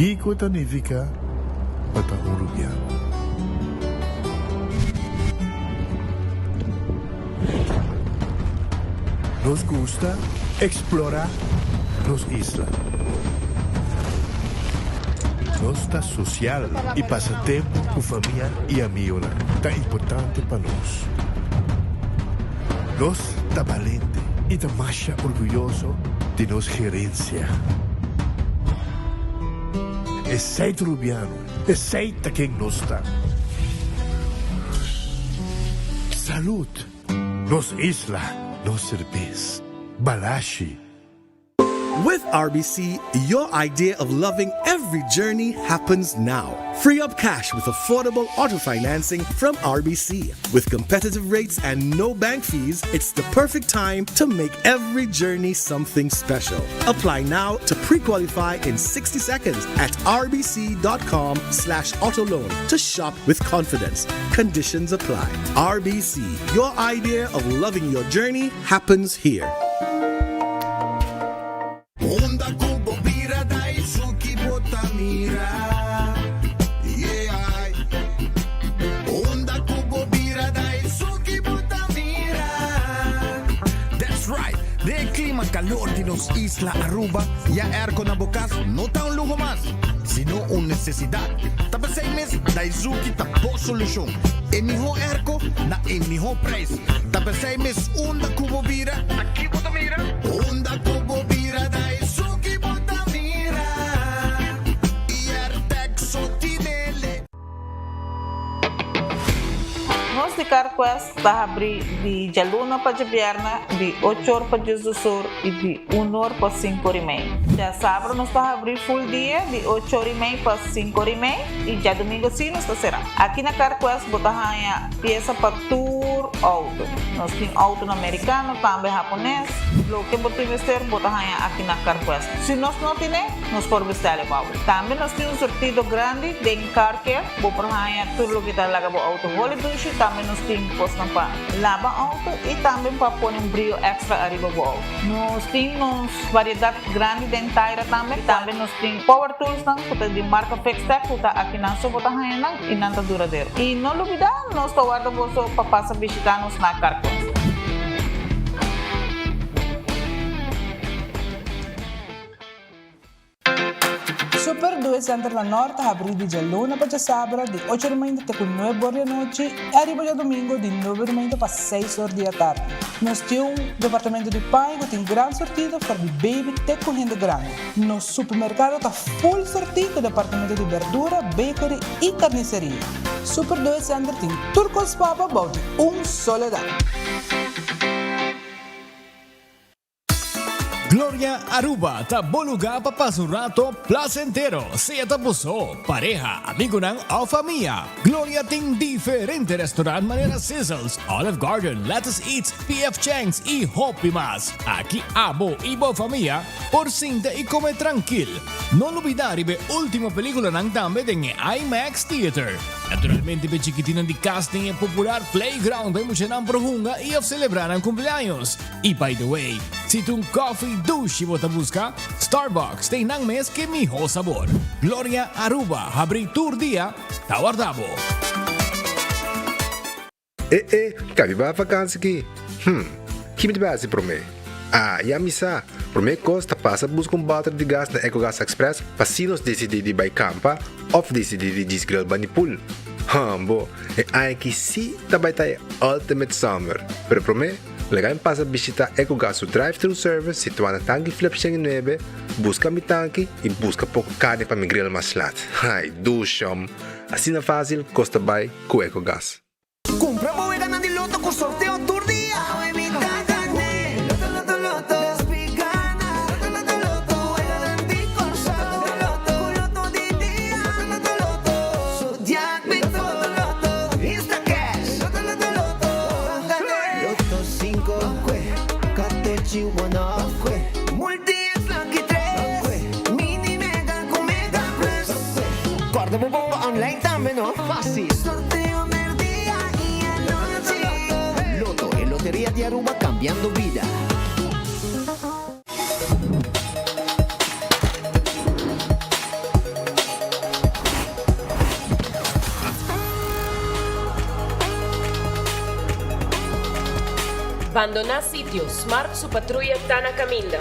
Kiko ta nifiká pa ta un rubiano? Nos gusta eksplorá nos isla. Nos ta sosial i pasa tempu ku famia i amigonan ta importante pa nos. Nos ta balente i ta masha orguyoso di nos gerensia. Esei ta Rubiano, esei ta ken nos ta. Salud! Nos isla, nos serbes. Balashi. With RBC, your idea of loving every journey happens now. Free up cash with affordable auto financing from RBC. With competitive rates and no bank fees, it's the perfect time to make every journey something special. Apply now to pre-qualify in 60 seconds at rbc.com slash autoloan to shop with confidence. Conditions apply. RBC, your idea of loving your journey happens here. Unda ku bo bira Daisuki bo ta mira Yeah Unda ku bo bira Daisuki bo ta mira That's right! Den e klima kalor di nos isla Aruba, ya airco na bo kas no ta un luho mas, sino un nesesidat. Ta p'esei mes Daisuki ta bo solushon. E mihó airco na e mihó prijs. Ta p'esei mes unda ku bo bira, ta ki bo ta mira? Unda ku bo bira da esun ki bo ta mira I Airtec so tinele. Nos di CarQuest ta habri di djaluna pa djabièrnè di ocho or pa diesdos or i di un or pa sinku or i mei. Djasabra nos ta habri full dia di ocho or i mei pa sinku or i mei i djadumingu si nos ta será. Aki na CarQuest bo ta haña piesa pa tur outo. Nos tin outonan merikano, tambe hapones. Loke bo tin mester bo ta haña aki na CarQuest. Si nos no tine, nos por bestèl e pa bo. Tambe nos tin un sortido grandi den Car Care. Bo por haña tur loke ta laga bo outo holi dushi. Tambe nos tin kosnan pa laba outo i tambe pa pone un brio èkstra ariba bo outo. Nos tin nos variedat grandi den taira tambe. Tambe nos tin power toolsnan ku ta di marka Fixtech ku ta akinan so bo ta haña nan. I nan ta duradero. I no lubidá, nos ta warda boso pa pasa bishitá nos na Carquest. Super Due Center na Nort ta habrí di djaluna pa djasabra di ocho di mainta te ku nuebe or di anochi i ariba djadumingu di nuebe di mainta pa seis or di atardi. Nos tin un departamento di paña ku tin gran surtido for di baby te ku hende grandi. Nos supermerkado ta full sortí ku departamento di berdura, bakery i karniseria. Super Due Center tin tur kos pa bo bou di un solo dak. Gloria Aruba ta bo lugar pa pasa un rato placentero, sea ta bo so, pareha, amigonan of famia. Gloria tin diferente restaurant manera Sizzles, Olive Garden, Lettuce Eats, PF Chang's y hopi mas. Aki abo y bo famia Por sinta i come trankil. No lubida riba e ultimo peliculanan tambe den e IMAX Theater. Naturalmente p'e chikitinan di cas den e popular playground pa e muchanan por hunga i of celebra nan cumpleaños. I by the way, si ta un coffee dushi bo ta busca, Starbucks ta einan mes k'e miho sabor. Gloria Aruba habri tur dia, ta warda bo. E e, ka biba vakansi ki? Hm, ki mi ta bai hasi promé? Ah, ya mi sa! Promé kos ta pasa buska un bòter di gas na Ecogas Express pa si nos disidí di bai kampa òf disidí di djis grill bani pool. Hmbo, e aña aki sí ta bai ta e ultimate summer! Pero promé, laga mi pasa bishitá Ecogas su drive-thru service situá na Tanki Flip 109, buska mi tanki i buska poko karni pa mi grill mas lat. Ai, dushom! Asina fásil kos ta bai ku Ecogas. Cumpra bo weganan di loto cu sorteo tur dia. Awe mi ta gane. Loto loto loto. Despi gana. Loto loto loto. Weganan di Corsou. Loto loto. Cu loto di dia. Loto loto loto. Zodiac Big Four. Loto loto. Instacash. Loto loto loto. Ban gane. Loto cinco. Ban Catochi one off. Ban Multi X Lucky tres. Ban Mini Mega cu Mega Plus. Ban Corda bo bomba online tambe no. Facil. Sorteo merdia y anochi. Lotto, e loteria di Aruba cambiando bida. Bandoná sitio, Smart su patruya ta na kaminda.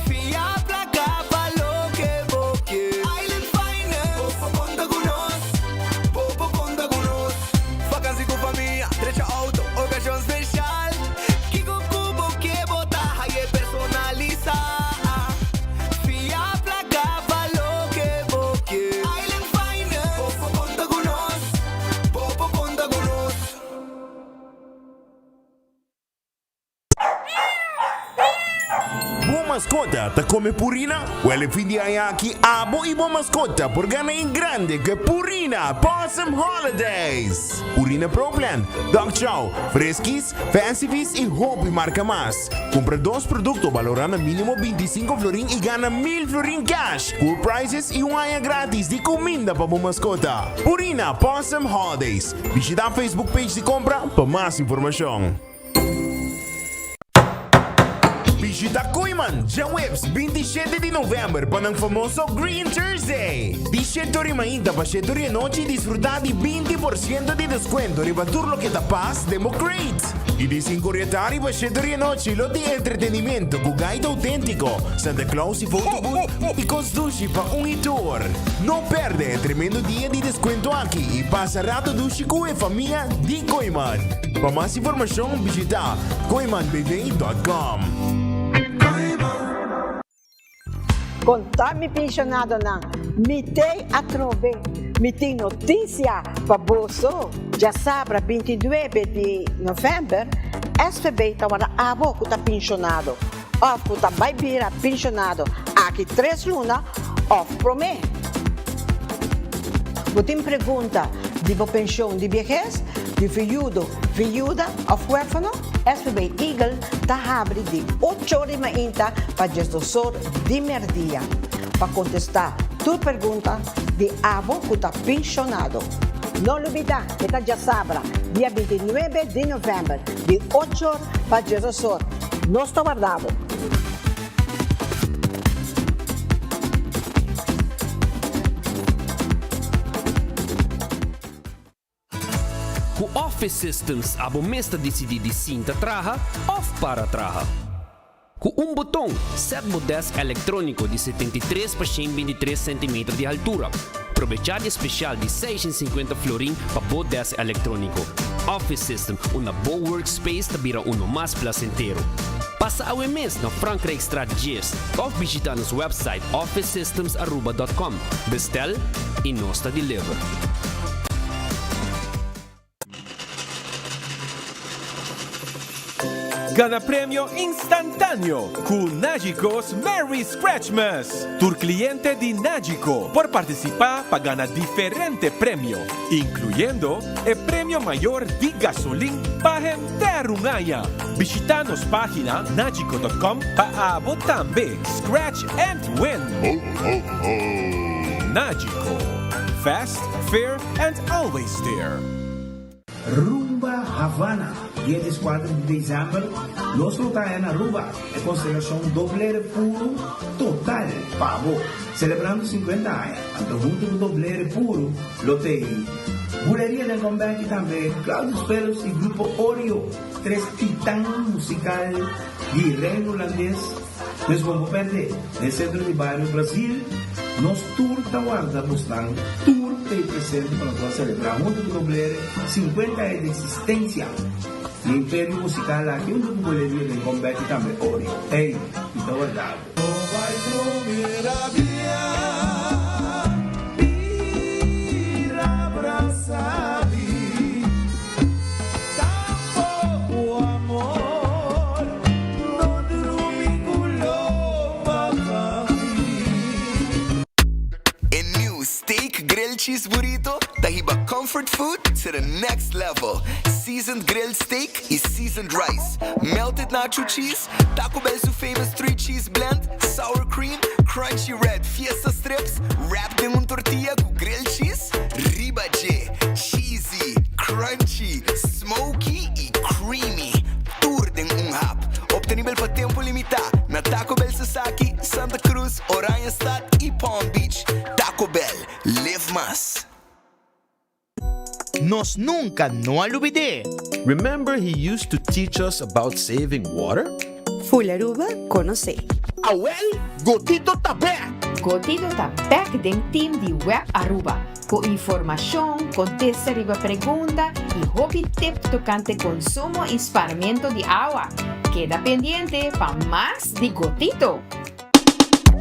Fia placa pa loke bo ke. Island Finance. Bo por conta cu nos. Bo por conta cu nos. Vakantie cu famia, drecha auto, ocasion special. Kico cu bo ke bo ta haye personalisa. Fia placa pa loke bo ke. Island Finance. Bo por conta cu nos. Bo por conta cu nos. Bo maskota ta kome Purina? Wèl e fin di aña aki abo i bo maskota por gana en grande ku e Purina Pawsome Holidays! Purina Pro Plan, Dog Chow, Friskies, Fancy Feast i hopi marka mas. Kumpra dos produkto balorá na mínimo 25 florin i gana 1000 florin cash, cool prizes i un aña gratis di kuminda pa bo maskota. Purina Pawsome Holidays. Bishitá Facebook page di kompra pa mas informashon. Bishita Kooyman djaweps 27 di november pa nan famoso Green Thursday. Di shete ora mainta pa shete ora anochi disfruta di 20% di descuento riba tur loke ta pas den bo crate. Y di 5 ora tardi pa shete ora anochi lo tin entretenimento cu gaita autentico, Santa Claus y photo booth y cos dushi pa un y tur. No perde e tremendo dia di descuento aki y pasa rato dushi cu e famia di Kooyman. Pa mas informashon bishita kooimanbv.com. Konta mi penshonadonan, mi tei atrobe, mi tin notisia pa boso. Djasabra 29 di novèmber, SVB ta warda abo ku ta penshonado òf ku ta bai bira penshonado aki tres luna òf promé. Bo tin pregunta di bo penshon di biehes, di viudo, viuda òf huérfano? SVB Eagle ta habri di ocho or di mainta pa diesdos or di merdia pa kontestá tur pregunta di abo ku ta penshonado. No lubidá, e ta djasabra, dia 29 di novèmber, di ocho or pa diesdos or. Nos ta warda bo! Ku Office Systems abo mes ta disidí di sinta traha òf para traha. Ku un boton, sèt bo dèsk elektróniko di 73 pa 123 sentimeter di haltura. Probechá di e spesial di 650 florin pa bo dèsk elektróniko. Office System, unda bo workspace ta bira uno mas plasentero. Pasa awe mes na Frankrijkstraat 10 òf bishitá nos wèpsait officesystemsaruba.com. Bestel i nos ta deliver. Gana premio instantáneo ku Nagico's Merry Scratchmas! Tur kliente di Nagico por partisipá pa gana diferente premio, inkluyendo e premio mayor di gasolin pa henter un aña. Bishitá nos página nagico dot com pa abo tambe scratch and win! Nagico, fast, fair and always there. Rumba Havana, dia dieskuater di desèmber, nos lo ta na Aruba, e konstelashon Doblere Puru total pa bo, selebrando 50 aña. Anto huntu ku Doblere Puru lo t'ei Buleria den Comeback i tambe Claudius Pelos i Grupo Oreo, tres titan musikal di Reino Hulandes. Pues bo no pèrdè, den sentro di bario Brazil, nos tur ta warda bosnan tur t'ei presente pa nos por selebrá huntu ku Doblere 50 aña di eksistensia di e imperio musikal aki huntu ku Boleria den Comeback i tambe Oreo. Ey, mi ta warda bo. No bai drumi rabia. Grilled Cheese Burrito ta hiba comfort food to the next level. Seasoned grilled steak y seasoned rice, melted nacho cheese, Taco Bell su famous 3 cheese blend, sour cream, crunchy red fiesta strips, wrapped den un tortilla cu grilled cheese riba dje. Cheesy, crunchy, smoky y creamy. Tur den un hap. Obtenibel pa tempo limita na Taco Bell Sasaki, Santa Cruz, Oranjestad y Palm Beach. Taco Bell, live mas. Nos nunca no a lubid'é. Remember he used to teach us about saving water? Full Aruba conoce. Awel, Gotito ta bek! Gotito ta bek den team di Web Aruba cu informacion, contesta riba pregunta y hopi tip tocante consumo y sparmento di awa. Keda pendiente pa mas di Gotito!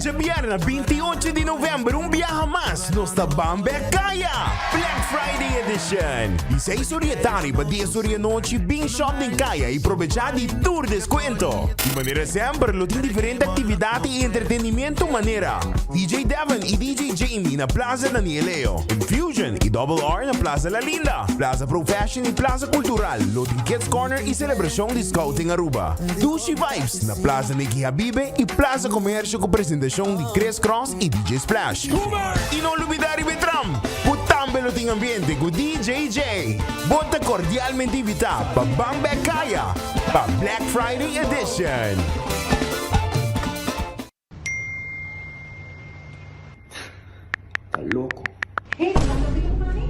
Djabièrnè 28 di novèmber un biaha mas nos ta ban bek kaya! Black Friday Edition! Di seis or di e tardi pa dies or di e nochi bin shop den kaya i probechá di tur deskuento. Di manera semper lo tin diferente aktividat i entretenimiento manera, DJ Devon i DJ Jamie na Plaza Daniel Leo, Infusion i Double R na Plaza La Linda, Plaza Pro Fashion i Plaza Cultural lo tin Kids Corner i selebrashon di Scouting Aruba. Dushi Vibes na Plaza Nicky Habibe i Plaza Comercio ku presentashon di Chris Cross i DJ Splash. I no lubidá riba e tram ku tambe lo tin ambiente ku DJ Jay. Bo ta kordialmente invitá pa ban bek kaya pa Black Friday Edition. Ta loko. Hey, bo ta bingo mami?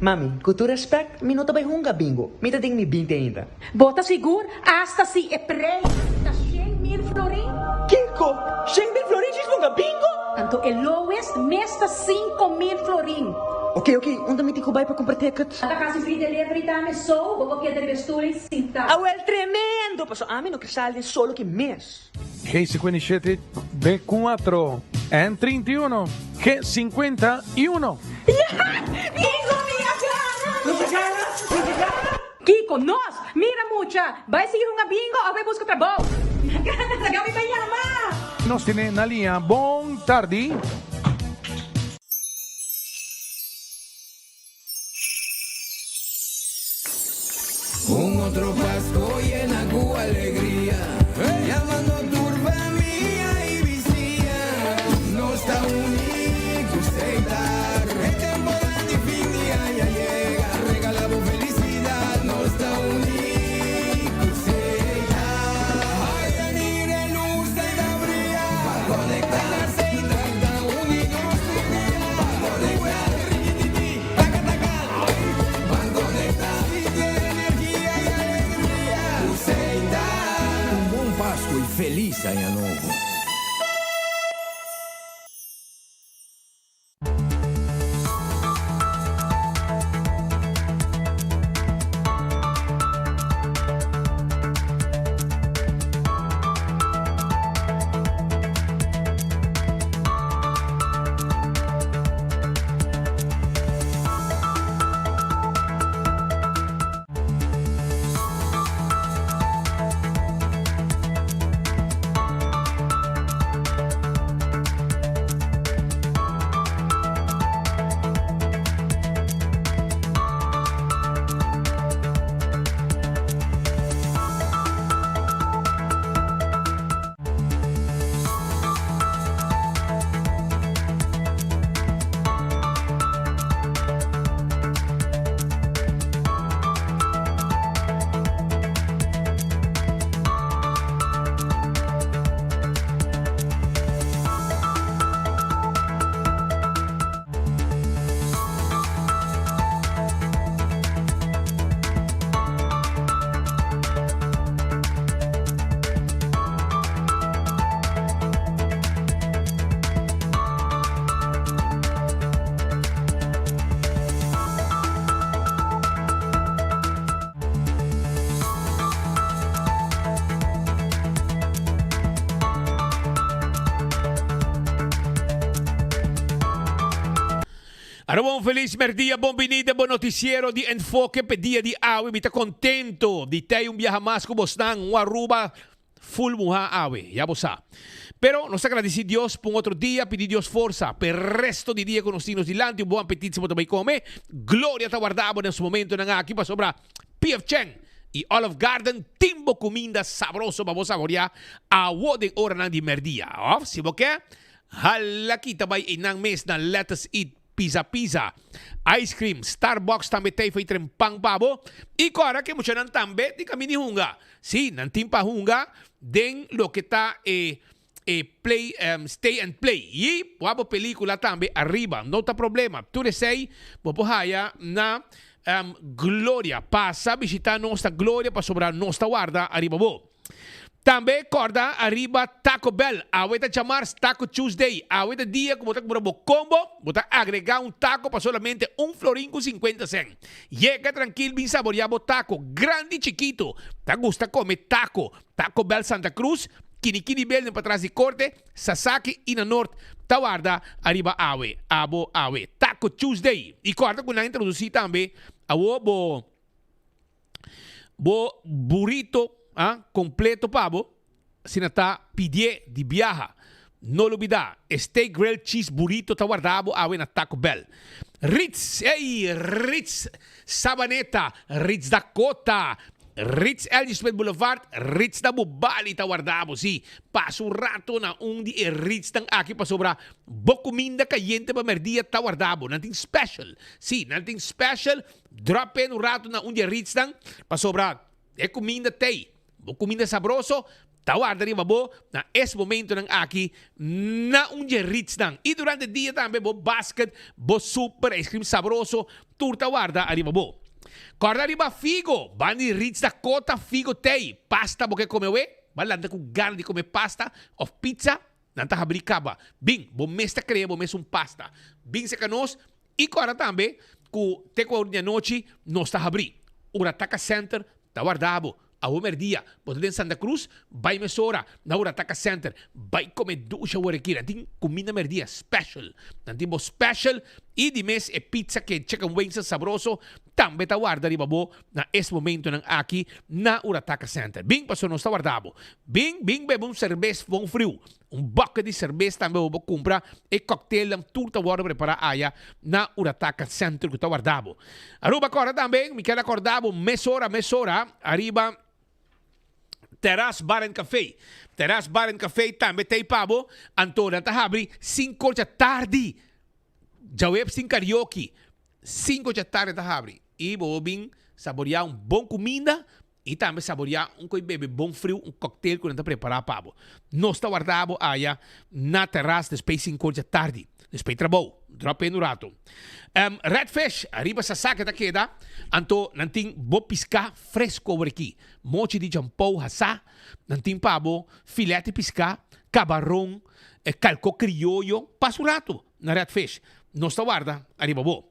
Mami, ku tur respect, mi no ta bai hunga bingo. Mi ta den mi binti ainda. Bo ta sigur? Asta si e prei ta 100,000 florin? Kiko? 100,000 florin djis hunga bingo? Anto e lowest mes ta 5000 florin. Ok, ok, unda mi tin ku bai pa kumpra ticket? Ta kasi free delivery tambe, so bo por keda riba e stoel i sinta. Awel, tremendo! Paso ami no ke sali den solo ki mes. G57, B4, N31, G51. Bingo mi a gana! Nos a gana! Nos a gana! Kiko, nos! Mira mucha! Bai sigui hunga bingo of bai buska trabou! Mi a gana! Laga mi bai yama! Nos tene na liña. Bon tardi. Un otro Pasco yena cu alegria Yamando tur famia y bisiña Nos ta uni cu Setar E temporada di fin di aña yega Regala bo felicidad Nos ta uni cu Setar Haya mira e luz ta ta bria Pa conecta Setar ta uni nos tur dia Pa conecta Un bon Pasco y feliz aña nobo. Aruba un feliz merdia, bon bini den bo noticiero di Enfoke p'e dia di awe. Mi ta contento di tei un biaha mas cu bosnan, un Aruba full muha awe, ya bo sa. Pero nos ta gradisí Dios pa un otro dia, pidi Dios forsa pa e resto di dia ku nos tin nos dilanti. Un bon apetit si bo ta bai kome. Gloria ta warda bo den su momentonan aki pasobra PF Chang i Olive Garden tin bo kuminda sabroso pa bo saboriá awo den oranan di mèrdia. Òf si bo ke, hala kita bai einan mes na Lettuce Eat Pizza Pizza, Ice Cream, Starbucks tambe ta ei tren pan pa bo. I kòrda ku e muchanan tambe tin kaminda di hunga. Sí, nan tin pa hunga den loke ta e e play stay and play. I wak bo pelikula tambe ariba, no ta problema. Tur esei bo por haya na Gloria. Pasa bishita nos ta Gloria pasobra nos ta warda ariba bo. Tambe kòrda ariba Taco Bell. Awe ta djamars Taco Tuesday. Awe ta dia ku bo ta kumpra bo kombo, bo ta agregá un tako pa solamente un florin ku sinkuenta sèn. Yega trankil bin saboriá bo tako, grandi i chikitu. Ta gusta kome tako. Taco Bell Santa Cruz, Kinikini Building patras di Korte, Sasaki i na Noord ta warda ariba awe. Abo awe. Taco Tuesday. I kòrda ku nan introdusí tambe awo bo. Bo burrito ah, completo pa bo, asina ta pidié di biaha. No lubida, e steak grilled cheese burrito ta warda bo awe na Taco Bell. Ritz, ey, Ritz Sabaneta, Ritz Dakota, Ritz LG Smith Boulevard, Ritz na Bubali ta warda bo, sí. Pasa un rato na un di e Ritznan aki pasobra bo cuminda cayente pa merdia ta warda bo. Nan tin special, sí, nan tin special. Drop in un rato na un di e ritsnan, pasobra e kuminda t'ei. Bo kuminda sabroso ta warda riba bo na es momentonan aki na un di e ritsnan. I durante dia tambe bo basket, bo super ijskrim sabroso, tur ta warda ariba bo. Kòrda riba figo, banda di Ritz Dakota figo t'ei. Pasta bo ke kome awe? Bo a lanta ku gana di kome pasta òf pizza? Nan ta habrí kaba. Bin, bo mes ta krea bo mes un pasta. Bin serka nos i kòrda tambe ku te ku awor di anochi nos ta habrí. Urataka Center ta warda bo. Awor mèrdia bo ta den Santa Cruz, bai mesora na Urataka Center. Bai kome dushi awor aki. Nan tin kuminda mèrdia special. Nan tin bo special i di mes e pizza ke chicken wings sabroso tambe ta warda riba bo na es momentonan aki na Urataka Center. Bin pasobra nos ta warda bo. Bin, bin bebe un serbes bon friu. Un bucket di serbes tambe bo por cumpra. E cocktailnan tur ta wordo prepara aya na Urataka Center cu ta warda bo. Aruba corda tambe, mi kier acorda bo mesora, mesora ariba Terras Bar and Café. Terras Bar and Café tambe ta ei pa bo. Anto nan ta habri cinco dja tardi. Djaweps tin karaoke. Cinco dja tardi ta habri. I bo por bin saborea un bon cuminda I tambe saboriá un koi bebe bon friu, un cocktail ku nan ta prepará pa bo. Nos ta warda bo aya na terras despues sinkor dja tardi, despues trabou. Drop in un rato. Red Fish, ariba Sasaki ta keda, anto nan tin bo piská fresko awor aki. Mochi di jampou hasá, nan tin pa bo filet di piská, kabaron, kalko krioyo. Pasa un rato na Red Fish. Nos ta warda ariba bo.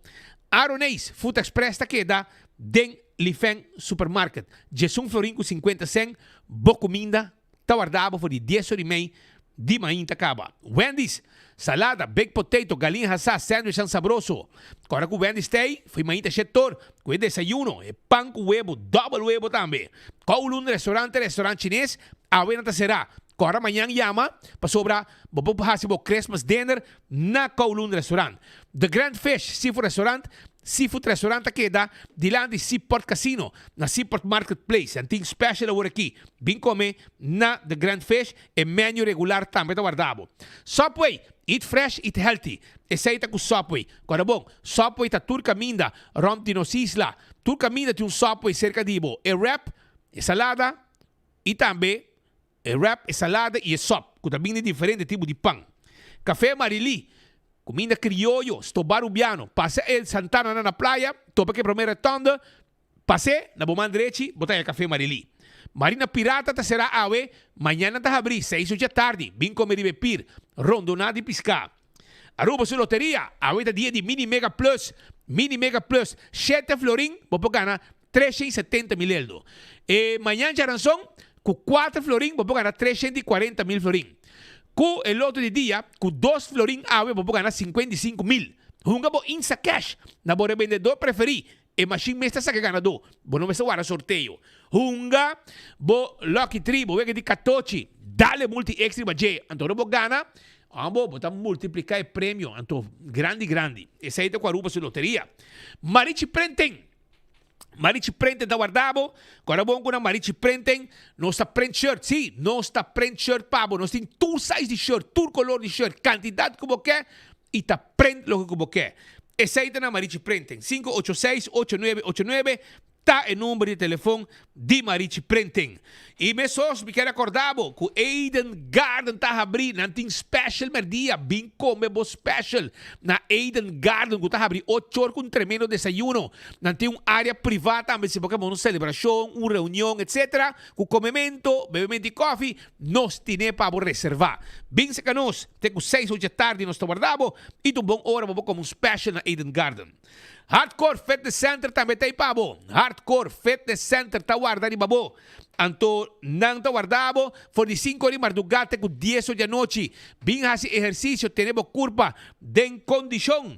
Aroneis Food Express ta keda den Lifeng Supermarket, djesun florin ku sinkuenta sen, bo kuminda ta warda bo for di dies ora i mei di mainta kaba. Wendy's, salada, baked potato, galin hasá, sandwichnan sabroso. Kòrda ku Wendy's ta ei for mainta shetor ku e desayuno, e pan ku webo, dòbel webo tambe. Kowloon Restaurant, restaurant chines, awe nan ta será. Kòrda mañan yama pasobra bo por hasi bo Christmas dinner na Kowloon Restaurant. The Grand Fish Seafood Restaurant, Seafood Restaurant ta keda dilanti Seaport Casino na Seaport Market Place. Nan tin special awor aki. Bin come na The Grand Fish, e menu regular tambe ta warda bo. Subway, eat fresh, eat healthy. Esey ta cu Subway. Corda bon, Subway ta tur caminda rond di nos isla. Tur caminda tin un Subway cerca di bo. E wrap, e salada y tambe E wrap, e salada i e sòp, ku ta bini di diferente tipo di pan. Kafé Marilí, kuminda krioyo, stobá rubiano. Pasa e Santana na na playa, topa ku e promé rètònde, pas'é na bo man drechi, bo ta haña Kafé Marilí. Marina Pirata ta será awe, mañana ta habrí, seis ocha tardi, bin kome riba e pir, rondoná di piská. Aruba su loteria, awe ta dia di Mini Mega Plus, Mini Mega Plus, shete florin, bo por gana 370 mil eldo. E mañan djaranson, ku kuater florin bo por gana 340 mil florin. Ku e loto di dia, ku dos florin awe bo por gana 55 mil. Hunga bo Instacash na bo rebendedor preferí. E mashin mes ta saka e ganadó. Bo no mester warda sorteo. Hunga bo Lucky Tree, bo wega di katochi. Dal e multi extra riba dje, anto ora bo gana, abo bo ta multiplica e premio, anto grandi grandi. Esey ta cu Aruba su loteria. Marichi Printing Marichi Printing ta warda bo, Cora bon cu nan Marichi Printing, nos ta print shirt, si, nos ta print shirt pa bo, nos tin tur size di shirt, tur color di shirt, cantidad cu bo ke y ta print loke cu bo ke. Esey ta na Marichi Printing, 586 8989 Ta e number di telefon di Marichi Printing. Y mesos mi kier acorda bo cu Eden Garden ta habri, nan tin special merdia, bin come bo special na Eden Garden cu ta habri ocho or cu un tremendo desayuno. Nan tin un area priva tambe si bo ke un celebracion, un reunion etc. Cu comemento, bebemento di koffie, nos tine pa bo reserva. Bin seca nos, te cu seis ocho tardi nos ta warda bo y ta un bon ora pa bo come un special na Eden Garden. Hardcore Fitness Center tambe ta ei pa bo. Hardcore Fitness Center ta warda riba bo. Anto nan ta warda bo for di sinku ora di mardugá te ku dies or di anochi. Bin hasi ehersisio, tene bo kurpa den kondishon.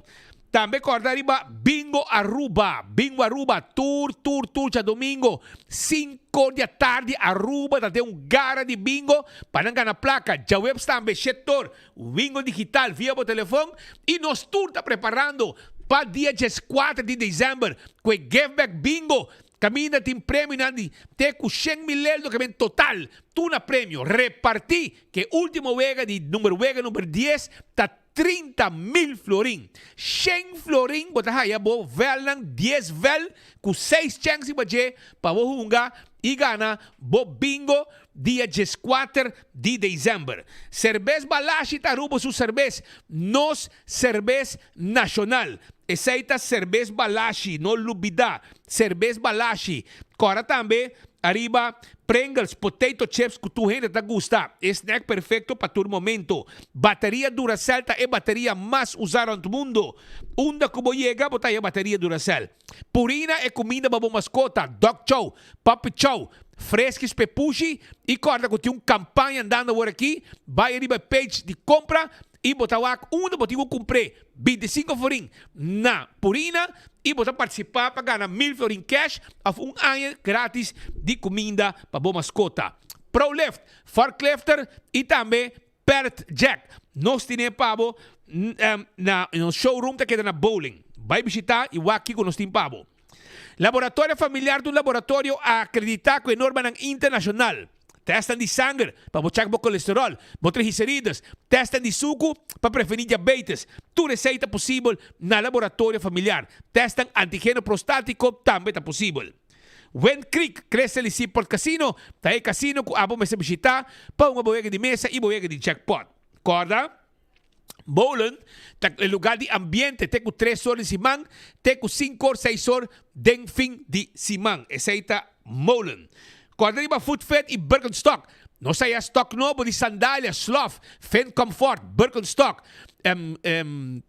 Tambe kòrda riba Bingo Aruba. Bingo Aruba tur tur tur djadumingo sinku or di atardi Aruba ta den un gara di bingo pa nan gana plaka. Djaweps tambe shetor Wingo digital via bo telefon y nos tur ta preparando pa dia dieskuater di december cu e Give Back Bingo caminda tin premionan di te cu shen mil eldo ke ben total tur na premio reparti ke ultimo wega di number wega number dies ta 30,000 florin. Shen florin bo ta haya bo velnan dies vel cu seis chens riba dje pa bo hunga y gana bo bingo dia dieskuater di december. Cerbes Balashi ta Aruba su cerbes, nos cerbes nacional. Esey ta Cerbes Balashi, no lubida, Cerbes Balashi. Cora tambe ariba Pringles, potato chips cu tur hende ta gusta, e snack perfecto pa tur momento. Bateria Duracell ta e bateria mas usa rond mundo. Unda cu bo yega bo ta haya bateria Duracell. Purina e cuminda pa bo mascota, dog chow, puppy chow, Freskis p'e pushi y corda cu tin un campaña andando awor aki, bay riba e page di compra y bo ta wak unda bo tin cu cumpr'e 25 florin na Purina y bo ta participa pa gana 1000 florin cash of un aña gratis di cuminda pa bo mascota. Prolift, Forklifter y tambe Pert Jack. Nos tine pa bo na nos showroom ta keda na Bowling. Bay bishita y wak kico nos tin pa bo. Laboratorio Familiar ta un laboratorio akreditá ku e normanan internashonal. Tèstnan di sanger pa bo chèk bo kolesteròl, bo triglicerides, tèstnan di suku pa prevení diabetes. Tur esei ta posibel na Laboratorio Familiar. Tèstnan antigeno prostátiko tambe ta posibel. Wind Creek Crystal y Seaport Casino ta e kasino ku abo mester bishitá pa hunga bo wega di mesa i bo wega di jackpot. Kòrda! Molen ta e lugar di ambiente te cu tres or di siman te cu cinco or seis or den fin di siman. Esey ta Molen. Corda riba Foot Fit y Birkenstock. Nos haya stock nobo di sandalia, slof, Fin Comfort, Birkenstock,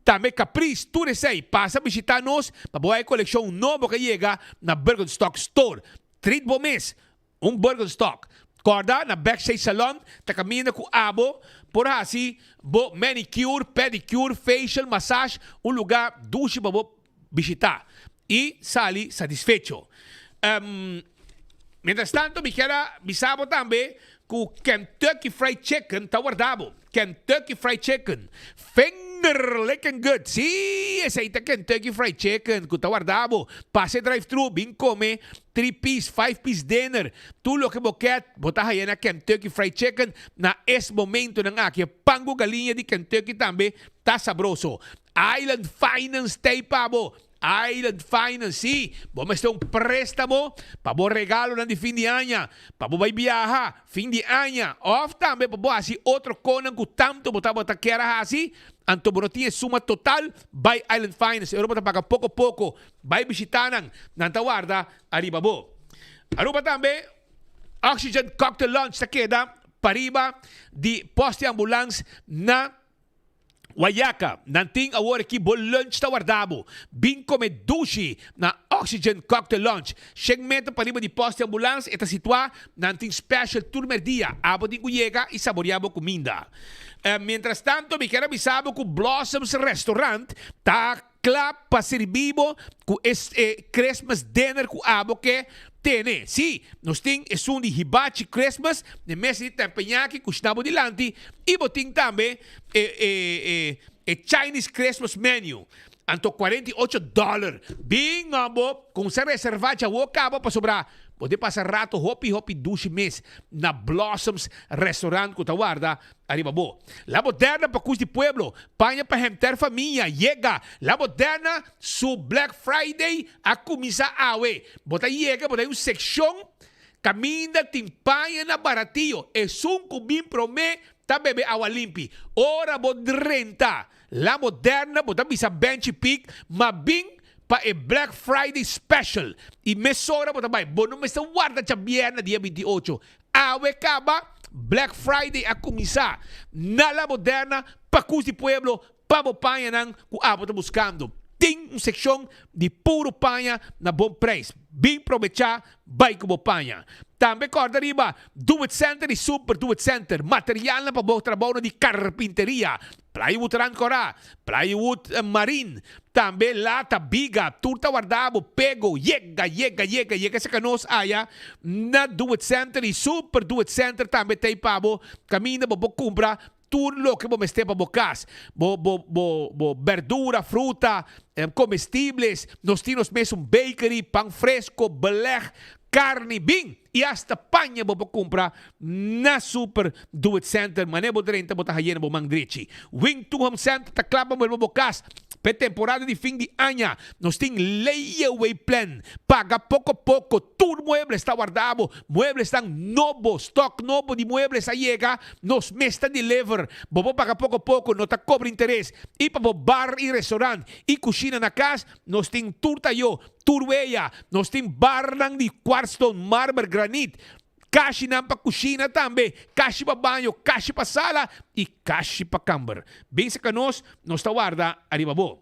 tambe Caprice, tur esey. Pasa bishita nos pa bo haya e coleccion nobo cu a yega na Birkenstock Store. Treat bo mes Un Birkenstock. Kòrda na Backstage Salon ta kaminda ku abo por hasi bo manicure, pedicure, facial, massage, un lugá dushi pa bo bishitá i sali satisfecho. Mientras tanto mi kier a bisa bo tambe ku Kentucky Fried Chicken ta warda bo. Kentucky Fried Chicken, finger licking good, sí, esei ta Kentucky Fried Chicken ku ta warda bo. Pasa e drive-thru, bin kome three piece, five piece dinner, tur loke bo ke bo ta haya na Kentucky Fried Chicken na es momentonan aki. E pan ku galiña di Kentucky tambe ta sabroso. Island Finance ta ei pa bo. Island Finance, sí, bo mester un préstamo pa bo regalonan di fin di aña, pa bo bai biaha fin di aña, òf tambe pa bo hasi otro konan ku tantu bo tabata kier a hasi, anto bo no tin e suma total, bai Island Finance, e ora bo ta paga poko poko, bai bishitá nan, nan ta warda ariba bo. Aruba tambe, Oxygen Cocktail Lounge ta keda pariba di post di ambulans na. Wayaca, nan tin awor aki bo lunch ta warda bo. Bin come dushi na Oxygen Cocktail Lounge. Shen meter pariba di post di ambulans e ta situa. Nan tin special tur merdia. Abo tin cu yega y saborea bo cuminda. Mientras tanto mi kier a bisa bo cu Blossoms Restaurant ta cla pa sirbi bo cu e Christmas dinner cu abo ke. tene. Sí, nos tin esun di Hibachi Christmas, den mesa di teppanyaki kushiná bo dilanti, i bo tin tambe e e e e Chinese Christmas menu. Anto 48 dollar. Bin bo kumsa reservá djawo kaba pasobra bo tin pasa rato hopi hopi dushi mes na Blossoms Restaurant ku ta warda ariba bo. La Moderna pa kus di pueblo, paña pa henter famia yega. La Moderna su Black Friday a kuminsá awe. Bo ta yega bo ta un sekshon kaminda tin paña na baratio. Esun ku bin promé ta bebe awa limpi. Ora bo drenta La Moderna bo ta bisa Benchi Pik ma bin pa e Black Friday special y mesora bo ta bay. Bo no mester warda djabièrnè dia 28. Awe caba Black Friday a cuminsa na La Moderna pa cus di pueblo pa bo pañanan cu abo ta buscando. Tin un seccion di puro paña na bon prijs. Bin probecha bay cu bo paña. Tambe corda riba Do It Center y Super Do It Center, materialnan pa bo trabounan di carpinteria, Plywood Rancorá, Plywood Marin, tambe lata, biga, tur ta warda bo, pego, yega, yega, yega, yega esaki nos aya na Do It Center y Super Do It Center tambe ta ei pa bo, caminda bo por cumpra tur loke bo mester pa bo cas, bo, bo, bo, bo berdura, fruta, comestibles, nos tin nos mes un bakery, pan fresco, beleg, carni, bin! Y hasta paña bo por cumpra na Super Do It Center. Mane bo drenta bo ta hayena bo man drechi. Wing Tung Home Center ta cla pa muelba bo cas p'e temporada di fin di aña. Nos tin layaway plan. Paga poco poco. Tur muebles ta warda bo. Mueblesnan nobo, stock nobo di muebles a yega. Nos mes ta deliver. Bo por paga poco poco, no ta cobra interes. Y pa bo bar y restaurant y cushina na cas, nos tin tur tayo. Tur weya, nos tin barnan di kwartstone, marmer, granit, kashinan pa kushina tambe, kashi pa baño, kashi pa sala i kashi pa kamber. Bin saka nos, nos ta warda ariba bo.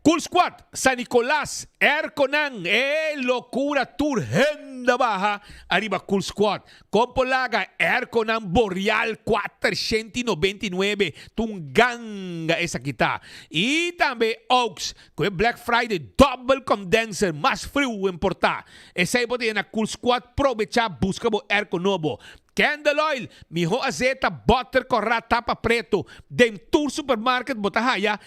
Cool Squad, San Nicolas, airconan, e locura tur hende a baha ariba Cool Squad. Kompolaga, airconan Boreal 499, ta un ganga esaki ta. I tambe Oaks, Cu e Black Friday double condenser mas friu importa. Esey bo ta yena Cool Squad probecha busca bo airco nobo. Candle oil, miho azeta, butter cora tapa preto. Den tur supermarket bo ta haya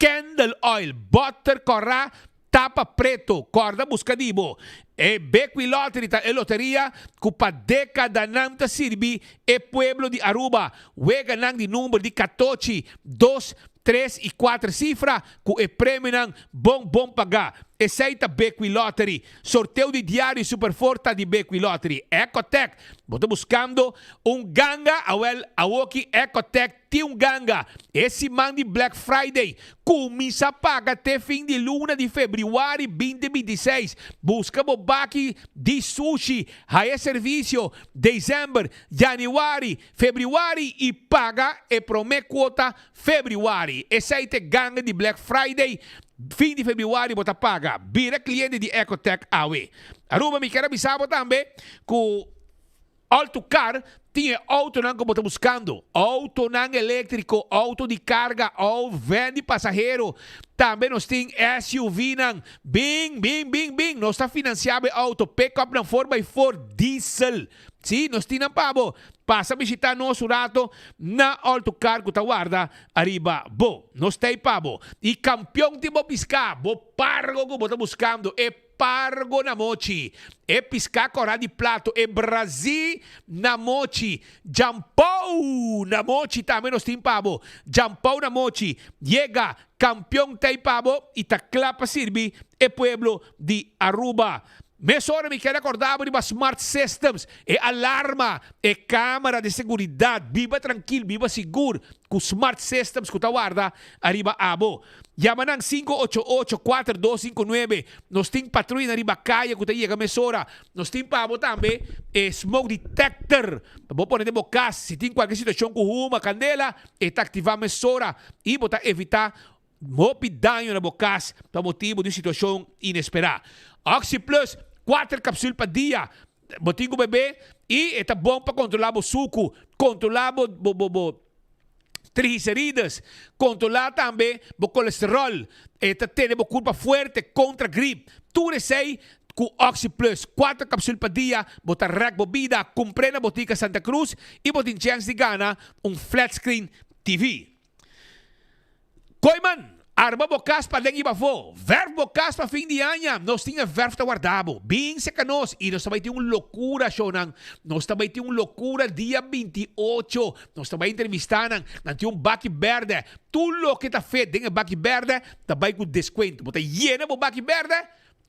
candle oil, butter cora tapa preto. Corda busca di bo. E Bequi Lottery ta e loteria cu pa decadanan ta sirbi e pueblo di Aruba. Weganan di number di catochi, dos, Tres i kuater sifra ku e premionan bon bon pagá. Esei ta Bequi Lottery. Sorteo di diario Superfor ta di Bequi Lottery. Ecotec, Bo ta buskando un ganga? Awel, awoki Ecotec tin un ganga. E siman di Black Friday kuminsá paga te fin di luna di febrüari 2026. Buska bo baki di sushi, haya servisio desèmber, yanüari, Februari y paga e prome cuota Februari. Esey t'e ganga di Black Friday. Fin di Februari bo ta paga. Bira cliente di Ecotec awe. Aruba mi kier a bisa bo tambe cu Alto Car tin e autonan cu bo ta buscando. Autonan electrico, auto di carga, au van di pasahero. Tambe nos tin SUVnan. Bin, bin, bin, bin. Nos ta financia bo e auto. Pick-upnan four by four diesel. Sí, nos tin nan pa bo. Pasa bishita nos un rato na Alto Car cu ta warda ariba bo. Nos ta ey pa bo. Y campeon tin bo pisca, bo pargo cu bo ta buscando, e pargo na mochi, e pisca cora di plato, e brazi na mochi, jampou na mochi tambe nos tin pa bo. Jampou na mochi. Yega, campeon ta ey pa bo y ta cla pa sirbi e pueblo di Aruba. Mesora mi kier acorda bo riba Smart Systems, e alarma, e camera di seguridad. Biba trankil, biba sigur cu Smart Systems cu ta warda ariba abo. Yama nan 588-4259. Nos tin patruyanan riba caya cu ta yega mesora. Nos tin pa bo tambe e smoke detector pa bo pone den bo cas. Si tin cualkier situacion cu huma, candela, e ta activa mesora y bo ta evita Hopi daño na bo kas pa motibu di un situashon inesperá. OxyPlus, kuater kapsul pa dia. Bo tin ku bebé i e ta bon pa kontrolá bo suku, kontrolá bo bo bo bo triglicerides, kontrolá tambe bo kolesteròl. E ta tene bo kurpa fuerte kontra grip. Tur esei. Ku Oxi Plus, kuater kapsul pa dia, bo ta rèk bo bida. Kumpr'é na Botika Santa Cruz i bo tin chèns di gana un flat screen TV. Kooiman, arma bo kas paden i bafó. Vèrf bo kas pa fin di aña. Nos tin e vèrf ta warda bo. Bin seka nos i nos ta bai tin un lokura, shownan. Nos ta bai tin un lokura dia 28. Nos ta bai entrevistá nan. Nan tin un baki bèrdè. Tur loke ta fet den e baki bèrdè ta bai ku deskuento. Bo ta yena bo baki bèrdè.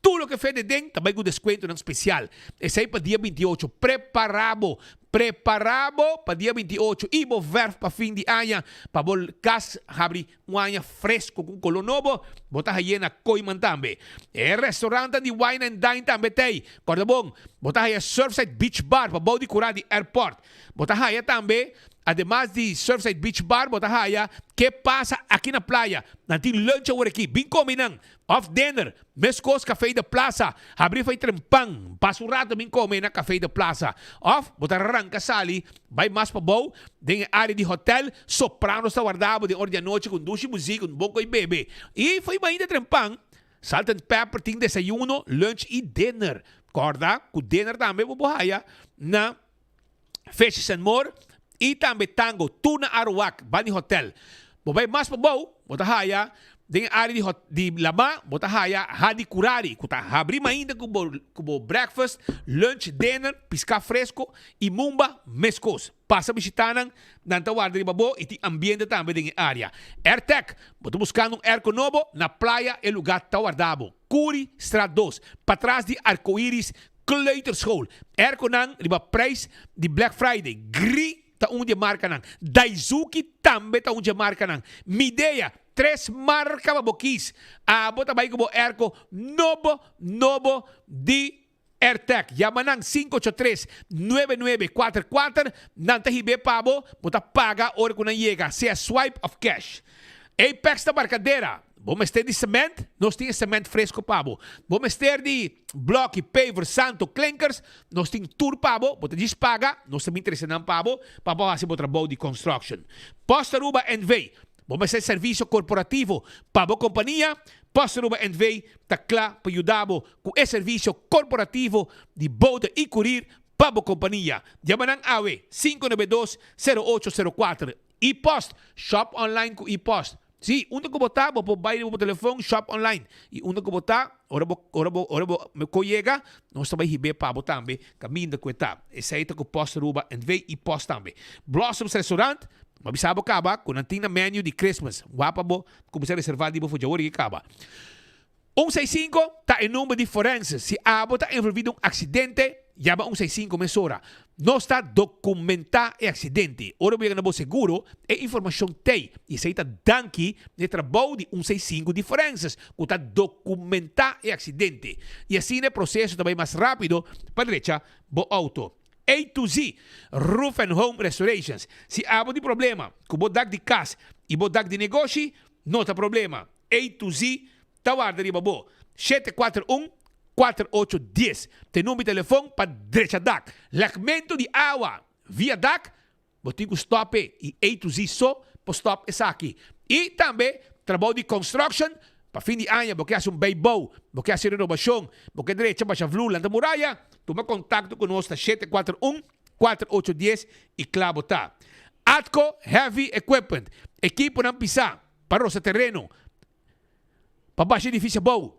Tur loke fede den ta bai ku deskuentonan spesial. Esei pa dia 28. Prepará bo! Prepará bo pa dia 28 i bo vèrf pa fin di aña pa bo kas habri un aña fresko ku un koló nobo. Bo ta haye na Kooiman tambe. E restaurantnan di Wine and Dine tambe t'ei. Kòrda bon, bo ta haya Surfside Beach Bar pa bou di kurá di airport. Bo ta haya tambe, ademas di Surfside Beach Bar, bo ta haya Ke Pasa Aki na Playa. Nan tin lunch awor aki. Bin komi nan. Of dinner, meskos Café de Plaza, habri fai tren pan, pasa un rato bin come na Café de Plaza. Of bo ta ranca sali bai mas pabou den e area di hotel, Sopranos ta warda bo den ora di anochi cu un dushi muziek, un bon coi bebe. Y fai mainta tren pan, Salt and Pepper tin desayuno, lunch y dinner. Corda cu dinner tambe bo por haya na Fishes and More y tambe Tango, tur na Aruwak, banda di hotel. Bo bay mas pabou, bo ta haya den e area di di lama, bo ta haya Hadi Curari, cu ta habri mainta cu bo cu bo breakfast, lunch, dinner, pisca fresco y mumba mescos. Pasa bishita nan, nan ta warda riba bo y tin ambiente tambe den e area. Airtec, bo ta buscando un airco nobo? Na playa e lugar ta warda bo. Curi Straat 2, patras di Arcoiris Kleuterschool. Airconan riba prijs di Black Friday. Gri ta un di e markanan. Daizuki tambe ta un di e markanan. Midea, tres marka pa bo kies. Abo ta bai ku bo airco nobo nobo di Airtec. Yama nan 583 9944. Nan ta hib'é pa bo. Bo ta paga ora ku nan yega, sea swipe of cash. Apex ta barkadera. Bo mester di cement? Nos tin e cement fresco pa bo. Bo mester di bloki, paver, santo, klinkers? Nos tin tur pa bo. Bo ta djis paga, nos ta bin trece nan pa bo, pa bo haci bo trabou di construction. Post Aruba NV. Bo mester servicio corporativo pa bo compania? Post Aruba NV ta cla pa yuda bo cu e servicio corporativo di bode y curir pa bo compania. Yama nan awe, 592 0804. E-post, Shop online cu e-post. Sí, unda ku bo ta, bo por bai riba bo telefon, shop online. I unda ku bo ta, ora bo, ora bo, ora bo ko yega, nos ta bai hib'é pa bo tambe, kaminda ku e ta. Esei ta ku Post Aruba NV i Post tambe. Blossoms Restaurant, bo a bisa bo kaba ku nan tin na menu di Christmas. Wak pa bo kuminsá reservá di bo for djaor i kaba. Un seis sinku ta e number di forense. Si abo ta envolví den un aksidente, yama un seis sinku mesora. Nos ta dokumentá e aksidente. Ora bo yega na bo seguro, e informashon t'ei. I esei ta danki na e trabou di un seis sinku di forenses ku ta dokumentá e aksidente. I asina e proseso ta bai mas rápido pa drecha bo outo. A to Z, Roof and Home Restorations. Si abo tin problema ku bo dak di kas i bo dak di negoshi, no ta problema. A to Z ta warda riba bo. 741 4810 ta e number di telefon pa drecha dak. Lekmentu di awa via dak, bo tin ku stop e i A to Z so por stop esaki. I tambe trabou di construction pa fin di aña bo ke hasi un bijbouw, bo ke hasi renobashon, bo ke drecha basha vloer lanta muraya, tuma kontakto ku nos na 741 4810 i kla bo ta. Atco Heavy Equipment, ekiponan pisá. Pa rosa tereno, pa basha edifisio abou,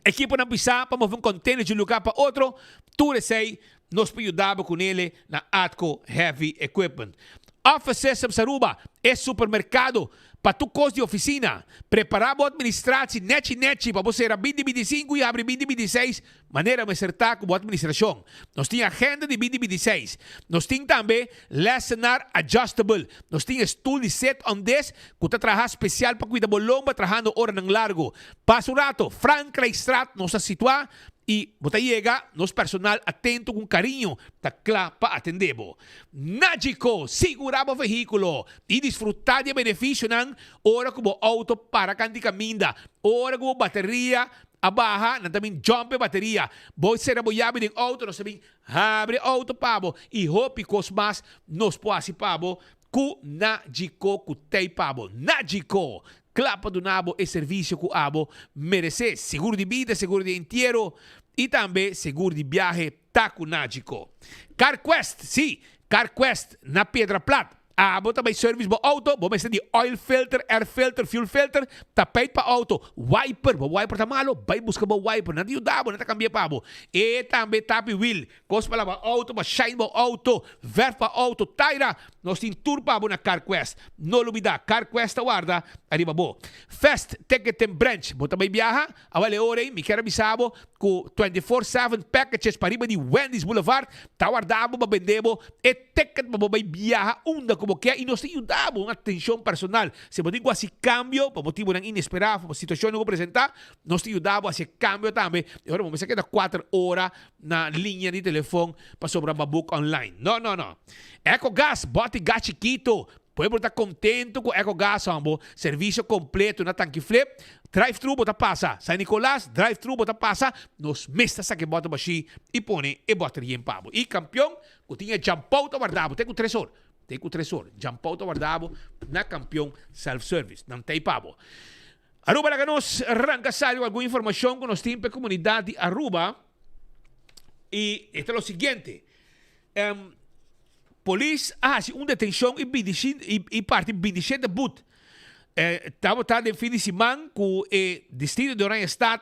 ekiponan pisá pa move un container di un lugar pa otro, tur esei nos por yuda bo kunele na Atco Heavy Equipment. Office Systems Aruba, e supermercado pa tur cos di oficina. Prepara bo administratie nechi nechi pa bo cera 2025 y habri 2026 Manera mester ta ku bo atministrashon. Nos tin agenda di binti binti seis. Nos tin tambe lessenaar adjustable. Nos tin e stul di sit on desk ku ta traha spesial pa kuida bo lomba trahando oranan largu. Pasa un rato, Frankrijkstraat nos ta situá i bo ta yega, nos personal atento ku un kariño ta kla pa atendé bo. Nagico, sigurá bo vehíkulo i disfrutá di e benefisionan ora ku bo outo para kanti kaminda, ora ku bo bateria A baha, nan ta bin jump e bateria. Bo sera bo yabi den auto, nos ta bin habri e auto pa bo y hopi cos mas nos por haci pa bo cu Nagico cu tey pa bo. Nagico! Kla pa duna bo e servisio ku abo meresé. Seguro di bida, seguro di entiero i tambe seguro di biahe ta ku Nagico. CarQuest, sí, CarQuest na Piedra Plat. Abo ta bai service bo auto, bo mester di oil filter, air filter, fuel filter, tapijt pa auto, wiper, bo wiper ta malo, bai buska bo wiper, nan ta yuda bo, nan ta kambia pa bo. E tambe tapi wiel, kos pa laba auto, pa shine bo auto, verf pa auto, taira, nos tin tur pa bo na CarQuest. No lubida, CarQuest ta warda ariba bo. Fast Ticketing Branch, bo ta bai biaha? Awel e ora ei mi kier a bisa bo ku 24/7 packages pariba di Wendy's Boulevard ta warda bo pa bende bo e ticket pa bo bai biaha unda ku bo ke i nos ta yuda bo un atencion personal. Si bo tin ku hasi cambio pa motibonan inespera of pa situacionnan ku presenta, nos ta yuda bo hasi e cambio tambe. E ora bo mester keda kuater ora na liña di telefon pasobra bo a book online. No, no, no. Ecogas, bòti gas chikito Pueblo ta contento cu Ecogas hombo, servicio completo na Tanki Flip, drive thru bo ta pasa, San Nicolas, drive thru bo ta pasa, nos mes ta saca e boter bashi y pone e boter yen pa bo. Y campeon cu tin e Jampou ta warda bo te cu tres or, te cu tres or, Jampou ta warda bo na Campeon Self Service, nan ta ey pa bo. Aruba laga nos ranca sali cu algun informacion cu nos tin pa e comunidad di Aruba y e ta lo siguiente. Polis a hasi un detenshon i i parti bintishete but. Tabata den fin di siman ku e distrito di Oranjestad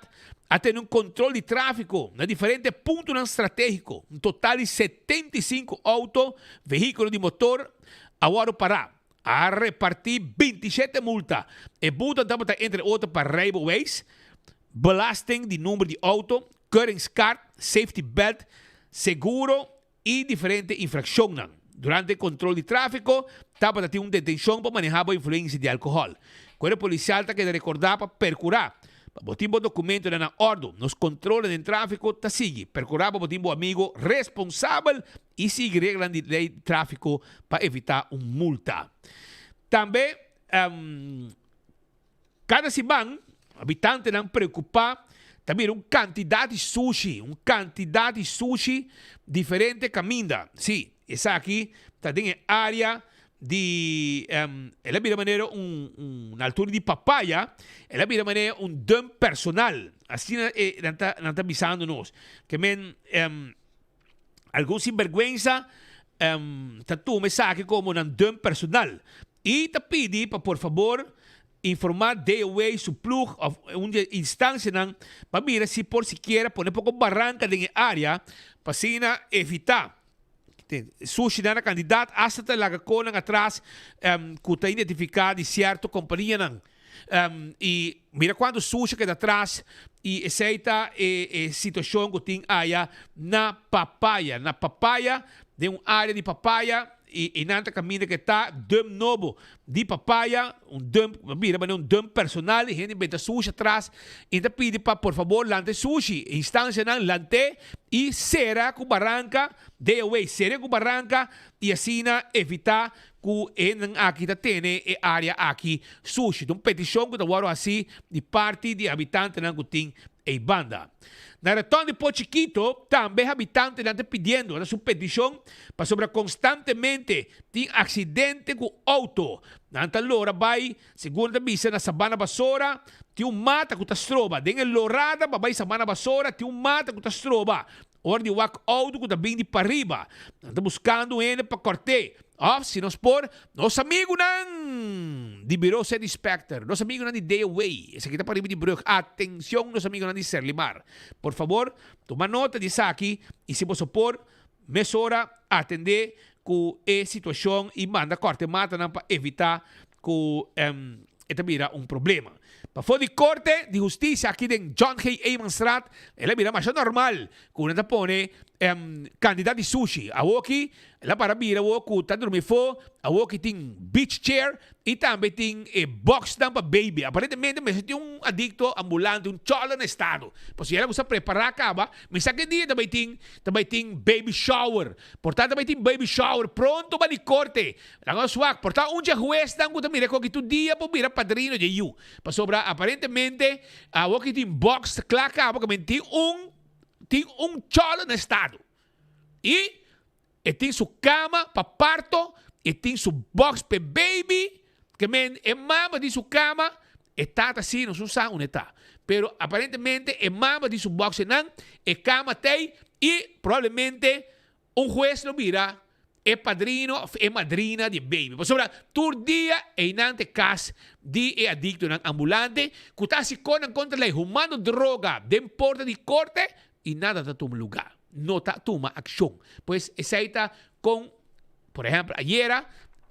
a tene un kontrol di tráfiko na diferente puntonan stratégiko. Un total di 75 outo, vehíkulo di motor, a wòrdu pará. A repartí bintishete multa. E bultanan tabata entre otro pa rijbewijs, belasting di number di outo, keuringskaart, safety belt, seguro i diferente infrakshonnan. Durante e kontrol di tráfiko tabata tin un detenshon pa manehá bo influensia di alkohòl. Kuerpo polisial ta keda rekordá pa perkurá pa bo tin bo dokumentonan na òrdu. Nos kontrolnan den tráfiko ta sigui. Perkurá pa bo tin bo amigu responsabel i sigui reglanan di lei di tráfiko pa evitá un multa. Tambe Kada siman, habitantenan preokupá ta mira un kantidat di sushi, un kantidat di sushi diferente kaminda. Sí, esaki ta den e área di, el a bira manera un, un, na altura di Papaya, el a bira manera un dump personal. Asina e, nan ta, nan ta bisando nos. Ke men, Algun sinbergwensa ta tuma esaki komo nan dump personal i ta pidi pa por fabor informá DOW su plug òf un di e instansianan pa mira si por sikiera pone poko baranka den e área pa asina evitá sushinan na kandidat asta ta laga konan atras ku ta identifiká di sierto kompanianan. I mira kuantu sushi keda atras i esei ta e e situashon ku tin aya na Papaya. Na Papaya, den un área di Papaya i einan ta kaminda ke ta dump nobo di Papaya, un dump ku a bira manera un dump personal i hende benta sushi atras i ta pidi pa por fabor lanta e sushi. E instansianan lant'é i sera ku baranka, DOW sera ku baranka i asina evitá ku e hendenan aki ta tene e área aki sushi. Ta un petishon ku ta wòrdu hasí di parti di e habitantenan ku tin ei banda. Na Reton di Port Chiquito tambe habitantenan ta pidiendo ta su petishon pasobra konstantemente tin aksidente ku outo. Nan ta lora bai, segun nan ta bisa na Sabana Basora tin un mata ku ta stroba. Den e lorada pa bai Sabana Basora tin un mata ku ta stroba. Ora di wak outo ku ta bin di pariba, nan ta buskando un hende pa kòrt'é. Òf, si nos por, nos amigunan di Biro City Specter, nos amigunan di DOW, esaki ta pariba di brug. Atenshon nos amigunan di Serlimar. Por fabor, tuma nota di esaki i si boso por, mesora atendé ku e situashon i manda kòrta e matanan pa evitá ku e ta bira un problema. Pafó di Korte di Hustisia aki den John G. Emanstraat el a bira masha normal ku nan ta pone kantidat di sushi. Awoki el a para bira awor ku ta drumi afó, awoki tin beach chair i tambe tin e boxnan pa baby. Aparentemente mester tin un adikto ambulante, un chòler na estado. Pasobra el a kuminsá prepará kaba, mi sa ki dia ta bai tin ta bai tin baby shower. Por ta ta bai tin baby shower pronto ba di korte. Laga nos wak, por ta un dje huesnan ku ta mira koki tur dia por bira padrino dje yu. Pasobra aparentemente awor ki tin box kla kaba ku men tin un tin un chòlo na estado. I e tin su kama pa parto, e tin su box p'e baby, ke men e mama tin su kama. E tata sí nos no sa unda e ta. Pero aparentemente e mama di su boxernan, e kama t'ei i probablemente un hues lo bira e padrino of e madrina di e baby. Pasobra tur dia einan ta e kas di e adictonan ambulante cu ta haci conan contra ley humando droga den porta di corte y nada ta tuma lugar. No ta tuma accion. Pues esey ta con, por ehempel ayera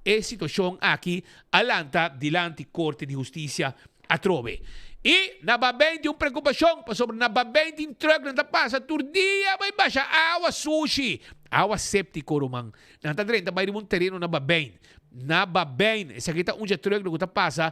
e situacion aki a lanta dilanti Corte di Husticia atrobe. Y na Babijn tin un preocupacion pasobra na Babijn tin trucknan ta pasa tur dia bay basha awa sushi, awa septico ruman. Nan ta drenta bay riba un tereno na Babijn. Na Babijn, esaki ta un dje trucknan cu ta pasa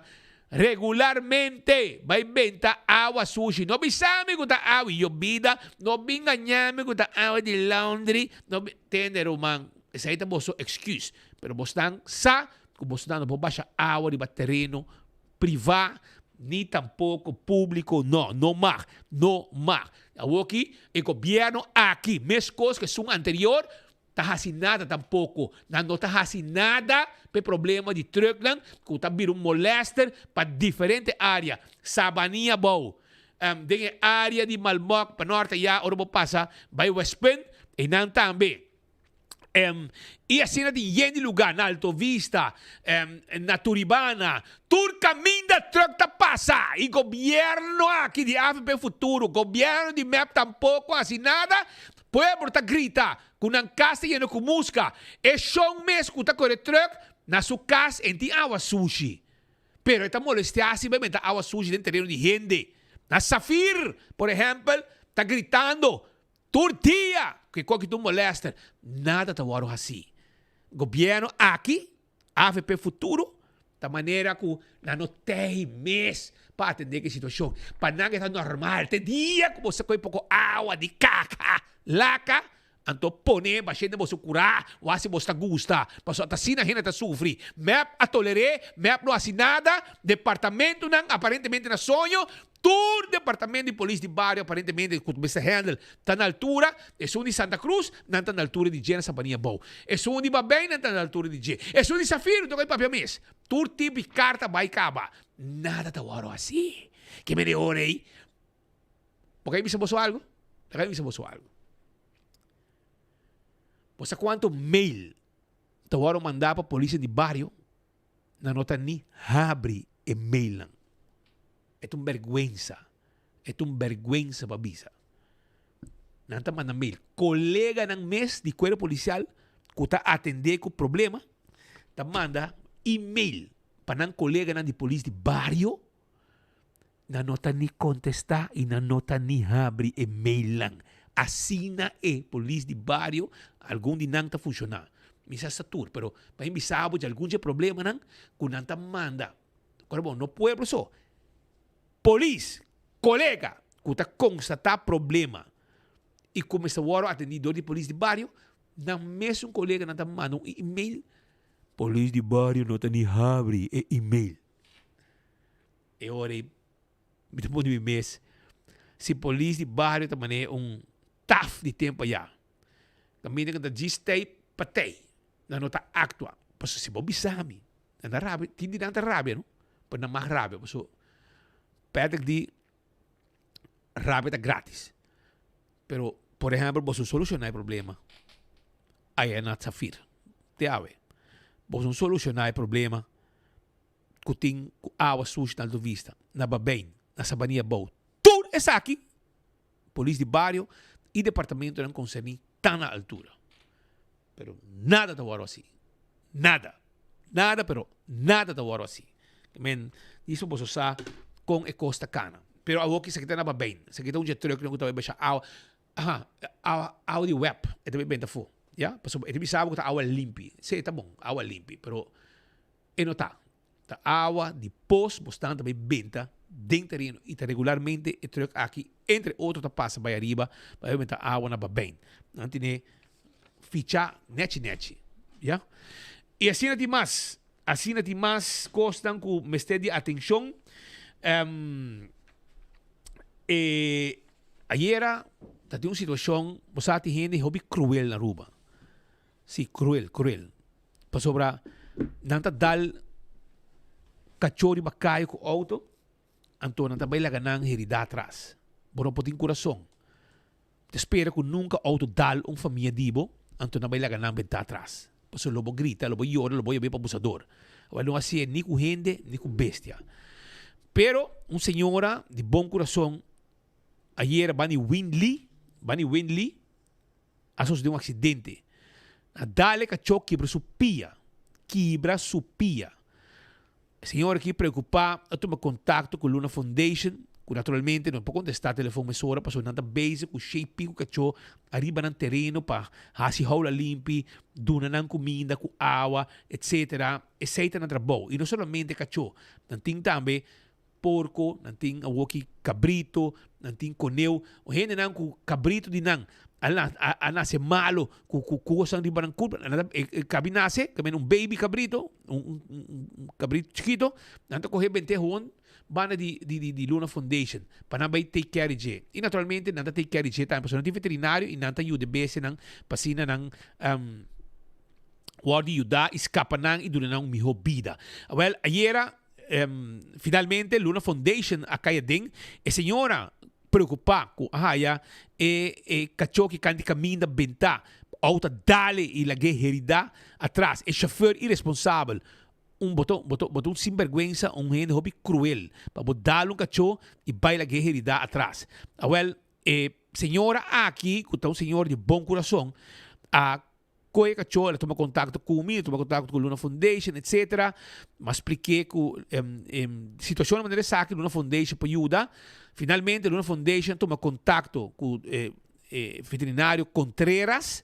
regularmente bay benta awa sushi. No bisa mi cu ta awa yobida, no bin gaña mi cu ta awa di laundry, no bin, tende ruman, esaki ta boso excuse. Pero bosnan sa cu bosnan no por basha awa riba tereno Privá ni tampoko públiko no, no mag, no mag. Awoki e gobièrnu aki, meskos ku esun anterior, ta hasi nada tampoko. Nan no ta hasi nada pa e problema di trùknan ku ta bira un molèster pa diferente área. Sabania bou, den e área di Malmok pa nòrt ayá ora bo pasa bai Westpunt, einan tambe. I asina tin yen di lugá na Alto Vista, na Turibana, tur kaminda trùk ta pasa i gobièrnu aki di avp Futuro, gobièrnu di mep tampoko hasi nada, pueblo ta grita ku nan kas ta yena ku muska, e shon mes ku ta kore trùk na su kas en tin awa sushi, pero e ta molestiá si bai meta awa sushi den tereno di hende. Na Safir, por ehèmpel, ta gritando Tur dia ku e koki ta un molester, nada ta wòrdu hasí. Gobièrnu aki, avp Futuro, ta manera ku nan no tei mes pa atendé ku e situashon. Pa nan e ta normal, te dia ku boso kohe poko awa di kaka, laka, anto pone bashé den boso kurá, wak si boso ta gusta. Pasobra ta asina hende ta sufri. Mep a toler'é, mep no hasi nada, departamentunan aparentemente na soño, Tur departamento di polis di bario aparentemente cu mester handle ta na altura, esun di Santa Cruz nan ta na altura di dje na Sabanilla Bou, esun di Babijn nan ta na altura di dje, esun di Safiro toca di papia mes. Tur tipo di carta bay caba, nada ta worde haci. Ke mende ora ey? Bo ka bisa boso algo? Bo ka bisa boso algo? Bo sa cuanto mail ta worde manda pa polis di bario? Nan no ta ni habri e mailnan. E ta un bergwensa. E ta un bergwensa pa bisa. Nan ta manda mail. Koleganan mes di kuerpo polisial ku ta atendé ku problema ta manda email pa nan koleganan di polis di bario. Nan no ta ni kontestá i nan no ta ni habri e mailnan. Asina e polis di bario, algun di nan ta funshoná. Mi sa sa tur, pero pa mi bisa bo dje algun dje problemanan ku nan ta manda. Ora bon, no pueblo so. Polis, kolega ku ta konstatá problema i ku mester wòrdu atendí dor di polis di bario, nan mesun koleganan ta manda un email, polis di bario no ta ni habri e email. E ora ei mi ta pone mi mes, si polis di bario ta manera un taf di tempo ayá, kaminda ku ta djis tei pa tei, nan no ta aktua. Pasobra si bo bisa mi, nan ta rabia, tin di nan ta rabia no, pero nan mas rabia pasobra Patrick di rabia ta gratis. Pero por ehempel boso soluciona e problema aya na Safir te awe. Boso soluciona e problema ku tin ku awa sushi na Alto Vista, na Babijn, na Sabanilla Abou. Tur esaki polis di bario i departamentonan konserní ta na altura. Pero nada ta wòrdu hasi. Nada. Nada pero nada ta wòrdu hasi. Men, disa boso sa kon e kos ta kana. Pero awor ki esaki ta na Babijn. Esaki ta un dje trùknan ku ta bai basha awa. Aha, awa, awa di web e ta bai benta afó. Ya, pasobra e ta bisa bo ku ta awa limpi. Sí, ta bon, awa limpi, pero E no ta. Ta awa di pos bosnan ta bai benta den tereno y ta regularmente e truck aki entre otro ta pasa bai ariba pa bai benta awa na Babijn. Nan tene ficha nechi nechi. Ya. Y asina tin mas. Asina tin mas cosnan cu mester di atencion. Um, e ayera ta tin un situacion, bo sa tin hende hopi cruel na Aruba. Si, cruel, cruel. Pasobra nan ta dal kachó riba kaya ku outo. Anto nan ta bai laga nan herida atras. Bo no por tin kurason. Ta spera ku nunka outo dal un famia di bo, anto nan bai laga nan benta atras. Pasobra lo bo grita, lo bo yora, lo bo yab'é pa abusador. Awor no hasié ni ku hende ni ku bestia. Pero un señora di bon kurason ayera bani Windley, bani Windley, a sosodé un aksidente. A dal e kachó kibra su pia, kibra su pia. E señor aki preokupá a tuma kontakto ku Luna Foundation, ku naturalmente no por kontestá telefon mesora pasobra nan ta bezig ku shei piku kachó ariba nan tereno pa hasi houla limpi, duna nan kuminda ku awa, etsetera. Esei ta nan trabou. I no solamente kachó, nan tin tambe porko, nan tin awoki kabrito, nan tin koneu. Un hendenan ku kabrito di nan a nase malo, ku ku kosan riba nan kurpa, nan ta e kabi nase, ta mende un baby kabrito, un un kabrito chikito, nan ta kohe bente hon banda di di di Luna Foundation pa nan bai take care di dje. I naturalmente nan ta take care di dje tambe pasobra nan tin veterinario i nan ta yuda e bestianan pa asina nan wòrdu yuda i skapa nan i duna nan un miho bida. Awèl ayera Finalmente Luna Foundation a kai aden. E señora preocupa cu a haya e e cacho ki kan di caminda benta auto a dale y lag'e herida atras. E chauffeur irresponsabel, un bo ta bo ta bo ta un sinberguensa, un hende hopi cruel pa bo dal un cacho y bay lag'e herida atras. Awel e señora aki cu ta un señora di bon curason a Koe kachó, el a tuma kontakto ku mi, el a tuma kontakto ku Luna Foundation, etsetera. Mi a splik'é ku e situashon manera esaki Luna Foundation por yuda. Finalmente Luna Foundation a tuma kontakto ku e veterinario Contreras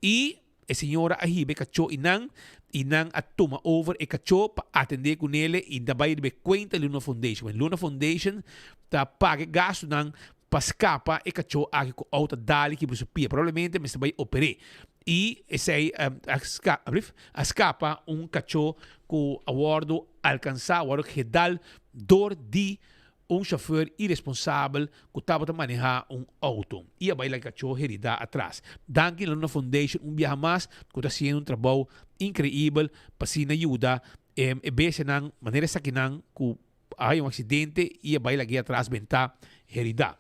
i e señora a hiba e kachó einan i nan a tuma over e kachó pa atendé kunele i ta bai riba e kuenta di Luna Foundation. Luna Foundation ta paga e gastunan pa skapa e kachó aki ku outo a dal i kibra su pia. Probablemente mester bai oper'é. I esei a skapa un kachó ku a wòrdu alkansá, a wòrdu gedal dor di un shofèr iresponsabel ku tabata manehá un outo i a bai laga e kachó heridá atras. Danki na Luna Foundation un biaha mas ku ta hasiendo un trabou inkreibel pa asina yuda e bestianan manera esakinan ku A hay un accidente y a bay lag'é atras benta herida.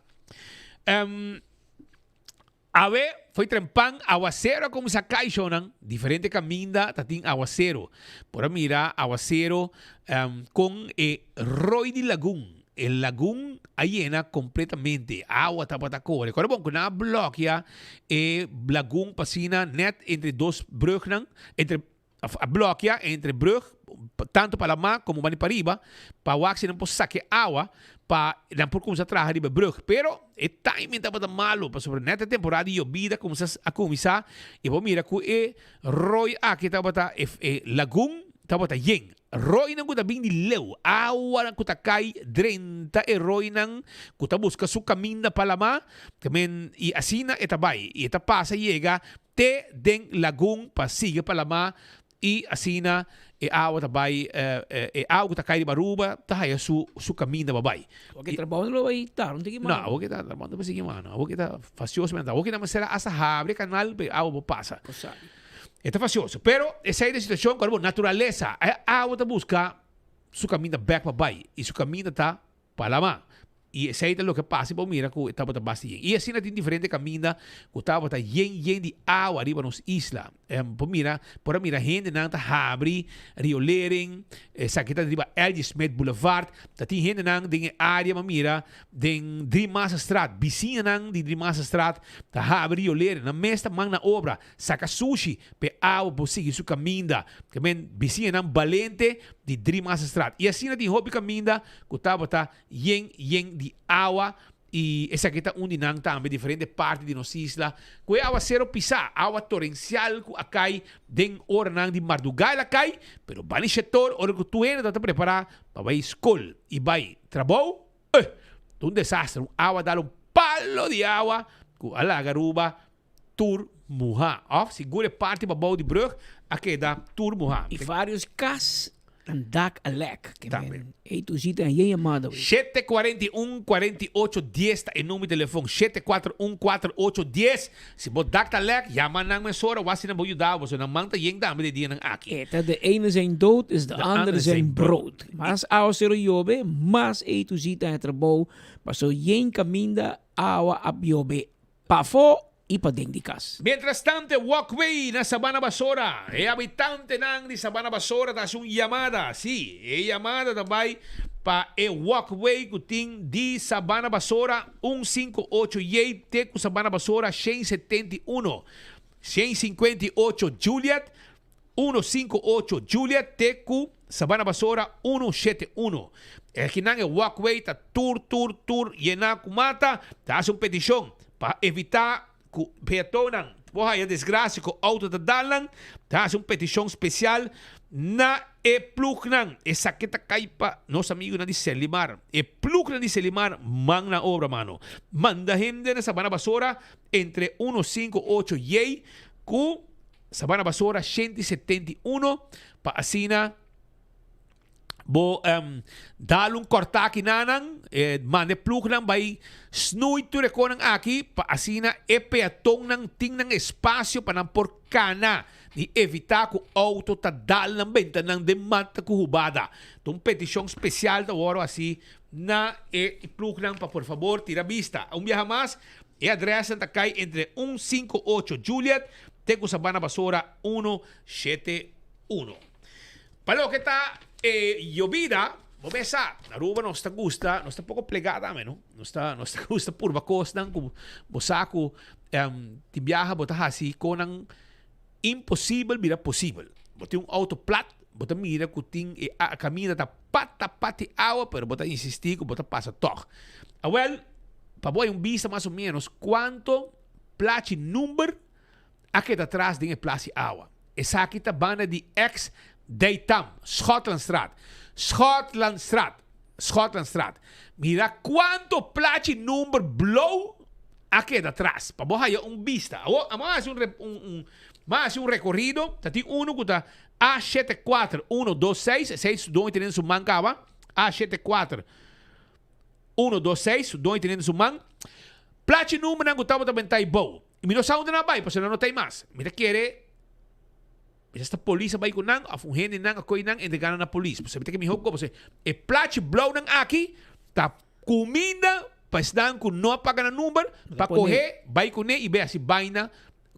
Um, awe foi trempan awacero a cuminsa cay shownan. Diferente caminda ta tin awacero. Por a mira awacero um, con e rooi di lagun. E lagun a yena completamente. Awa tabata core. Core bon cu nan a blokia e lagun pa asina net entre dos brugnan, entre A blokia entre brug, tanto pa lamá komo bani pariba, pa wak si nan por saka e awa pa nan por kuminsá traha riba e brug. Pero e timing tabata malu, pasobra nèt e temporada di yobida kuminsá a kuminsá i bo mira ku e roi aki tabata, e e lagun tabata yen. Roinan ku ta bin di leu, awanan ku ta kai drenta e roinan ku ta buska su kaminda pa lamá, tamen i asina e ta bai i e ta pasa yega te den lagun pa sigui pa lamá i asina e awa ta bai e awa ku ta kai riba Aruba ta haya su su kaminda pa bai. Awor ke trabou no lo bai tar un tiki mano. No, awor ke ta trabou no ta sigui mano. Awor ke ta fasioso men awor ke nan mester hasta habri e kanal pa e awa por pasa. E ta fasioso. Pero esei ta e situashon ku Aruba naturalesa e awa ta buska su kaminda bek pa bai i su kaminda ta pa lamá. I esei ta loke pasa i bo mira ku e tabata basta yen. I asina tin diferente kaminda ku tabata yen yen di awa riba nos isla. Por mira, por a mira hendenan ta habri riolering, esaki ta riba LG. Smith Boulevard. Ta tin hendenan den e área, bo mira den Driemasterstraat, bisiñanan di Driemasterstraat ta habri riolering. Nan mes ta man na obra, saka sushi pa e awa por sigui su kaminda. Ke men bisiñanan balente di Driemasterstraat. I asina tin hopi kaminda ku tabata yen yen di awa y esaki ta un di nan tambe diferente parti di nos isla cu e awacero pisa, awa torencial cu a cay den oranan di marduga el a cay, pero bani shetor ora cu tur hende tabata prepara pa bay scol y bay trabou, eh, ta un desastre, un awa dal un palo di awa cu a laga Aruba tur muha of sigur e parti pabou di brug a keda tur muha. Y varios cas. Nan dak a lek. Tambe. Ey tu zita en yen yamada wey. 741 48 10 ta e number di telefon. 741 48 10. Si bo dak ta lek, yama nan mesora wak si nan por yuda bo. Pasobra nan man ta yen tambe de dianan aki. E ta de ene zijn dood is de andere zijn brood. Mas awasero yobe, mas ey tu zita en trabou. Paso yen kaminda awa a yobe Pafó i paden di kas. Mientrastante walkway na Sabana Basora, e habitantenan di Sabana Basora ta hasi un yamada, sí, e yamada ta bai pa e walkway ku tin di Sabana Basora un sinku ocho J te ku Sabana Basora 171, 158 Juliet, 158 Juliet te ku Sabana Basora 171. Ekinan e walkway ta tur tur tur yená ku mata, ta hasi un petishon pa evitá ku peatonnan por haya desgrasia ku outo ta dal nan, ta hasi un petishon spesial na e plugnan. Esaki ta kai pa nos amigunan di Selimar. E plugnan di Selimar man na obra mano. Manda hende na Sabana Basora entre 158 J ku Sabana Basora 171 pa asina bo um, dal un kortaki na nan, eh, manda e ploegnan bai snoei tur e konan aki pa asina e peatonnan tin nan espasio pa nan por kana i evita ku auto ta dal nan benta nan den mata ku hubada. Ta un petishon spesial ta wòrdu hasi na e ploegnan pa por fabor tira bista. Un biaha mas, e adrèsnan ta kai entre un sinku ocho Juliet Te ku Sabana Basora uno shete uno. Pa loke ta e yobida, bo mes sa, na Aruba nos ta gusta, nos ta poko plegá tambe, no? Nos ta, nos ta gusta purba kosnan ku bo sa ku tin biaha bo ta hasi konan imposibel bira posibel. Bo tin un outo plat, bo ta mira ku tin e kaminda ta pata pati awa, pero bo ta insistí ku bo ta pasa tòg. Awèl, pa bo hay un bista mas o ménos kuanto Plachi number a keda tras den e plas di awa. Esaki ta banda di ex Daytam, Schotlandstraat. Schotlandstraat. Schotlandstraat. Mira cuanto plachi number blou a keda tras pa bo haya un bista. Awor amo a haci un un un a haci un recorrido, ta tin uno cu ta A shete kuater uno dos seis, esey su doño teniendo su man caba, A shete kuater. Uno, dos, seis, su doño teniendo su man. Plachi numbernan ku tabata bentá i bou. I mi no sa unda nan a bai, pasobra nan no ta ei mas. Mi ta kere mi sa polis a bai ku nan òf un hende nan a kohe nan entregá nan na polis. Pasobra mi ta ke mihó ku pasobra e plachi blounan aki ta kuminda pa esnan ku no a paga nan number pa kohe bai kuné i bai hasi baina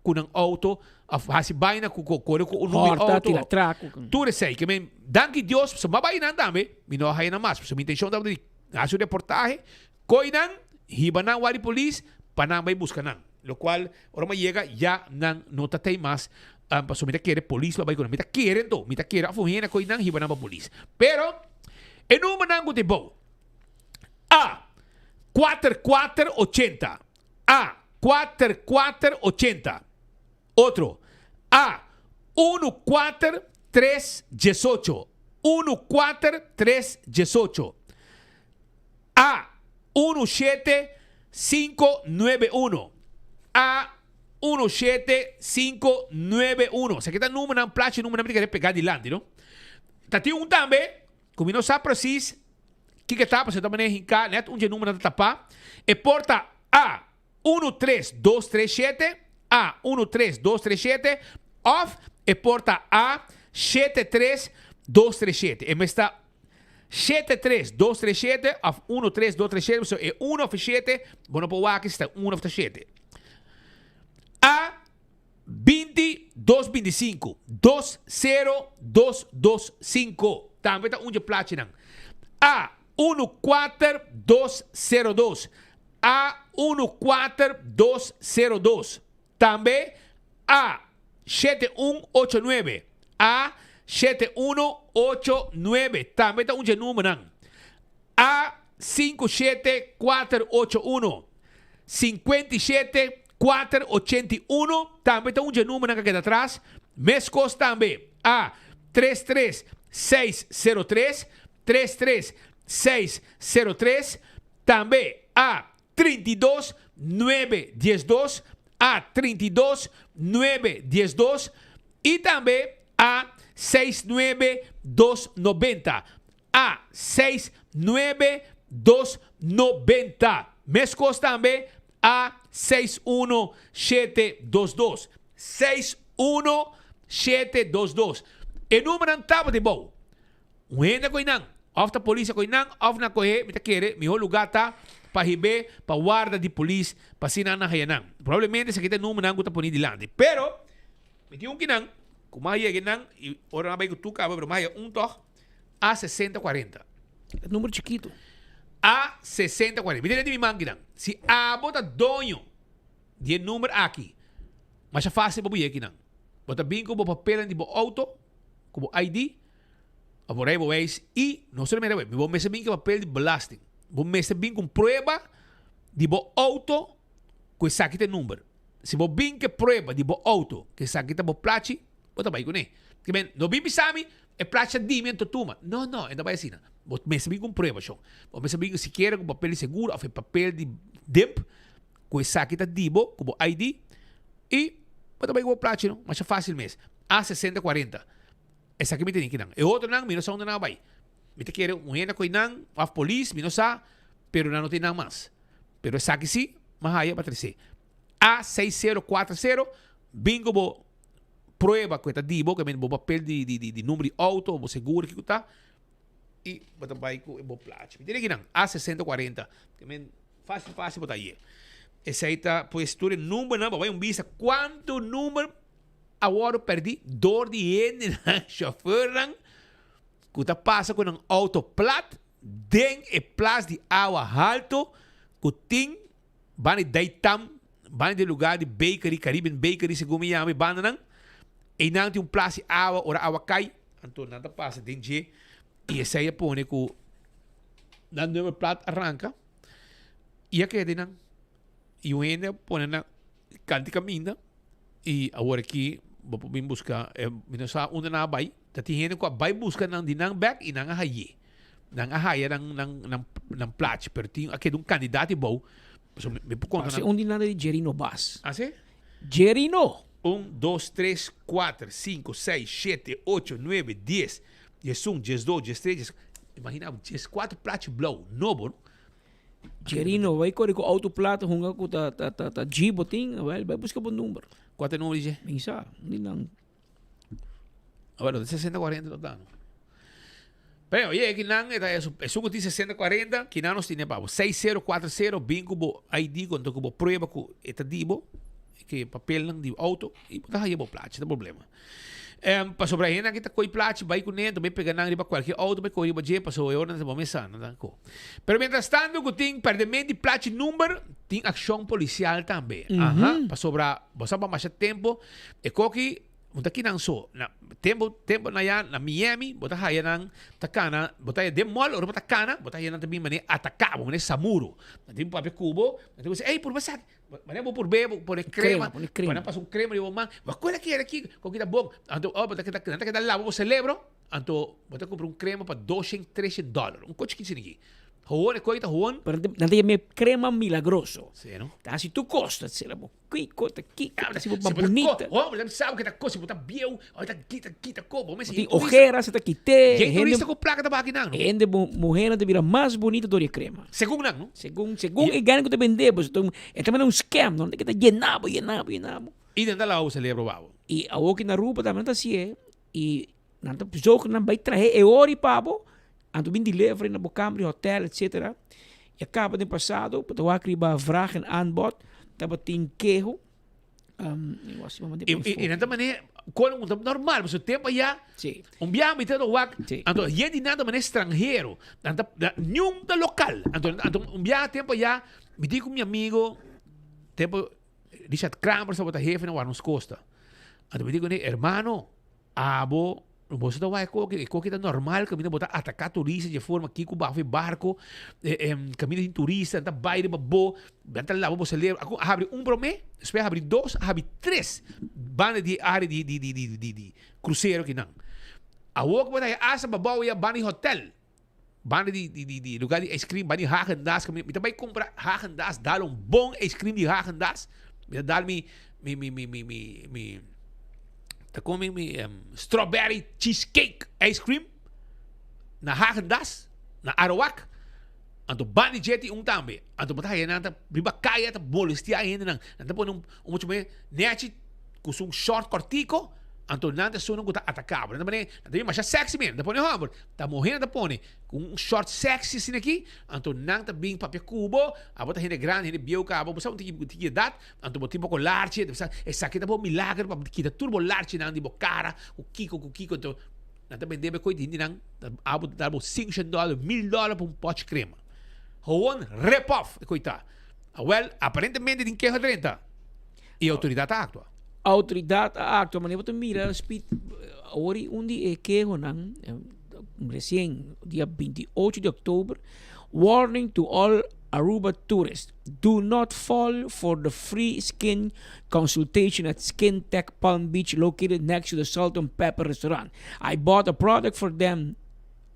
ku nan auto of hasi baina ku kore ku un number Horta, auto. tira traco. Tur esei. Ke men, danki Dios, pasobra m'a bai nan tambe, mi no a haya nan mas. Pasobra mi intencion tabata di hasi un reportahe, koi nan, hiba nan wak di polis, pa nan bai buska nan. Lokual, ora m'a yega, ya nan no ta tei mas, pasobra mi ta kere polis lo bai ku nan. Mi ta kere anto, mi ta kere of un hende a koi nan, hiba nan pa polis. Pero, e numbernan ku ta e bou, A, kuater kuater ochenta, A, kuater kuater ochenta. Otro, A, unu kuater tres diesocho. Unu kuater tres diesocho. A, unu shete sinku nuebe uno. A, unu shete sinku nuebe uno. Esaki ta numbernan, plachi numbernan mi ta kere pega dilanti, no? Ta tin un tambe Ku mi no sa presis kiko e ta pasobra ta manera hinká nèt un dje numbernan ta tapá. E por ta A unu tres dos tres shete, A unu tres dos tres shete, òf e por ta A shete tres dos tres shete. E mes ta shete tres dos tres shete òf unu tres dos tres shete, pasobra e unu òf e shete bo no por wak si ta unu òf ta shete. A 20 dos 25, dos sero dos dos sinku, tambe ta un dje plachinan. A unu kuater dos sero dos, A unu kuater dos sero dos, tambe A shete un ocho nuebe, A shete uno ocho nuebe, tambe ta un dje numbernan. A sinku shete kuater ocho uno, 57 481 tambe ta un dje numbernan ka keda atras. Meskos tambe A tres tres seis sero tres, tres tres seis sero tres, tambe A 32 nuebe diesdos, A 32 nuebe diesdos i tambe A. 69290. A 69290. Meskos tambe A 61722. 61722. E numernan tabata bou. Un hende a kohe nan, òf ta polis a kohe nan, òf nan a kohe, mi ta kere, mihó lugá ta pa hib'é pa warda di polis pa asina nan haya nan. Probablemente esaki ta e numernan ku ta poni dilanti. Pero, mi tin un kinan ku mas yega nan i ora nan a bai ku tur kaba, pero mas haya un tòg, A 60 40. E number chikitu. A 60 40. Mi tene di mi man kinan. Si abo ta doño di e number aki, masha fásil pa bo yega kinan. Bo ta bin ku bo papelnan di bo outo, ku bo ID, Of bo rijbewijs y no solamente rijbewijs, bo mester bin cu papel di belasting. Bo mester bin cu un prueba di bo auto cu esaki ta e number. Si bo bin cu e prueba di bo auto cu esaki ta bo plachi, bo ta bay cune. Ke men, no bin bisa mi e plachi ta di mi anto tuma. No, no, e no bay asina. Bo mester bin cu un prueba, shon. Bo mester bin cu sikiera cu papel di seguro of e papel di DIMP cu esaki ta di bo, cu bo ID y bo ta bay cu bo plachi, no. Masha facil mes. A 60 40. Esaki mi tene kinan. E otronan mi no sa unda nan a bai. Mi ta kere un hende a koe nan of polis, mi no sa, pero nan no tin nan mas. Pero esaki si, mi a haya pa trese. A 6040, bin ku bo prueba ku e ta di bo, ku bo papel di di di number di auto, bo seguro kiko ta, i bo ta bai ku bo plachi. Mi tene kinan, A 6040, ke men fácil fácil bo ta haye. Esei ta pues tur e numbernan, bo bai un bista kuantu number a wòrdu pèrdí dor di hendenan, shofèrnan, ku ta pasa ku nan outo plat den e plas di awa haltu ku tin banda di Daitam, banda di e lugá di bakery, Caribbean Bakery segun mi yama e bandanan. Einan tin un plas di awa, ora awa kai, anto nan ta pasa den dje i esei a pone ku nan number plat a ranka i a keda einan. I un hende a pone nan kanti kaminda. I awor aki bo por bin buska e mi no sa unda nan a bai. Ta tin hende ku a bai buska nan di nan bek i nan a haye. Nan a haya nan nan nan nan plachi pero tin a keda un kandidat di bou. Pasobra mi por konta Parse nan. un di nan ta di Jerino Bas. A si? Jerino! Un, dos, tres, kuater, sinku, seis, shete, ocho, nuebe, dies, diesun, diesdos, diestres, dies, imagina bo, dieskuater plachi blou nobo no. Jerino, bai kore ku auto plat hunga ku ta ta ta ta jeep bo tin, wel bai buska bo number. Kua ta e number di dje? Mi sa, ni nan. A ber, no ta sesenta kuarenta no ta no. Pero oye, kinan e ta esun, esun ku tin sesenta kuarenta, kinan nos tine pa bo. Seis sero kuater sero, bin ku bo ID konta ku bo prueba ku e ta di bo, ke papelnan di auto, i bo ta haya bo plachi, no problema. Em, pasobra e hendenan ki ta koi plachi bai kuné, ta bai pega nan riba kualke outo bai koi riba dje, pasobra e ora nan ta bo mesa, nan ta ko. Pero mientras tanto ku tin pèrdemento di plachi number, tin akshon polisial tambe. Aha, pasobra bo sa pa masha tempo e koki no ta kinan so. Na tempo, tempo na ya na Miami, bo ta haya nan ta kana, bo ta haya den mall, ora bo ta kana, bo ta haya nan ta bin manera ataka bo, manera samuro. Nan tin papia ku bo, nan tin bisa, ey purba esaki. Manera bo por be, bo pone crema, Crema, pone crema. pone pasa un crema riba bo man. Ma cual a kere aki? Con kita bon. Anto, oh, bo ta keda, nan ta keda lava bo celebro. Anto, bo ta cumpra un crema pa 200, 300 dollar. Un cochi kinse niki. Gewoon, e cochi ta gewoon. Pero nan ta yama e crema milagroso. Sí, no? Ta hasi tur cos, ta cera bo kiko, ta kiko, ta hasi bo Si bo ta bunita. co, oh, bo ta sabi cu ta co, si bo ta bieu, oh, ta kita, kita co. Bo mester Tin hende turista. ojeras, ta kite. Hende turista cu placa ta baha kinan, no? Hende muhernan ta bira mas bunita door e crema. Segun nan, no? Segun, segun e gana ku ta bende bo, e ta manda un scam, no? Ke ta yena bo, yena bo, yena bo. I nan ta laba bo celebro babo. I awor ki na Aruba tambe nan ta hasié, i nan ta zorg nan bai trahe e ori pa bo, anto bin delivery na bo kamer di hotel etcetera. I a kaba den pasado, bo ta wak riba vraag en aanbod, tabatin keho. I nan ta manera kon un ta normal, pasobra tempo aya un biaha mi ta no wak, anto yen di nan ta manera stranhero, nan ta niun ta lokal. Anto anto un biaha tempo aya mi di ku mi amigo tempo Richard Kramer tabata hefe na Warnos Costa. Anto mi di kuné, hermano, Abo, boso ta wak e koki, e koki ta normal kaminda bo ta ataka turista dje forma aki ku baho e barko, kaminda tin turista, nan ta bai riba bo, nan ta laba bo selebro. Aku a habri un prome, despues a habri dos, a habri tres banda di e area di di di di di di krusero akinan. Awor ku bo ta haña asta babou ya banda di hotel, banda di di di di lugar di ice cream, banda di Häagen-Dazs, mi ta bai kumpra Häagen-Dazs, dal un bon ice cream di Häagen-Dazs, mi ta dal mi mi mi mi mi mi. Ta come mi strawberry cheesecake ice cream na Häagen-Dazs, na Arawak. Anto bandi dje tin un tambe. Anto bo ta haya nan ta riba kaya ta molestia e hendenan. Nan ta pone un un mucha muhé nechi ku su short kòrtiko, anto nan ta esunnan ku ta ataká bo. Nan ta pone, nan ta bin masha sexy men. Nan ta pone hòmber, ta muhé nan ta pone ku un short sexy asina aki, anto nan ta bin papia ku bo, abo ta hende grandi, hende bieu kaba, bo sa un tiki tiki edat, anto bo tin poko larchi, bo sa esaki ta bo milager pa kita tur bo larchinan di bo kara ku kiko ku kiko, anto Nan ta bende bo e koe di hindinan, ta abo ta dal bo 500 dòler, 1000 dòler pa un pòchi krema. Gewoon rip off e koe ta. Awel, aparentemente tin keho drenta i outoridat a aktua. Outoridat a aktua, manera bo ta mira Speed, awor i un di e kehonan, resien dia 28 di òktober, Warning to all Aruba tourists, do not fall for the free skin consultation at Skin Tech Palm Beach located next to the Salt and Pepper restaurant. I bought a product for them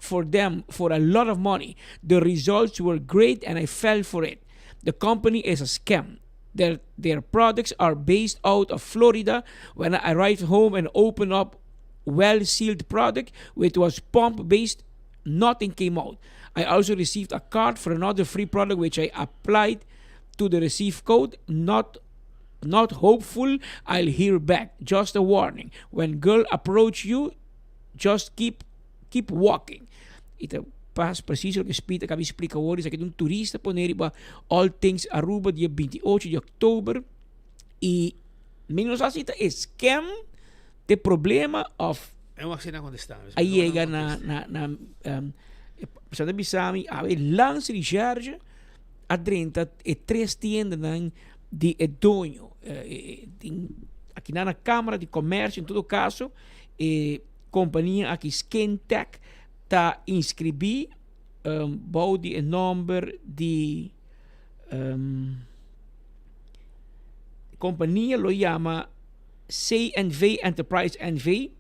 for them for a lot of money. The results were great and I fell for it. The company is a scam. Their, their products are based out of Florida. When I arrived home and opened up well-sealed product, which was pump-based, nothing came out. I also received a card for another free product which I applied to the receive code. Not not hopeful I'll hear back. Just a warning. When girl approach you, just keep keep walking. Ita pas precies loke Speed a caba di splica awor. Esaki ta un turista pone riba All Things Aruba dia 28 di october. Y mi no sa si ta e scam te problema of E wak si na contesta. A yega na na na um, e persona bisa mi awe Landsrecherche a drenta e tres tiendanan di e doño. Eh, tin aki na na Cámara di Comercio en todo caso e compania aki Skintech ta inscribí um, bou di e nomber di um, compania lo yama CNV Enterprise NV,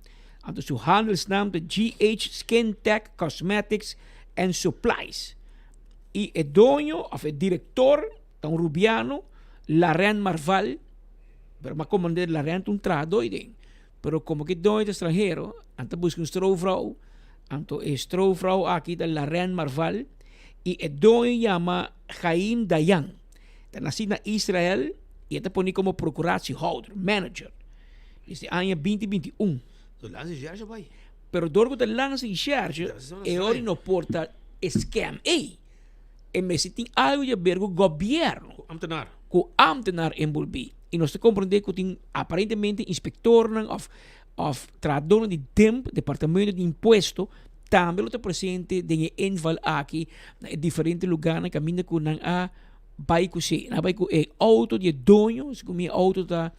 anto su handelsnaam ta GH Skin Tech Cosmetics and Supplies. I e doño of e director ta un Rubiano, Laren Marval, pero m'a comprende Laren ta un trahadó ei den, pero como ke doño ta stranhero, nan ta busca un strovrouw, anto e strovrouw aki ta Laren Marval i e doño yama Chaim Dayan. Ta nací na Israel y e ta poni como procuratiehouder, manager, desde aña 2021. Do landsrecherche bai. Pero door cu ta landsrecherche, e ora no por ta e scam ey. E mester tin algo di haber cu gobierno. Cu ambtenaar. Cu ambtenaar envolvi. Y nos ta comprende cu tin aparentemente inspectornan of of trahadornan di DIMP, Departamento di Impuesto, tambe lo ta presente den e inval aki na e diferente lugarnan caminda cu nan a bai cu si. Nan a bai cu e auto di e doño, segun mi e auto ta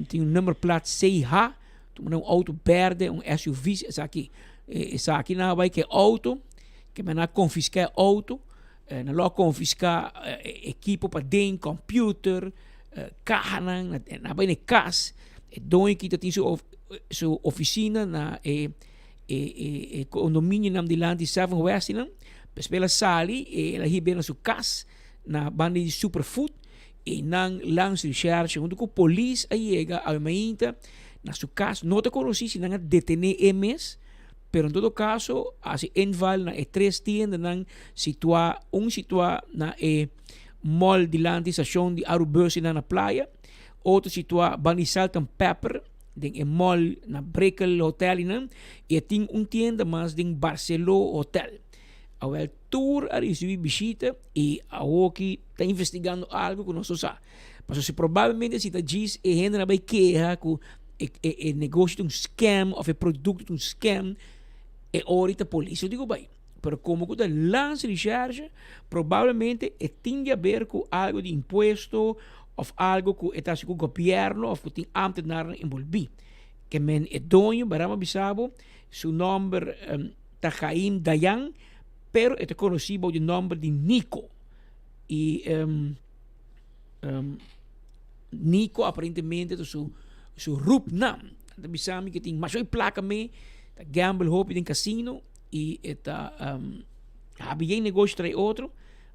tin un nummerplaat CH, un auto berde, un SUV, esaki. Esaki nan a bai cu e auto, ke men a confisca e auto, nan lo a confisca ekipo paden, computer, cahanan, nan a bai na e cas, e doño aki ta tin su su oficina na e e e e condominionan dilanti Seven Westinan, despues el a sali y el a hiba na su cas na banda di Superfood y nan landsrecherche hunto cu polis a yega awe mainta na su cas, no ta conoci si nan a detene e mes, pero en todo caso a haci inval na e tres tiendanan situa, un situa na e mall dilanti stacion di Arubus na playa, otro situa banda di Salt and Pepper den e mall na Brickell Hotel einan y e tin un tienda mas den Barceló Hotel. Awel tur a ricibi bishita y awoki ta investigando algo cu nos no sa. Pasobra si probablemente si ta djis e hendenan bay keha cu e e e negoshi ta un scam of e producto ta un scam e ora ta polis lo dico bay. Pero como cu ta landsrecherche probablemente e tin di haber cu algo di impuesto of algo cu e ta haci cu gobierno of cu tin ambtenarnan envolvi. Ke men e doño, Baram a bisa bo, su nomber ta Chaim Dayan, pero e ta conoci bou di nomber di Nico. Y Nico aparentemente ta su su roepnaam. Nan ta bisa mi cu tin masha hopi placa me, ta gamble hopi den casino y e ta habi yen negoshi trae otro.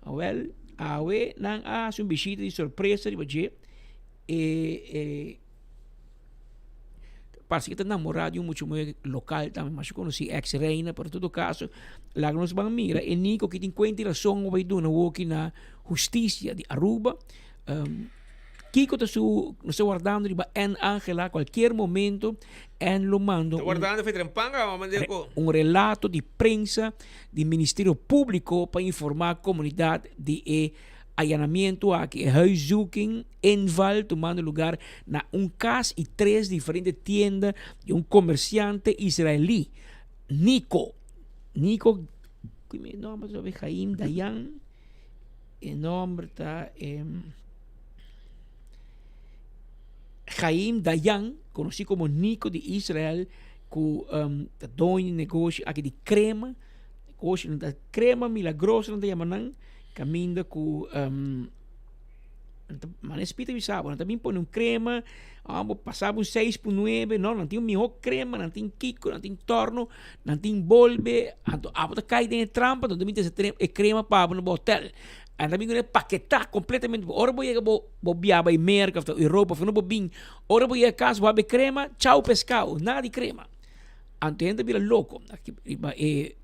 Awel, awe nan a hasi un bishita di sorpresa riba dje. E, e. Parse ku ta namorá di un mucha muhé lokal tambe, masha konosí, ex reina, pero en todo kaso, laga nos ban mira e Nico ki tin kuenta i rason ku bai duna woki na hustisia di Aruba. Kiko ta su, nos ta wardando riba N Angela, kualkier momento N lo manda Ta wardando fe trempanga, mama Nico. un relato di prensa di Ministerio Públiko pa informá komunidat di e allanamiento aki, e huiszoeking, inval tumando lugar na un cas y tres diferente tienda di un comerciante israelí, Nico. Nico, cu mi nomber ta Jaim Dayan, e nomber ta Jaim Dayan, conoci como Nico di Israel, cu ta doño di negoshi aki di crema, negoshi nan ta crema milagroso nan ta yama nan, Caminda cu Mane spita bisa bo, nan ta bin pone un crema, ah, bo pasa bo un seis pu nuebe, no, nan tin un miho crema, nan tin kiko, nan tin torno, nan tin bolbe, anto abo ta kai den e trampa, nan ta bin trese e crema pa bo na bo hotel. Nan ta bin ku e paketá completamente, ora bo yega bo bo bia bai Merca of Europa of unda bo bin, ora bo yega cas bo habi crema, chao pescao, nada di crema. Anto hende ta bira loco, aki riba e.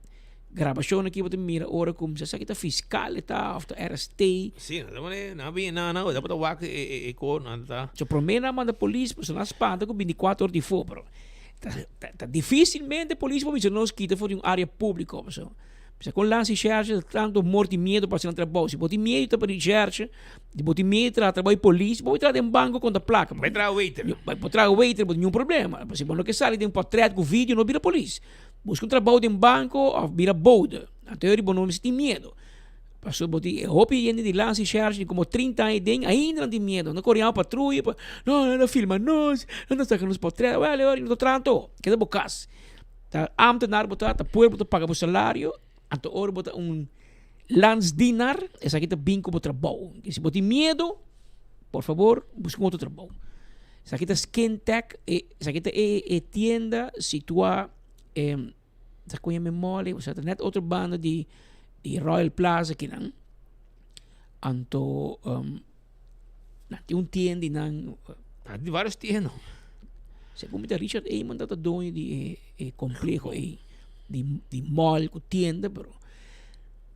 Grabashon aki bo ta mira ora ku sa esaki ta fiskal e ta of ta RST. Si, nan ta pone, nan a bini nan nan ta wak e e ko nan ta. So prome nan a manda polis pasobra nan a spanta ku bintikuater ora di for pero ta ta difisilmente polis por bisa nos kita for di un area publiko pasobra bisa kon landsrecherche ta tanto morti miedo pa hasi nan trabou si bo tin miedo ta pa recherche di bo tin miedo traha trabou di polis bo por traha den banko konta plaka Bai traha waiter. Bai por traha waiter bo tin niun problema pasobra si bo no ke sali den portret ku video no bira polis. Busca un trabou den banco of bira bode. Anto yori bo no mester tin miedo. Pasobra bo tin e hopi hende di lansa y shersh di como 30 aña den ainda nan tin miedo. Nan coriamo patruya pa no nan ta filma nos, nan ta saca nos potret. Wel yori no ta traha anto. Keda bo cas. Ta ambtenaar bo ta, ta pueblo ta paga bo salario. Anto ora bo ta un landsdienaar esaki ta bin cu bo trabou. Si bo tin miedo, por fabor busca un otro trabou. Esaki ta Skintech, e esaki ta e e tienda situá em ta koña mi mole, osea ta net otro banda di di Royal Plaza kinan. Anto nan tin un tienda di nan. Nan tin varios tienda. Segun mi ta Richard Eamon ta ta doño di e e compleho ei di di mall ku tienda pero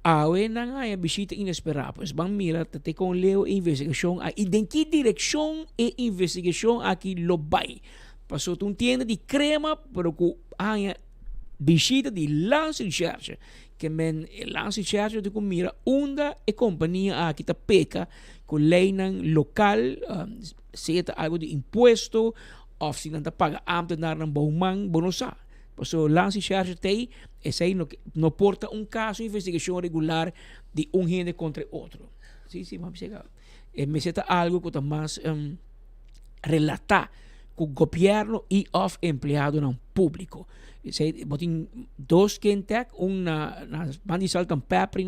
Awe nan haña bishita inesperá, pues ban mira ta te kon leu e investigashon a i den ki direkshon e investigashon aki lo bai. Pasobra ta un tienda di krema pero ku haña bishita di Landsrecherche. Ke men e Landsrecherche tin ku mira unda e kompania aki ta peka ku leinan lokal, sea ta algu di impuesto òf si nan ta paga ámtenarnan bou man, bo no sa. Pasobra Landsrecherche t'ei, esei no no por ta un caso investigacion regular di un hende contra e otro. Si, si, m'a bisa e mester ta algo cu ta mas relata cu gobierno y of empleadonan publico. Esei bo tin dos kentec, un na na banda di Salt and Pepper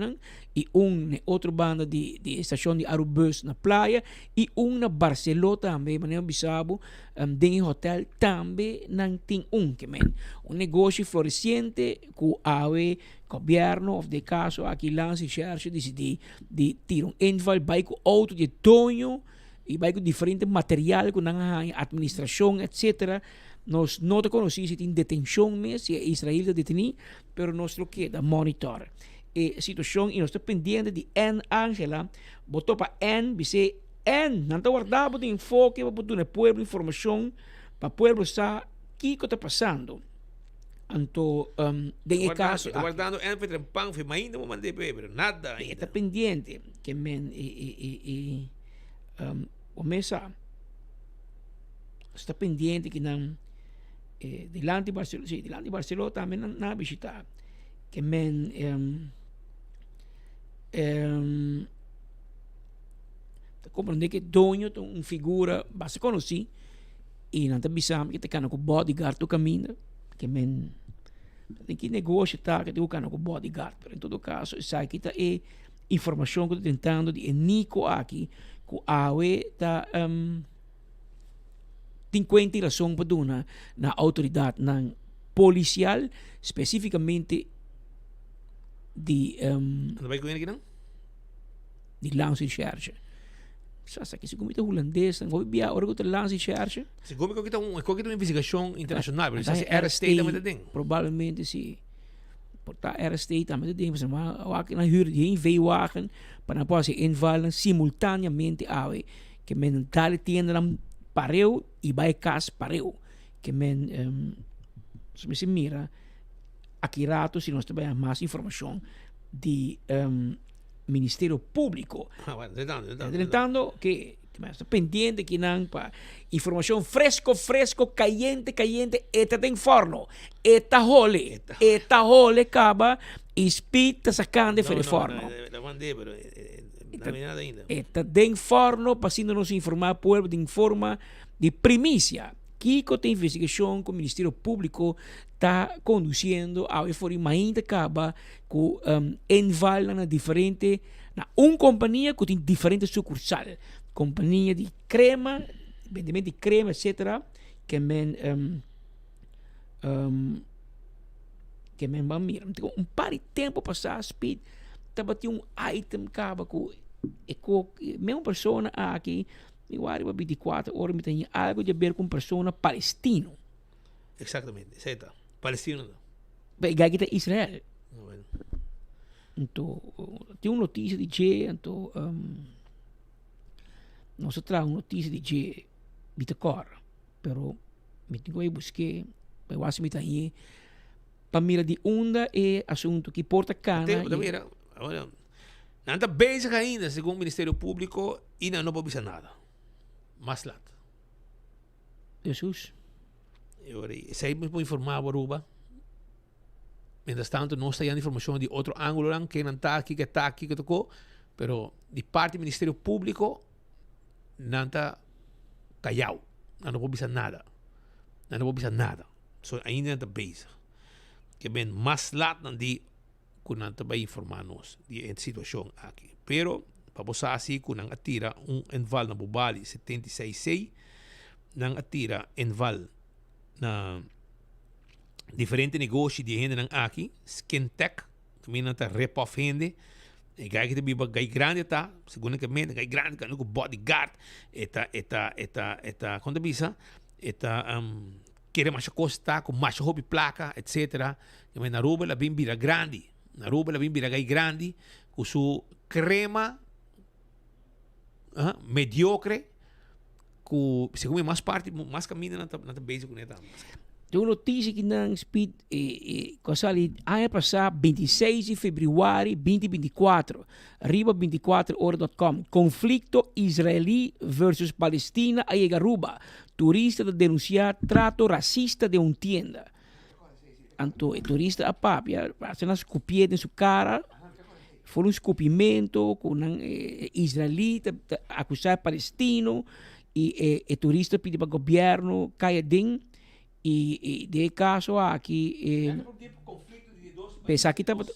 y un na e otro banda di di e stacion di Arubus na Playa y un na Barceló tambe, manera mi bisa bo. Den e hotel tambe nan tin un ke men un negoshi floreciente ku awe gobierno of den caso aki Landsrecherche disidi di tira un inval bai ku auto di e doño y bai ku diferente material ku nan a haña administracion etcetera. Nos no ta conoci si tin detencion mes si e Israel ta deteni pero nos lo keda monitor e situacion y nos ta pendiente di N Angela bo topa N bis'e En nan ta warda bo den enfoke pa bo duna e pueblo informashon pa pueblo sa kiko ta pasando. Anto den e kaso aki. Wardando en fe pan fe mainda bo mande pe pero nada ainda. E ta pendiente ke men e e e e bo mes sa sta pendiente ki nan dilanti Barceló si dilanti Barceló tambe nan a bishita ke men. Ta comprende que doño ta un figura basta conoci y nan ta bisa mi que ta cana cu bodyguard tur caminda que men den ki negocio ta que tin cu cana cu bodyguard pero en todo caso esaki ta e informacion cu ta tentando di e Nico aki cu awe ta tin cuenta y razon pa duna na autoridadnan policial specificamente di Anda bay cu hende kinan? Di Landsrecherche. Sa sa ki segun mi ta hulandes, nan hopi bia ora ku ta lansa i shershi. Segun mi ku ta un ku ta un investigashon internashonal, pero sa si RST tambe ta den. Probablemente si. Por ta RST tambe ta den, pasobra nan wak nan huur di heen V-wagen pa nan por hasi invalnan simultaneamente awe. Ke men dal e tiendanan pareu i bai kas pareu. Ke men nos mester mira aki rato si nos ta bai mas informashon di Ministerio Público. Ah, bueno, entrando, entrando. Entrando que está pendiente que nan pa información fresco, fresco, caliente, caliente, eta den forno, eta hole, eta hole caba y speed ta sacando no, no, forno. No, no, mandé, pero eh, eh, no hay nada ainda. Eta den forno pa siendo nos informar pueblo de forma de primicia. Kiko ta investigacion cu Ministerio Publico ta conduciendo awe for di mainta caba cu um, invalnan na diferente na un compania cu tin diferente sucursal. Compania di crema, vendimento di crema, etc. Que men um, um, que men ban mira. Un par di tempo pasá speed tabatin un item caba cu e co mesmo persona aki Mi wari pa 24 ora mi ta haña algo di haber ku un persona palestino. Exactamente, esei ta. Palestino ta. Pero e gai ta Israel. Ah, bueno. Anto, tin un noticia di dje, anto um, nos a traha un noticia di dje, mi ta kòrda, pero mi tin ku bai busk'é, bai wak si mi ta hañ'é, pa mira di unda e asuntu ki por ta kana. Te, mira, bueno, Nan ta bezig ainda, segun Ministerio Publico, y nan no por bisa nada. Mas lat. Jesus. Esey mi por informa bo, Aruba. Mientras tanto, nos ta yanda informacion di otro angulonan, ken nan ta, kiko ta, kiko ta ko. Pero di parti Ministerio Publico, nan ta callao. Nan no por bisa nada. Nan no por bisa nada. So, ainda nan ta bezig. Ke men mas lat nan di ku nan ta bai informá nos di e situashon aki. Pero pa bo sa si ku nan a tira un enval na Bubali 76 C, nan a tira enval na diferente negoshi di e hendenan aki, Skintech, kaminda nan ta rip off hende. E gai ki ta biba gai grandi ta, segun nan ke mende, gai grandi ku bodyguard, e ta e ta e ta e ta kon ta bisa? E ta Kere masha kos ta ku masha hopi plaka etcetera. Keme na Aruba el a bin bira grandi. Na Aruba el a bin bira gai grandi ku su krema mediocre ku segun mi mas parti mas kaminda nan ta nan ta bezig kuné tambe. Tin un notisia ki nan speed ku a sali aña pasá 26 di februari 2024 riba 24ora dot com, Konflikto Israelí versus Palestina a yega Aruba. Turista ta denunsiá trato rasista den un tienda. Anto e turista a papia, hasta nan skupié den su kara. For un skupimento ku nan israelí ta akusá e palestino i e turista a pidi pa gobièrnu kai aden i den e kaso aki esaki tabata.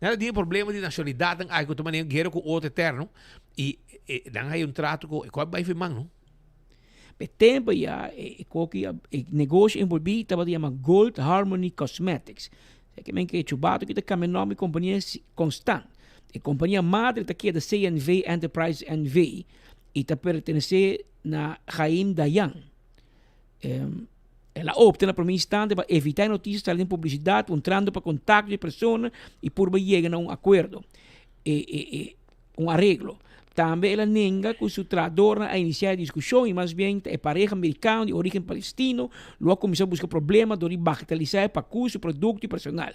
Nan tin e problema di nashonalidatnan aki ku ta manera guera ku otro eterno i nan haya un trato ku e kos bai firman no. Pe tempo ya e koki e negoshi envolvi tabata yama Gold Harmony Cosmetics. E ke men ke chubato ki ta kambia nomber di kompania konstant. E kompania madre ta keda CNV Enterprises NV i ta pertenese na Chaim Dayan. El a opta na prome instante pa evita e notisia sali den publisidat puntrando pa kontakto di persona i purba yega na un akuerdo, un areglo. Tambe el a nenga ku su trahadornan a inisiá e diskushon i mas bien ta e pareha merikano di orígen palestino lo a kuminsá buska problema dor di bagatalisá e pakus, su produkto i personal.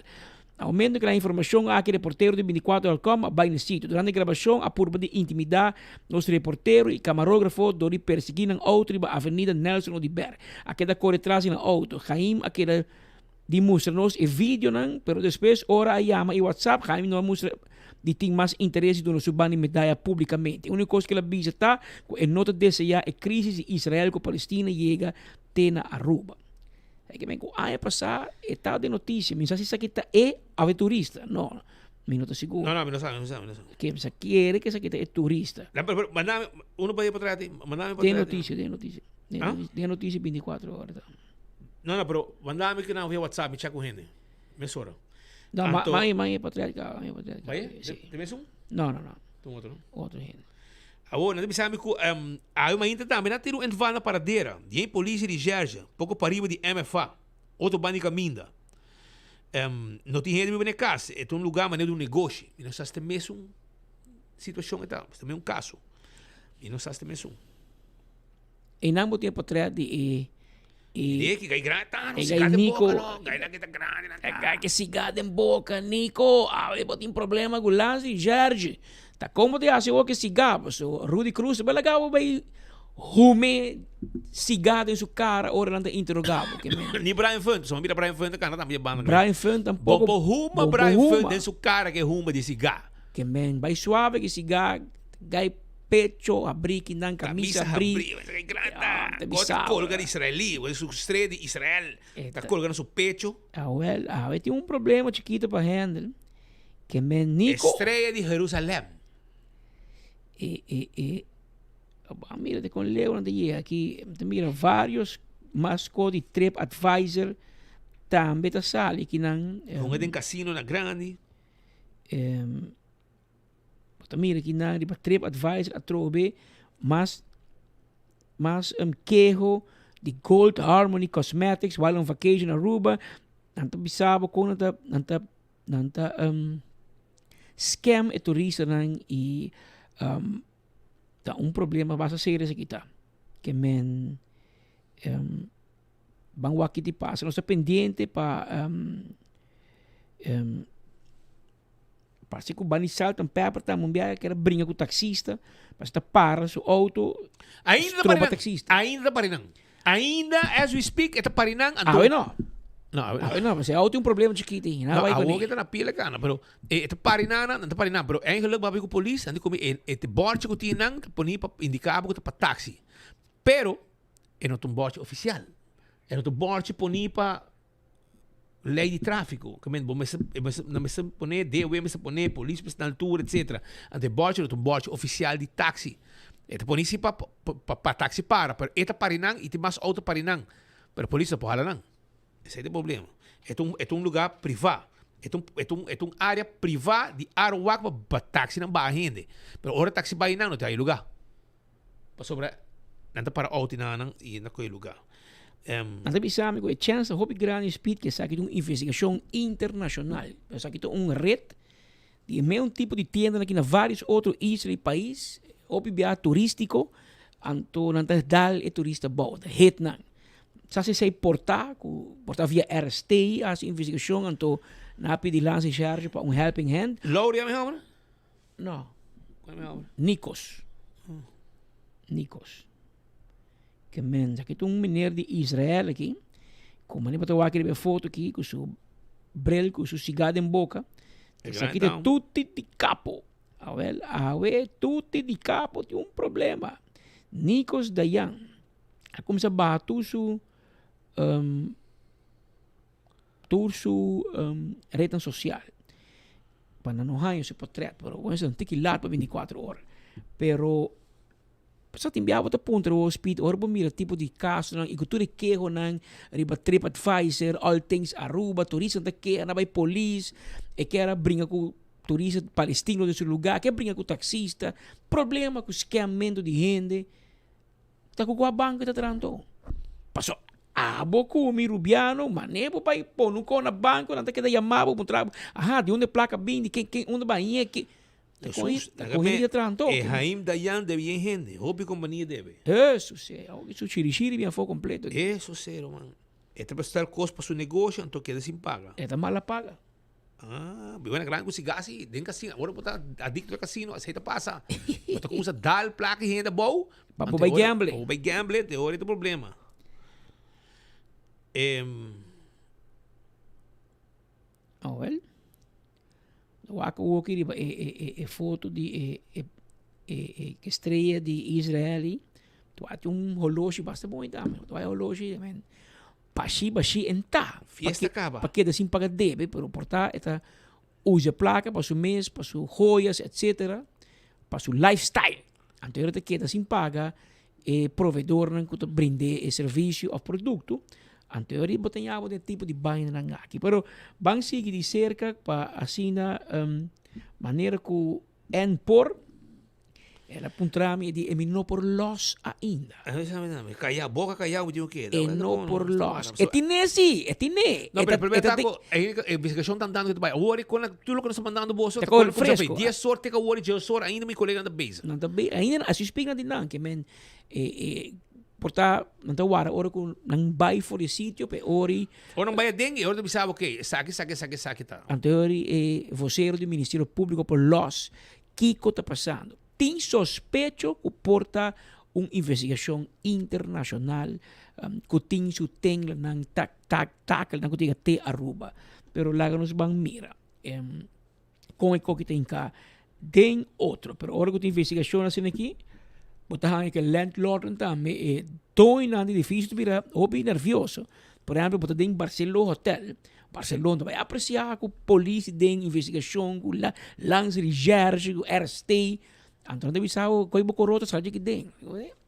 Na momento ku nan informashon aki reportero di 24 dot com a bai na sitio. Durante grabashon a purba di intimidá nos reportero i kamarógrafo dor di persiguí nan outo riba Avenida Nelson Oduber. A keda kore tras di nan outo. Jaime a keda di mustra nos e videonan, pero despues ora a yama i WhatsApp, Jaime no a mustra di tin mas interes di duna su banda di medaya públikamente. E úniko kos ku el a bisa ta ku e no ta deseá e krísis di Israel ku Palestina yega te na Aruba. E ke men ku aña pasá e ta den notisia. Mi sa si esaki ta e òf e turista. No, mi no ta sigur. No, no, mi no sa, mi no sa, mi no sa. Ke mi sa kere ke esaki ta e turista. No, pero, pero mandame, uno pa pa ti, mandame pa Den notisia, den notisia. Den ah? notisia, den notisia 24 ora ta. No, no, pero mandame ke nan via WhatsApp, mi check ku hende. Mesora. No, ma, ma, ma, pa trás, ma, pa trás. Vai? Si. Te mes un? No, no, no. Tu otro? Otro hende. Awor, nan ta bisa mi ku awe mainta tambe nan a tira un enval na Paradera di e polis di Recherche, poko pariba di MFA, otro banda di kaminda. No tin hende biba na e kas, e ta un lugá manera di un negoshi. Mi no sa si ta e mesun situashon e ta, si ta e mesun kaso. Mi no sa si ta e mesun. Einan bo tin e potret di e e ki gai grandi ta no siga den boka no gai nan ki ta grandi nan ta. Gai ki siga den boka Nico awe bo tin problema ku Lansi Jerge ta kon bo ta hasi awor ki siga paso Rudy Cruz ta laga bo bai hume siga den su kara ora nan ta interoga bo ke men. Ni Brian Funt pasobra mi mira Brian Funt ta kanta tambe e banda. Brian Funt tampoco bo por huma Brian Funt den su kara ke huma di siga. Ke men bai suave ki siga gai Pecho habrí ki nan Camisa camisa habrí. habrí. Ah, ta bisa. Ta colga di Israelí, su estrella di Israel. Ta colga na su pecho. Awel, awe tin un problema chikito pa handle. Ke men Nico. Estrella di Jerusalem. E, e, e. Bo mira te con leu nan ta yega aki. Ta mira varios mas ko di Trip Advisor tambe ta sali ki nan. Hunga den casino na grandi. Bo ta mira kinan riba TripAdvisor atrobe mas mas um keho di Gold Harmony Cosmetics while on vacation Aruba. Nan ta bisa bo kon nan ta nan ta nan ta um scam e turistanan i um ta un problema basta serio esaki ta. Ke men um ban wak ki ta pasa. Nos ta pendiente pa um um Parse ku bani salt and pepper ta un biaha kere bringa ku taxista, parse ta para su auto, Ainda ta stroba parinan. taxista. Ainda ta parinan. Ainda as we speak e ta parinan anto. Awe no. No, awe no. Awe no, pasobra e auto tin un problema chikito ahi, nan No, bai awor kuné. ke ta na pila kana, pero e ta parinan nan, nan ta parinan, pero eigenlijk bo a bai ku polis, nan di komi e e bòrchi ku tin nan ta poni pa indiká bo ku ta pa taxi. Pero e no ta un bòrchi ofisial. E no ta un bòrchi poni pa ley di trafico, ke men bo mester e mester nan mester pone DOW mester pone polis mester na altura etcetera anto e bòrchi lo ta un bòrchi ofisial di taxi e ta pone si pa pa pa taxi para pero e ta pari nan i tin mas outo pari nan pero polis no por hala nan esei ta e problema e ta un e ta un lugar priva e ta un e ta un e ta un area priva di Aruwak pa pa taxinan baha hende pero ora taxi bai nan no tin ai lugar. Pasobra nan ta para outo na nan i na koe lugá. Nan ta bisa mi ku e chèns ta hopi grandi Speed ku esaki ta un investigashon internashonal. Esaki ta un ret di e mesun tipo di tiendanan aki na vários otro isla i pais, hopi biaha turístiko, anto nan ta dal e turista abou, ta hit nan. Sa si esei por ta ku por ta via RST a hasi investigashon anto nan a pidi Lance Sherge pa un helping hand. Laurie a mi homber? No. Nikos. Nikos. Ke mens. Aki ta un meneer di Israel aki. Ku mane bo ta wak riba e foto aki ku su bril ku su siga den boka. Esaki ta tutti di kapo. Awel, awe tutti di kapo tin un problema. Nikos Dayan a kuminsá baha tur su um, tur su um, retnan sosial. Pa nan no haña su potret, pero bueno, esei ta un tiki lat pa binticuatro ora. Pero sa tin bia bo ta puntra bo Speed, ora bo mira tipo di kasonan i ku tur e kehonan riba TripAdvisor, All Things Aruba, turistanan ta keha nan bai polis, e kier a bringa ku turista palestino den su lugar, kier bringa ku taxista, problema ku scammentu di hende. Ta ku kua banko ta traha anto? Paso abo ku mi rubiano mane bo bai pone un ko na banko nan ta keda yama bo puntra bo aha di unda e plaka bin di ken ken unda bo a hia ke ta kon ta kon hende ta traha anto. E Haim Dayan debe yen hende hopi kompania debe. Eso si awor su shirishiri bin afo kompleto. Eso si ruman e ta presta kos pa su negoshi anto keda sin paga. E ta mala paga. Ah, biba na gran ku siga si den kasino. Ora bo ta adikto na kasino, asei ta pasa. Bo ta kusa dal plaka i hende abou. Pa bo bai gamble. Pa bo bai gamble, te ora ta problema. Em. Oh wel. Wak awor aki riba e e e e foto di e e e e estrella di Israel. Tu a un holoshi basta bonita. Tu a holoshi, men. Bashi bashi en ta. Fiesta kaba. Pa keda sin paga debe, pero por ta e ta usa plaka pa su mes, pa su joyas, etcetera, pa su lifestyle. Anto ora ta keda sin paga e proveedornan ku ta brind'é e servisio òf produkto, anto ora bo ta yama den tipo di bainanan aki. Pero ban sigui di serka pa asina manera ku en por. El a puntra mi e di e mi no por los ainda. Callao, boca callao mi tin cu keda. E no por los. E tine si, e tine. No, pero el problema ta cu e investigacion ta andando cu ta bay. Awor e con tur loke nos ta mandando boso ta con fresco. Dies or te cu awor y dies or ainda mi coleganan ta bezig. Nan ta bezig, ainda as you speak nan tin nan ke men e por ta nan ta wara ora cu nan bay for di e sitio pa e ori. Ora nan bay aden e ora ta bisa bo ok esaki esaki esaki esaki ta. Anto e ori e vocero di Ministerio Publico por los Kiko ta pasando? Tin sospecho ku por ta un investigashon internashonal ku tin su tenglanan, takelnan ku ta yega te Aruba. Pero laga nos ban mira kon e koki ta hinká den otro. Pero ora ku tin investigashon asina aki, bo ta haña ku e landlordnan tambe, e doñonan di edifisio ta bira hopi nervioso. Por ehempel, bo ta den Barceló Hotel. Barceló ta bai apresiá ku polis den investigashon, ku langs recherche, ku RST. Anto nan ta bisa bo, koi bo korota sal djiki den.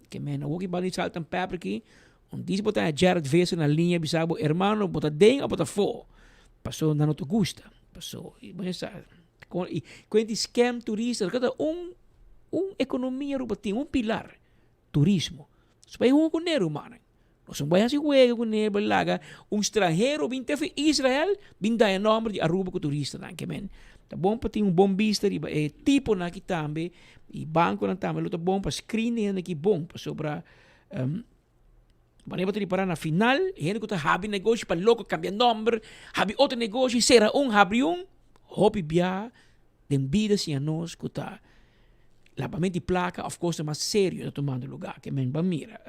Ke men awor ki banda di salt and pepper aki, un dis bo ta haña Gerrit Visser na liña bisa bo, hermano, bo ta den òf bo ta afó? Paso nan no ta gusta. Paso, bo ya sa, i kuent di scam turista, ta un un ekonomia Aruba tin, un pilar, turismo. So bai hunga ku ne rumannan. Nos no bai hasi wega ku ne, bai laga un stranhero bin te for Israel bin daña nòmber di Aruba ku turistanan. Ke men ta bon pa tin un bon bista riba e tiponan aki tambe i bankonan tambe lo ta bon pa screen e hende aki bon pasobra wanneer bo ta ripará na final hende ku ta habri negoshi pa loko kambia nòmber, habri otro negoshi, sera un habri un, hopi bia Den bida siña nos ku ta labamento di plaka òf kosnan mas serio ta tumando lugá. Ke men ban mira.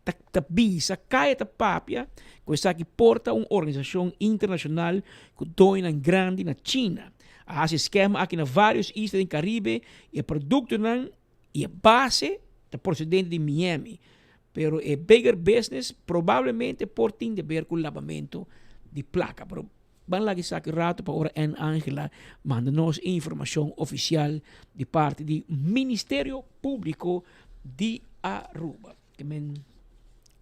Ta ta bisa kaya ta papia ku esaki por ta un organisashon internashonal ku doñonan grandi na China. A hasi e skema aki na vários isla den Karibe i e produktonan i e base ta prosedente di Miami. Pero e bigger business probablemente por tin de ber ku labamento di plaka. Pero Ban laga esaki rato pa ora Ann Angela manda nos e informacion oficial di parti di Ministerio Publico di Aruba. Ke men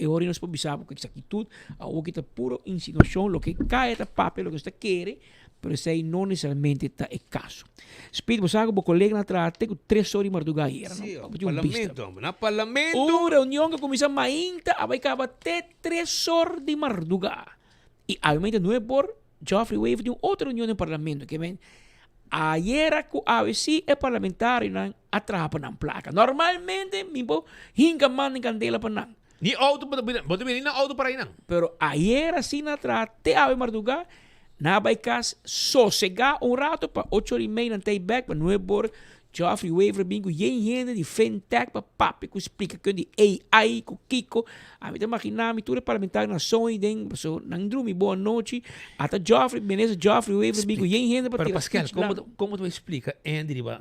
e ora nos por bisa bo ku exactitud, awor ki ta puro insinuacion, loke kaya ta papia, loke nos ta kere, pero esei no necesariamente ta e caso. Speed, bo sa ku bo coleganan a traha te ku tres ora di marduga ayera, no? Sí, Bo tin un bista. parlamento, hombre. Na parlamento. Un reunion ku a kuminsá mainta a bai kaba te tres or di marduga. Y awe nueve por Geoffrey Wever tin un otro reunion den parlamento ke men ayera ku awe si e parlamentarionan a traha pa nan plaka. Normalmente mi por hinka man den kandela pa nan. Ni auto bo ta bini, bo ta bini nan auto para einan. Pero ayera si nan a traha te awe marduga, nan a bai kas sosega un rato pa ocho ora y mei nan ta ei bek pa nueve por Geoffrey Wever bin ku yen hende di fintech pa papia ku splika ken di AI ku kiko. Ami ta magina mi tur e parlamentario nan soña den paso nan drumi bon anochi. Ata Geoffrey, minister Geoffrey Wever bin ku yen hende pa Pero tira Pascal, speech komo largo. komo ta splika Andy riba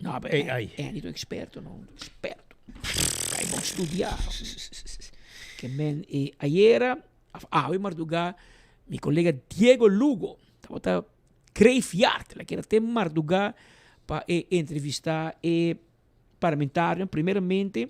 No, pero AI? Andy ta un eksperto no, un eksperto. Kai bon studia. Ke men e ayera of awe marduga mi kolega Diego Lugo tabata Graveyard, la keda te mardugá pa e entrevistá e parlamentarionan. Primeramente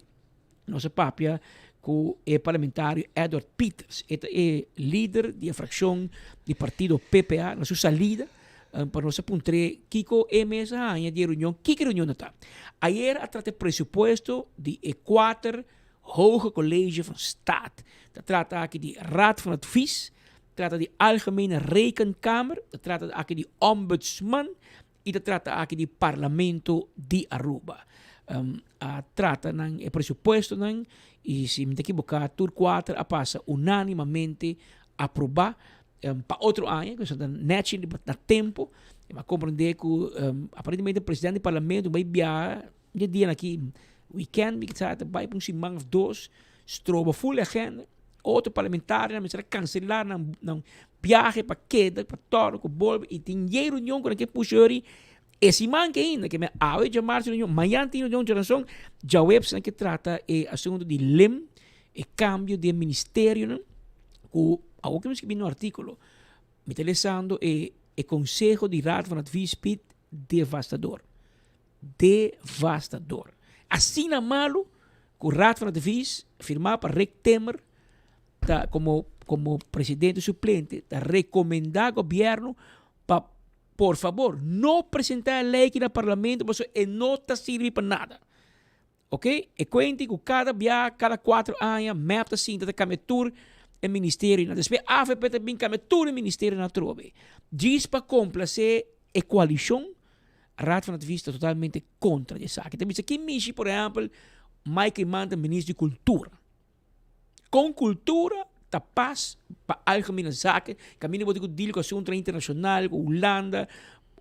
nos a papia ku e parlamentario Edward Pieters. E ta e lider di e frakshon di partido PPA na su salida pa nos a puntr'é kiko e mes a haña di e reunion, kiko e reunion a ta. Ayer a trata e presupuesto di e kuater Hoge College van Staat. Ta trata aki di Raad van Advies, Trata di Algemene Rekenkamer, ta trata aki di Ombudsman y ta trata aki di Parlamento di Aruba. A trata nan e presupuestonan y si mi ta ekiboca tur cuater a pasa unanimamente aproba pa otro aña, cu esaki ta nechi na tempo. Mi a comprende cu aparentemente presidente di Parlamento bay biaha di dianan aki weekend mi sa ta bai pa un siman of dos stroba full agenda otro parlamentarionan mester a cancela nan nan biahe pa keda pa tòrno ku bolbe i tin yei reunion ku nan ke pusha yori e siman ke ainda ke men awe djamarts tin reunion mañan tin reunion djarason djaweps nan ke trata e asuntu di lim e cambio di e ministerionan ku awor ke mi skibi un artikulo mi ta lesando e e conseho di raad van advies Piet devastador. Devastador. Asina malu ku Raad van Advies, firmá pa Rick Timmer, ta komo komo presidente suplente, ta rekomendá gobièrnu pa. Por fabor, no presenta e ley aki na Parlamento pasobra e no ta sirbi pa nada. Ok, e cuenti cu cada bia, cada cuatro aña, mep ta sinta ta cambia tur e ministerionan. Despues avp ta bin cambia tur e ministerionan atrobe. Djis pa complace e coalicion, Raad van Advies ta totalmente contra di esaki. Ta bisa ki mishi, por ehempel, Mike Eman ta minister di cultura. Con cultura ta pas pa algemene zaken, caminda bo tin cu deal cu asuntonan internacional, cu Hulanda,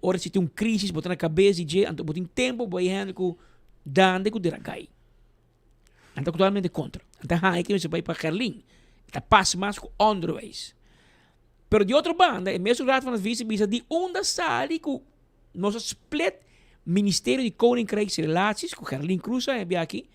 ora si tin un crisis bo ta na cabes di dje, anto bo tin tempo bo bay handle cu dande cu deragay. Nan ta totalmente contra. Nan ta haña ke mester bay pa Gerlin. Ta pas mas cu onderwijs. Pero di otro banda, e mesun Raad van Advies a bisa di unda sali cu nos a split Ministerio di Koninkrijksrelaties cu Gerlin Croes a hebia aki,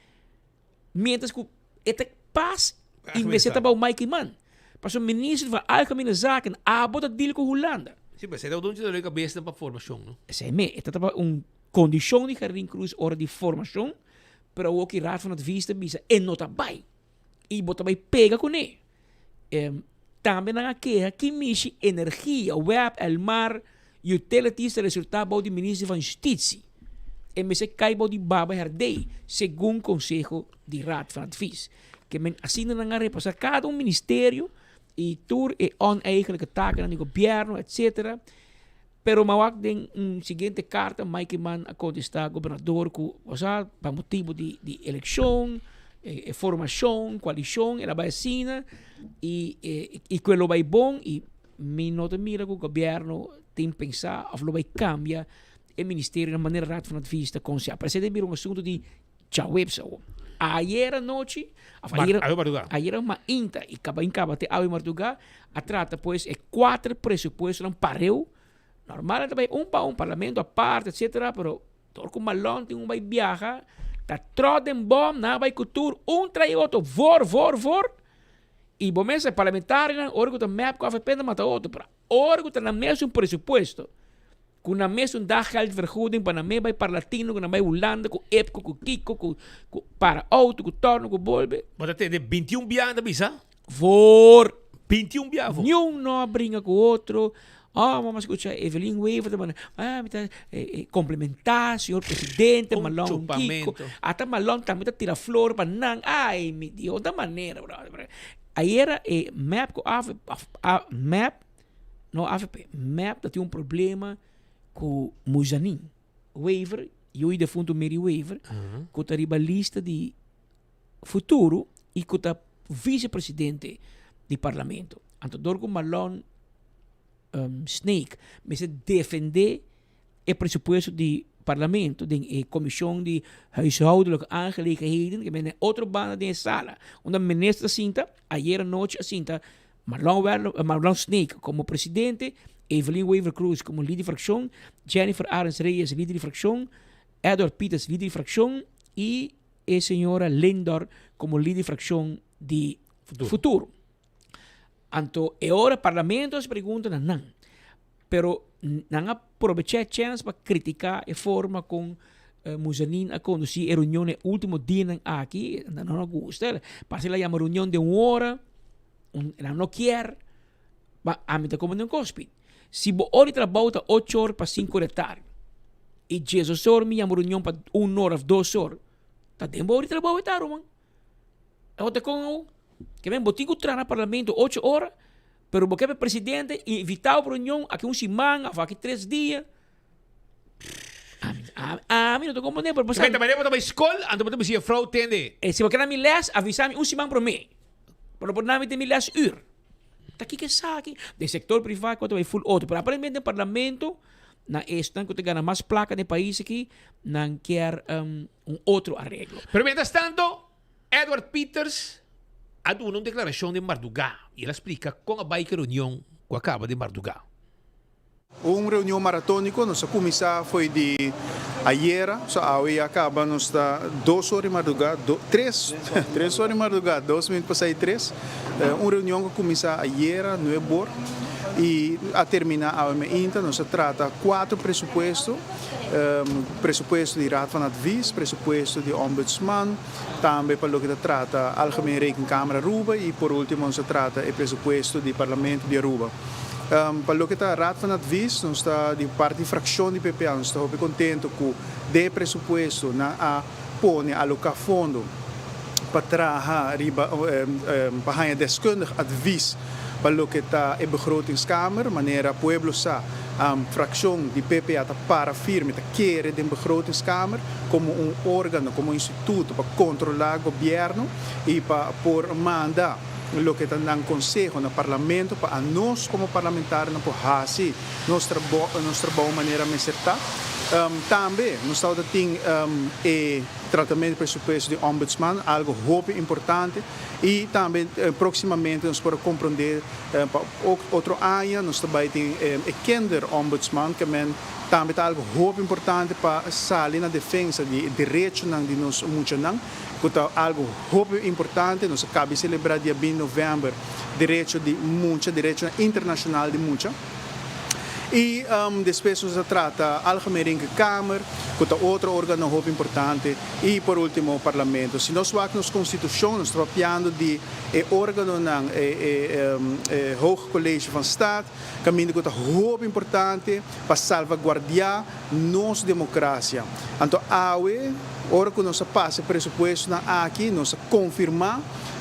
Mientras cu e ta pas y mester ta bao Mike Eman. Pasobra minister van Algemene Zaken abo ta deal cu Hulanda. Si, pero esey ta un dolor di cabeza pa formacion, no? Esey me, e ta taba un condicion di Gerlin Croes ora di formacion, pero awor ki Raad van Advies ta bisa e no ta bay y bo ta bay pega cune. Tambe nan a keha ki mishi energia, web, Elmar, utilities ta resulta bou di minister van Justitie. E mester kai bou di Baba Herdé, segun conseho di Raad van Advies. Ke men asina nan a repasa kada un ministerio y tur e oneigenlijke takennan di gobierno etc. Pero m'a wak den un siguiente carta Mike Eman a contesta gobernador cu osea pa motibo di di eleccion, e formacion, coalicion, el a bay asina y y cu e lo bay bon y mi no ta mira cu gobierno tin pensa of lo bay cambia e ministerio na manera Raad van Advies ta conseha. Parece ta bira un asunto di Djaweps awo. Ayer anochi, of Mar- ayer, awe mardugá. ayer mainta y caba in caba te awe mardugá, a trata pues e cuater presupuestonan pareu. Normal ta bay un pa un, parlamento aparte, etcetera, pero dor cu Malon tin un bay biaha, ta trot den bom, nan a bay cu tur, un trae otro, voor, voor, voor. Y bo mester parlamentarionan, ora cu ta mep cu avp ta mata otro, pero ora cu ta nan mesun presupuesto, Ku nan mesun daggeldvergoeding pa nan me bai Parlatino, ku nan bai Hulanda, ku Epco, ku Kiko, ku ku para auto, ku torno, ku bolbe. Bo ta tende 21 bia nan ta bisa? Voor. 21 bia voor. Niun no a bringa ku otro. Oh, mama skucha Evelyn Wever ta manda, ah, mi ta komplementá señor presidente, Un Malon Kiko. chupamento. Ata Malon tambe ta tira flor pa nan. Ay, mi Dios, ta manera, brother. Ayera e mep ku af, af, mep No avp, mep ta tin un problema cu Muzanin Wever, yu di defunto Mary Wever, cu ta riba lista di futuro y cu ta vicepresidente di parlamento. Anto dor cu Marlon Snake mester defende e presupuesto di parlamento den e comision di huishoudelijke aangelegenheden, ke men otro banda den e sala unda minister ta sinta, ayer anochi a sinta Marlon Werle, Marlon Snake como presidente, Evelyn Wever Croes como lider di fraccion, Jennifer Arends Reyes lider di fraccion, Edward Pieters lider di fraccion y e señora Lindor como lider di fraccion di Futuro. Anto e ora parlamento a pregunta na nan. Pero nan a probecha e chèns pa kritiká e forma kon Muzanin a kondusí e reunion e último dianan aki. Nan no a gusta. Parse el a yama reunion den un ora, nan no kier. Ma ami ta komprende un kos, Piet. Si bo ora di trabou ta ocho or pa sinku or di tardi i diesdos or mi yama reunion pa un or òf dos or, ta den bo ora di trabou e ta, ruman. Awor ta kon awo? Ke men bo tin ku traha na parlamento ocho ora, pero bo ke pa e presidente invitao pa reunion aki un siman of aki tres dia. Ami, ami, ami no ta comprende, pero bo sa. Ke men ta bo ta bai skol, anto bo ta bisa juffrouw tende. E si bo ke na mi les, avisa mi un siman prome. Pero bo por na mi den mi les uur. Ta kiko esaki? Den sector priva ku ta bai full otro, pero aparentemente den parlamento na esnan ku ta gana mas plaka den e pais aki, nan kier un otro areglo. Pero mientras tanto, Edward Pieters a duna un declaracion den mardugá y el a splica con a bay cu e reunion cu a caba den mardugá. Un reunion maratóniko, nos a kuminsá fo'i di ayera, so awe ya kaba, nos ta dos ora di mardugá, tres, tres ora di mardugá, dos minüt pasá di tres. Un reunion ku a kuminsá ayera nuebe or i a terminá awe meinta. Nos a trata kuater presupuesto. Presupuesto di Raad van Advies, presupuesto di Ombudsman, tambe pa loke ta trata Algemeen Rekenkamer Aruba y por ultimo nos a trata e presupuesto di Parlamento di Aruba. Pa loke ta Raad van Advies, nos ta di parti di fraccion di PPA, nos ta hopi contento cu den e presupuesto nan a pone, aloca fondo pa traha riba, pa haña deskundig advies pa loke ta e begrotingskamer. Manera pueblo sa, fraccion di PPA ta para firme, ta kere den begrotingskamer como un organo, como un instituto pa controla gobierno y pa por manda loke ta nan conseho na parlamento pa anos como parlamentarionan por haci nos nos trabou manera mester ta. Tambe nos tabata tin e tratamento di presupuesto di Ombudsman, algo hopi importante y tambe proximamente nos por a comprende pa otro aña nos ta bay tin e Kinderombudsman ke men tambe ta algo hopi importante pa sali na defensa di e derechonan di nos muchanan. Cu ta algo hopi importante, nos a cabi celebra dia binti november derecho di mucha, derechonan internacional di mucha. Y despues nos a trata Algemeen Rekenkamer, cu ta otro organo hopi importante, y por ultimo Parlamento. Si nos wak nos Constitucion, nos ta papiando di e organonan, e Hoog College van Staat, caminda cu ta hopi importante pa salvaguardia nos democracia. Anto awe, ora cu nos a pasa e presupuestonan aki, nos a confirma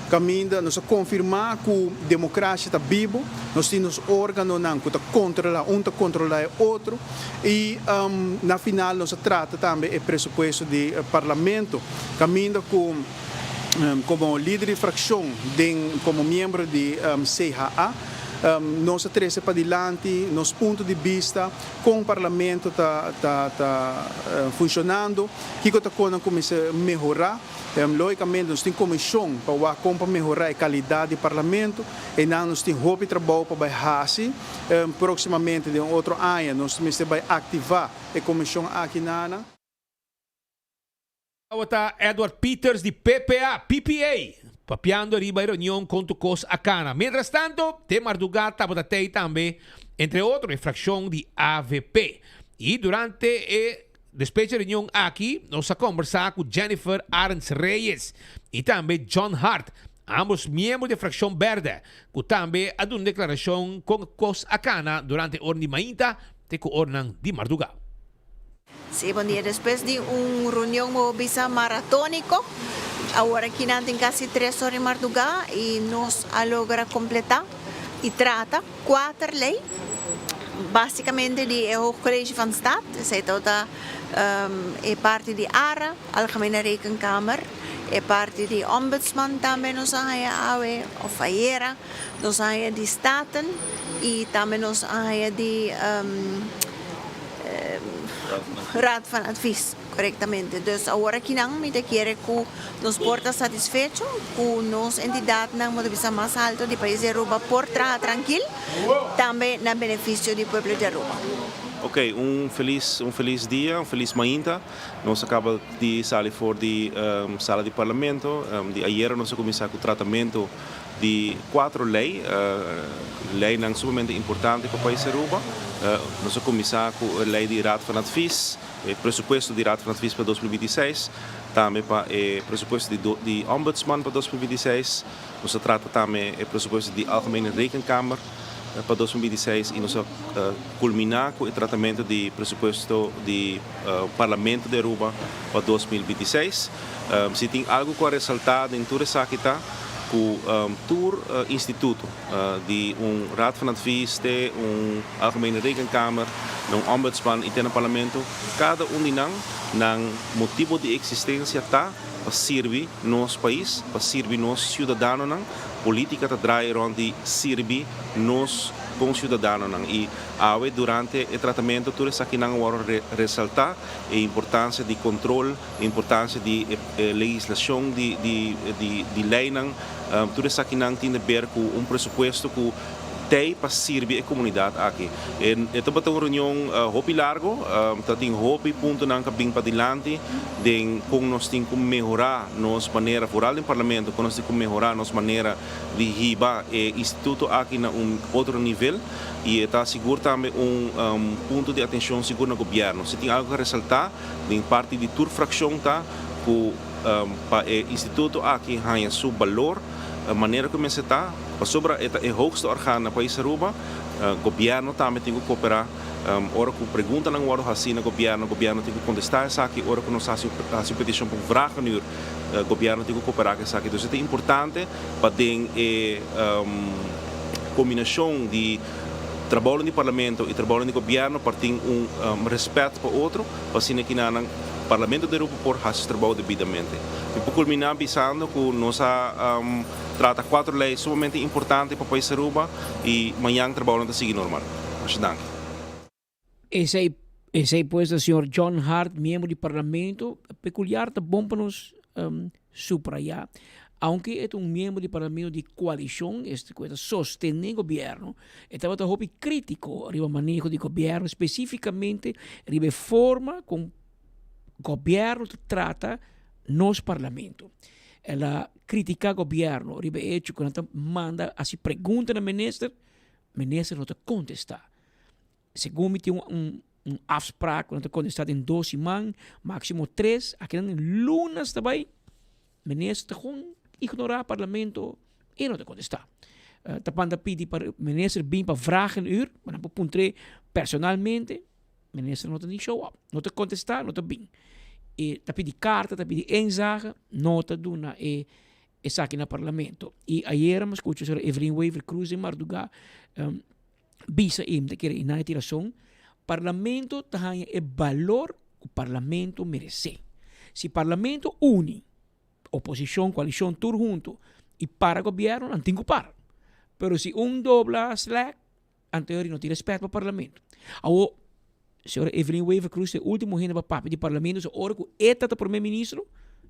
caminda, nos a confirma cu democracia ta bibo, nos tin nos organonan cu ta controla, un ta controla e otro, y na final nos a trata tambe e presupuesto di Parlamento, caminda cu como lider di fraccion den, como miembro di CHA, nos a trece padilanti nos punto di bista Kon parlamento ta ta ta funshonando, kiko ta kon nan kuminsá mehorá. Lógikamente nos tin komishon pa wak kon pa mehorá e kalidat di parlamento. Einan nos tin hopi trabou pa bai hasi. Próksimamente den otro aña nos mester bai aktivá e komishon aki nana. Tabata Edward Pieters di PPA, PPA, papiando riba e reunion con tu cos a cana. Mientras tanto, te marduga tabata tey tambe, entre otro, e fraccion di avp. Y durante e despecha reunion aki, nos a combersa cu Jennifer Arends Reyes y tambe John Hart, ambos miembro di e fraccion berde, cu tambe a duna declaracion con cos a cana durante e ora di mainta te cu oranan di marduga. Sí, bon dia. Despues di un reunion bo bisa maratóniko, awor aki nan tin kasi tres ora di mardugá i nos a logra kompletá i trata kuater lei, básikamente di e Hoog College van Staat, esei tabata e parti di ARA, Algemene Rekenkamer, e parti di Ombudsman tambe nos a haña awe òf ayera, nos a haña di Staten i tambe nos a haña di. Raad van Advies, korektamente. Dus awor akinan mi ta kere ku nos por ta satisfecho ku nos entidadnan, bo ta bisa, mas alto di pais di Aruba por traha trankil, tambe na benefisio di pueblo di Aruba. Ok, un felis un felis dia, un felis mainta. Nos a kaba di sali for di sala di parlamento. Di ayera nos a kuminsá ku tratamentu Di cuatro ley, leynan sumamente importante pa pais Aruba. Nos a cuminsa cu e ley di Raad van Advies, e presupuesto di Raad van Advies pa 2026, tambe pa e presupuesto di Ombudsman pa 2026. Nos a trata tambe e presupuesto di Algemene Rekenkamer pa 2026 y nos a culmina cu e tratamento di presupuesto di Parlamento di Aruba pa 2026. Si tin algo cu a resalta den tur esaki ta cu tur instituto, di un Raad van Advies te un Algemene Rekenkamer, na un Ombudsman y te na Parlamento, cada un di nan, nan motibo di existencia ta pa sirbi nos pais, pa sirbi nos ciudadanonan. Politica ta draai rond di sirbi nos conciudadanonan y awe durante e tratamento tur esakinan a worde resalta, e importancia di control, e importancia di e legislacion di di leynan, tur esakinan tin de ber cu un presupuesto cu tey pa sirbi e comunidad aki. E tabata un reunion hopi largo, ta tin hopi puntonan cu a bin padilanti den con nos tin cu mehora nos manera, vooral den Parlamento, con nos tin cu mehora nos manera di hiba e instituto aki na un otro nivel y e ta sigur tambe un punto di atencion sigur na gobierno. Si tin algo cu resalta Den parti di tur frakshon ta ku pa e instituto aki haña su balor manera ku mester ta. Pasobra e ta e hoogste orgaan na pais Aruba, gobierno tambe tin cu coopera. Ora cu preguntanan wordo haci na gobierno, gobierno tin cu contesta esaki. Ora cu nos haci un peticion pa un vragenuur, gobierno tin cu coopera cu esaki. Dus e ta importante pa den e combinacion di trabounan di Parlamento y trabounan di gobierno por tin un respet pa otro, pa asina kinanan Parlamento di Aruba por haci su trabou debidamente. Mi por culmina bisando cu nos a trata cuatro ley sumamente importante pa pais Aruba y mañan trabounan ta sigui normal. Masha danki. Esey esey pues ta señor John Hart, miembro di Parlamento. Peculiar ta bon pa nos subraya. Aunke e ta un miembro di Parlamento di coalicion, este cu e ta sostene gobierno, e tabata hopi critico riba maneho di gobierno, specificamente riba e forma con gobierno ta trata nos Parlamento. El a critica gobierno riba e hecho cu nan ta manda haci pregunta na minister, minister no ta contesta. Segun mi tin un un afspraak ku nan ta kontestá den dos siman, máksimo tres, akinan den lunas ta bai, minister ta gewoon ignorá parlamento i no ta kontestá. Ta manda pidi pa minister bin pa vragenuur, pa nan por puntr'é personalmente, minister no ta ni show up, no ta kontestá, no ta bin. E ta pidi karta, ta pidi inzage, no ta duna e esaki na parlamento. I ayera mi a skucha señora Evelyn Wever-Croes den mardugá bisa i mi ta kere i nan e tin rason, parlamento ta haña e balor ku parlamento meresé. Si parlamento uni, oposishon, koalishon tur huntu i para gobièrnu, nan tin ku para. Pero si un dobla slèk, anto e no tin rèspèt pa parlamento. Awor, Señora Evelyn Wever-Croes ta e ultimo hende pa papia di parlamento, so ora ku e ta ta prome ministro,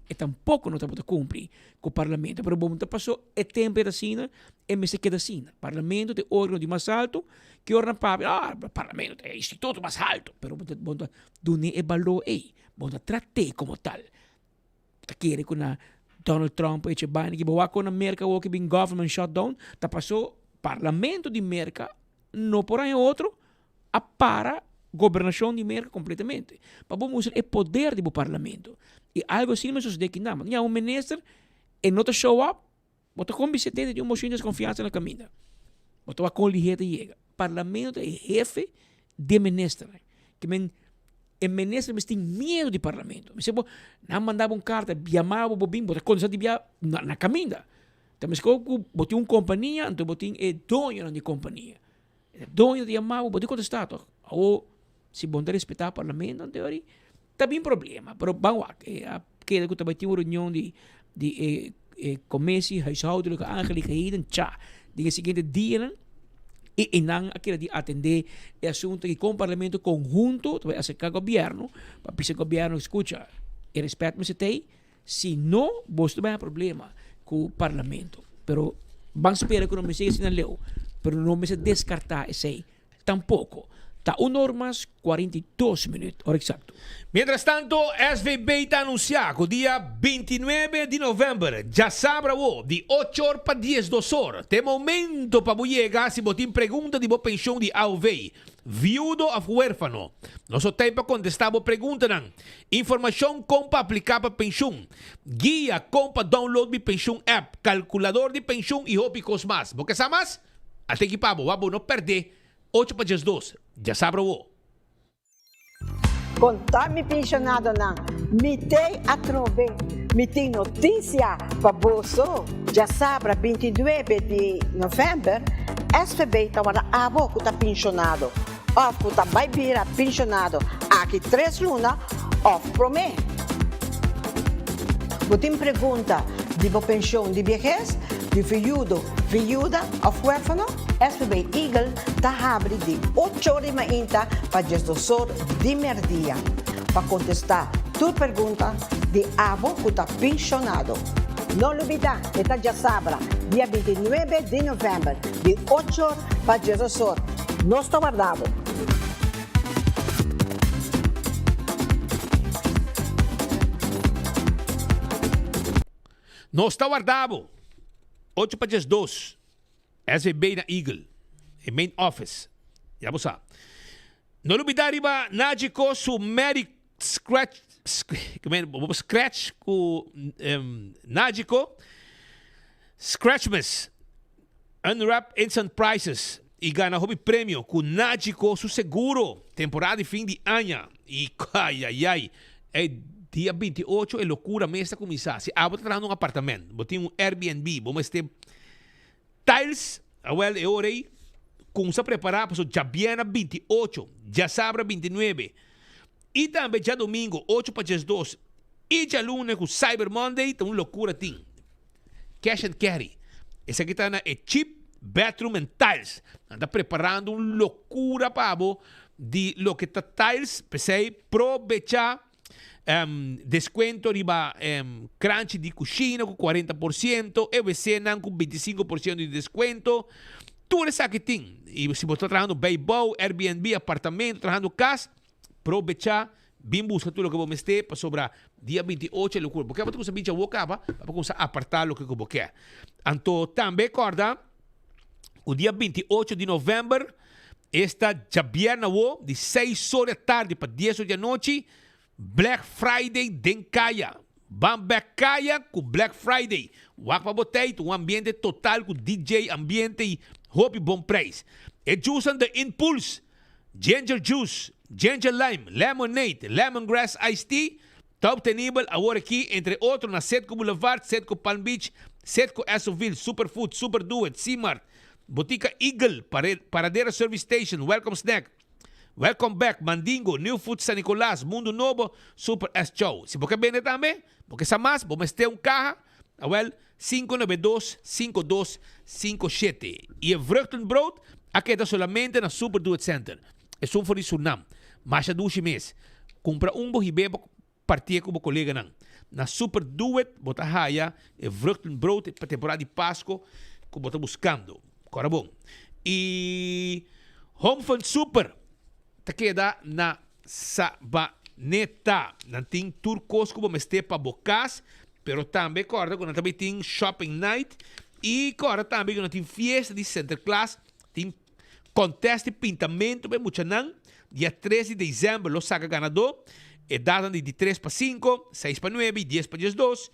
e tampoco no tabata cumpli cu parlamento. Pero bo ta paso e tempo era asina, e mester keda asina. Parlamento ta e organo di mas alto, ki ora nan papia, ah, parlamento ta e instituto mas alto. Pero bo ta, bo ta dun'é e balor ei, bo ta trat'é como tal. Bo ta kere cu na Donald Trump a echa e baina aki, bo wak con na Merca awor ki bin government shutdown, ta paso parlamento di Merca no por haña otro a para gobernacion di Merca completamente. Pa bo mustra e poder di bo parlamento. Y algo asina me sucede aki nan. Ña un minister e no ta show up, bo ta con bisa tende di un mocion di desconfiansa na caminda. Bo ta wak con lihe ta yega. Parlamento ta e hefe di ministernan. Ke men e minister mester tin miedo di parlamento. Mester bo nan manda bo un carta, yama bo, bo bin, bo ta contesta di bia na caminda. Ta meskos ku bo tin un compania, anto bo tin e doñonan di compania. E doño ta yama bo, bo tin contesta toch? Awo, si bo no ta respeta parlamento anto ta bin problema. Pero ban wak, e a keda cu ta bay tin un reunion di di e e commissie huishoudelijke aangelegenheden, cha, den e siguiente dianan y eynan a keda di atende e asunto aki con parlamento conhunto ta bay acerca gobierno pa bisa gobierno, escucha, e respet mester ta ey, Si no, boso ta bay haña problema cu Parlamento. Pero ban spera cu no mester asina leu, pero no mester descarta esey tampoco. Ta un or mas 42 minuut, ora exacto. Mientras tanto, SVB ta anuncia cu dia 29 di november, djasabra awo, di ocho or pa diesdos or, ta e momento pa bo yega si bo tin pregunta di bo pension di AOV, viudo of huerfano. Nos lo t'ey pa contesta bo preguntanan. Informashon kon pa apliká pa penshun, guia kon pa download mi penshun app, kalkulador di penshun i hopi kos mas. Bo ke sa mas? Ata aki pa bo, wak bo no pèrdè ocho pa 12. Djasabra awo! Konta mi penshonadonan, mi t'ei atrobe, mi tin notisia pa boso. Djasabra 29 di novèmber, SVB ta warda abo ku ta penshonado. Òf ku ta bai bira penshonado aki tres luna òf promé. Bo tin pregunta di bo penshon di biehes, di viudo, viuda òf huérfano? SVB Eagle ta habri di ocho or di mainta pa diesdos or di merdia pa kontestá tur pregunta di abo ku ta penshonado. No lubidá, e ta djasabra, dia 29 di novèmber, di ocho or pa diesdos or. Nos ta warda bo. Nos ta warda bo. Ocho pa 12. SVB na Eagle. E main office. Ya bo sa. No lubida riba Nagico su Merry Scratch Scratch ku Nagico Scratchmas. Unwrap Instant Prizes y gana hopi premio cu Nagico su seguro. Temporada di fin di aña y ayayay ey dia 28 e locura mes ta cuminsa. Si abo ta trahando un apartament, bo tin un Airbnb, bo mester tiles, awel e ora ey cuminsa prepara pasobra djabièrnè 28, djasabra 29 y tambe djadomingo 8 pa 12 y djaluna cu Cyber Monday ta un locura tin. Cash and Carry. Esaki ta na e Cheap Bathroom and Tiles. Nan ta preparando un locura pa bo di loke ta tiles. P'esei probecha descuento riba kranchi di cushina cu 40%, e wc-nan cu 25% di descuento. Tur esaki tin. Y si bo ta trahando bijbouw, Airbnb, apartamento, trahando cas, Probecha, bin buska tur loke bo mester, pasobra dia 28 e lokura. Bo ke bo ta kusa binchi awo kaba, pa bo kusa aparta loke ku bo ke. Anto tambe korda ku dia 28 di november, esta djabièrnè awo, di seis or di atardi pa dies or di anochi, Black Friday den kaya. Ban bek kaya ku Black Friday. Wak pa bo teit, un ambiente total ku DJ, ambiente i hopi bon prijs. E juicenan The Impulse Ginger juice, ginger lime, lemonade, lemongrass iced tea ta obtenibel awor aki entre otro na Citgo Boulevard, Citgo Palm Beach, Citgo Essoville, Superfood, Super Do It, C-Mart, Botica Eagle, Paradera Service Station, Welcome Snack, Welcome Back, Mandingo, New Food San Nicolas, Mundo Nobo, Super S Chow. Si bo ke bende tambe, bo ke sa mas, bo mester un kaha, awel, 592 5257. I e vruchtenbrood a keda solamente na Super Do It Center. Esun for di Surnam. Masha dushi mes. Kumpra un bo hib'é bo parti'é ku bo koleganan. Na Super Do It bo ta haya e vruchtenbrood pa temporada di Pasko ku bo ta buskando. Kora bon. I Home Fun Super ta keda na Sabaneta. Nan tin tur kos ku bo mester pa bo kas, pero tambe kòrda ku nan ta bai tin shopping night i kòrda tambe ku nan tin fiesta di Sinterklaas, tin contest di pintamentu pa e muchanan. Dia tres di desèmber lo saka ganadó. E datanan di di tres pa sinku, seis pa nuebe i dies pa diesdos.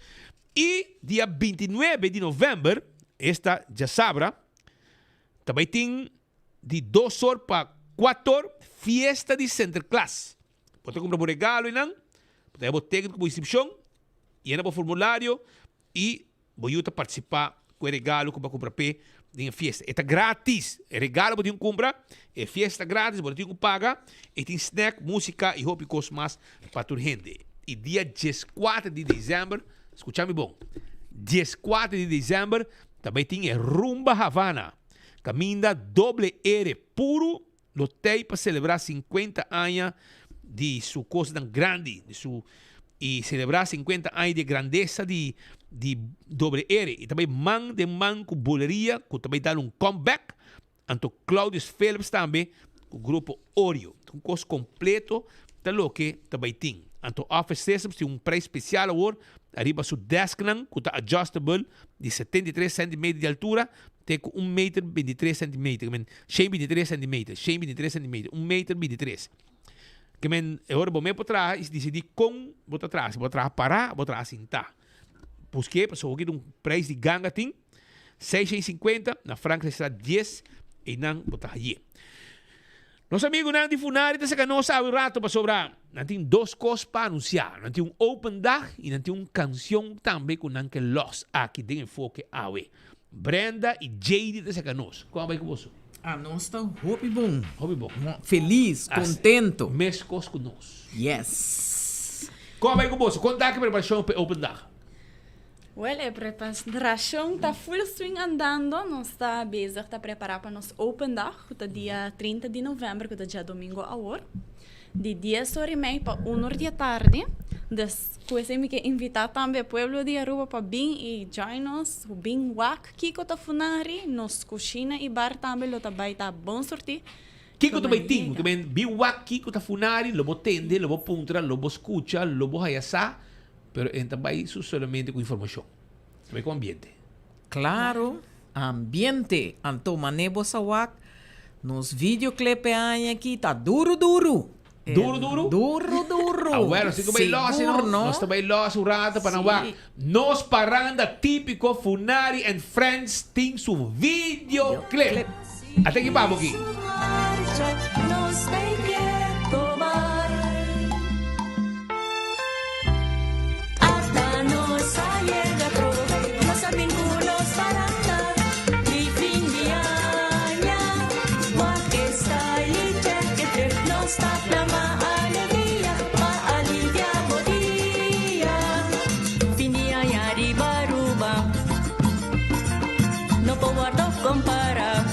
I dia 29 di novèmber, esta djasabra, ta bai tin Di dos or pa kuator, fiesta di Sinterklaas. Bo ta kumpra bo regalo einan, bo ta haña bo teken ku bo inskripshon, yena bo formulario i bo yu ta partisipá ku e regalo ku bo a kumpra p'e den e fiesta. E ta gratis. E regalo bo tin ku kumpra, e fiesta ta gratis, bo no tin ku paga. E tin snack, músika i hopi kos mas pa tur hende. I dia dieskuater di desèmber, skucha mi bon, dieskuater di desèmber ta bai tin e Rumba Havana. Caminda Doble R puro lo tey pa celebra 50 aña di su cosnan grandi, di su y celebra 50 aña di e grandeza di di Doble R. Y ta bay man den man cu Buleria cu ta bay dal un comeback. Anto Claudius Philips tambe cu grupo Oreo. Un cos completo ta loke ta bay tin. Anto Office Systems tin un prijs special awor ariba su desknan cu ta adjustable di 73 centimeter di altura te ku un meter bintitres sentimeter, ke men shen bintitres sentimeter, shen bintitres sentimeter, un meter bintitres. Ke men e ora bo mes por traha i disidí kon bo ta traha, si bo ta traha pará, bo traha sintá. Busk'é pasobra hopi ta un preis di ganga tin, 650, na Frankrijkstraat 10, einan bo ta haye. Nos amigunan di Funari ta saka nos awe un rato pasobra nan tin dos kos pa anunsiá. Nan tin un open dag i nan tin un kansion tambe ku nan ke lòs aki den Enfoke awe. Brenda i Jady ta saka nos. Kon a bai ku boso? A nos ta hopi bon. Hopi bon. Felis, kontento. Meskos ku nos. Yes. Kon a bai ku boso? Kon ta ki preparashon pa e open dag? Wel, e preparacion ta full swing andando. Nos ta bezig ta prepara pa nos open dag, cu ta dia 30 di november, cu ta djadomingo awor, di dies or y mei pa un or di e tardi. Dus, cu esey mi ke invita tambe e pueblo di Aruba pa bin y join nos, bin wak kico ta Funari. Nos cushina y bar tambe lo ta bay ta bon surti. Kico ta bay tin? Bin wak kico ta Funari, lo bo tende, lo bo puntra, lo bo scucha, lo bo haya sa. Pero e ta bai su solamente ku informashon. Ta bai ku ambiente. Claro, ambiente. Anto mane bo sa wak, nos videoclip e aña aki ta duru duru. Duro, duro? Duro, duro. Ah, bueno, si ku bai los, Sigur, no? no? Nos ta bai los un rato pa nan Sí. wak. Nos paranda típico Funari and Friends tin su videoclip. Ate ki pabo ki. Nos tin ke tomar. Hasta nos a yega trobe, nos a bin ku nos paranda. Di fin di aña, wak e style y check e trip. Nos ta plama alegria pa alivia bo dia. Fin di aña riba Aruba, no por wordo compara.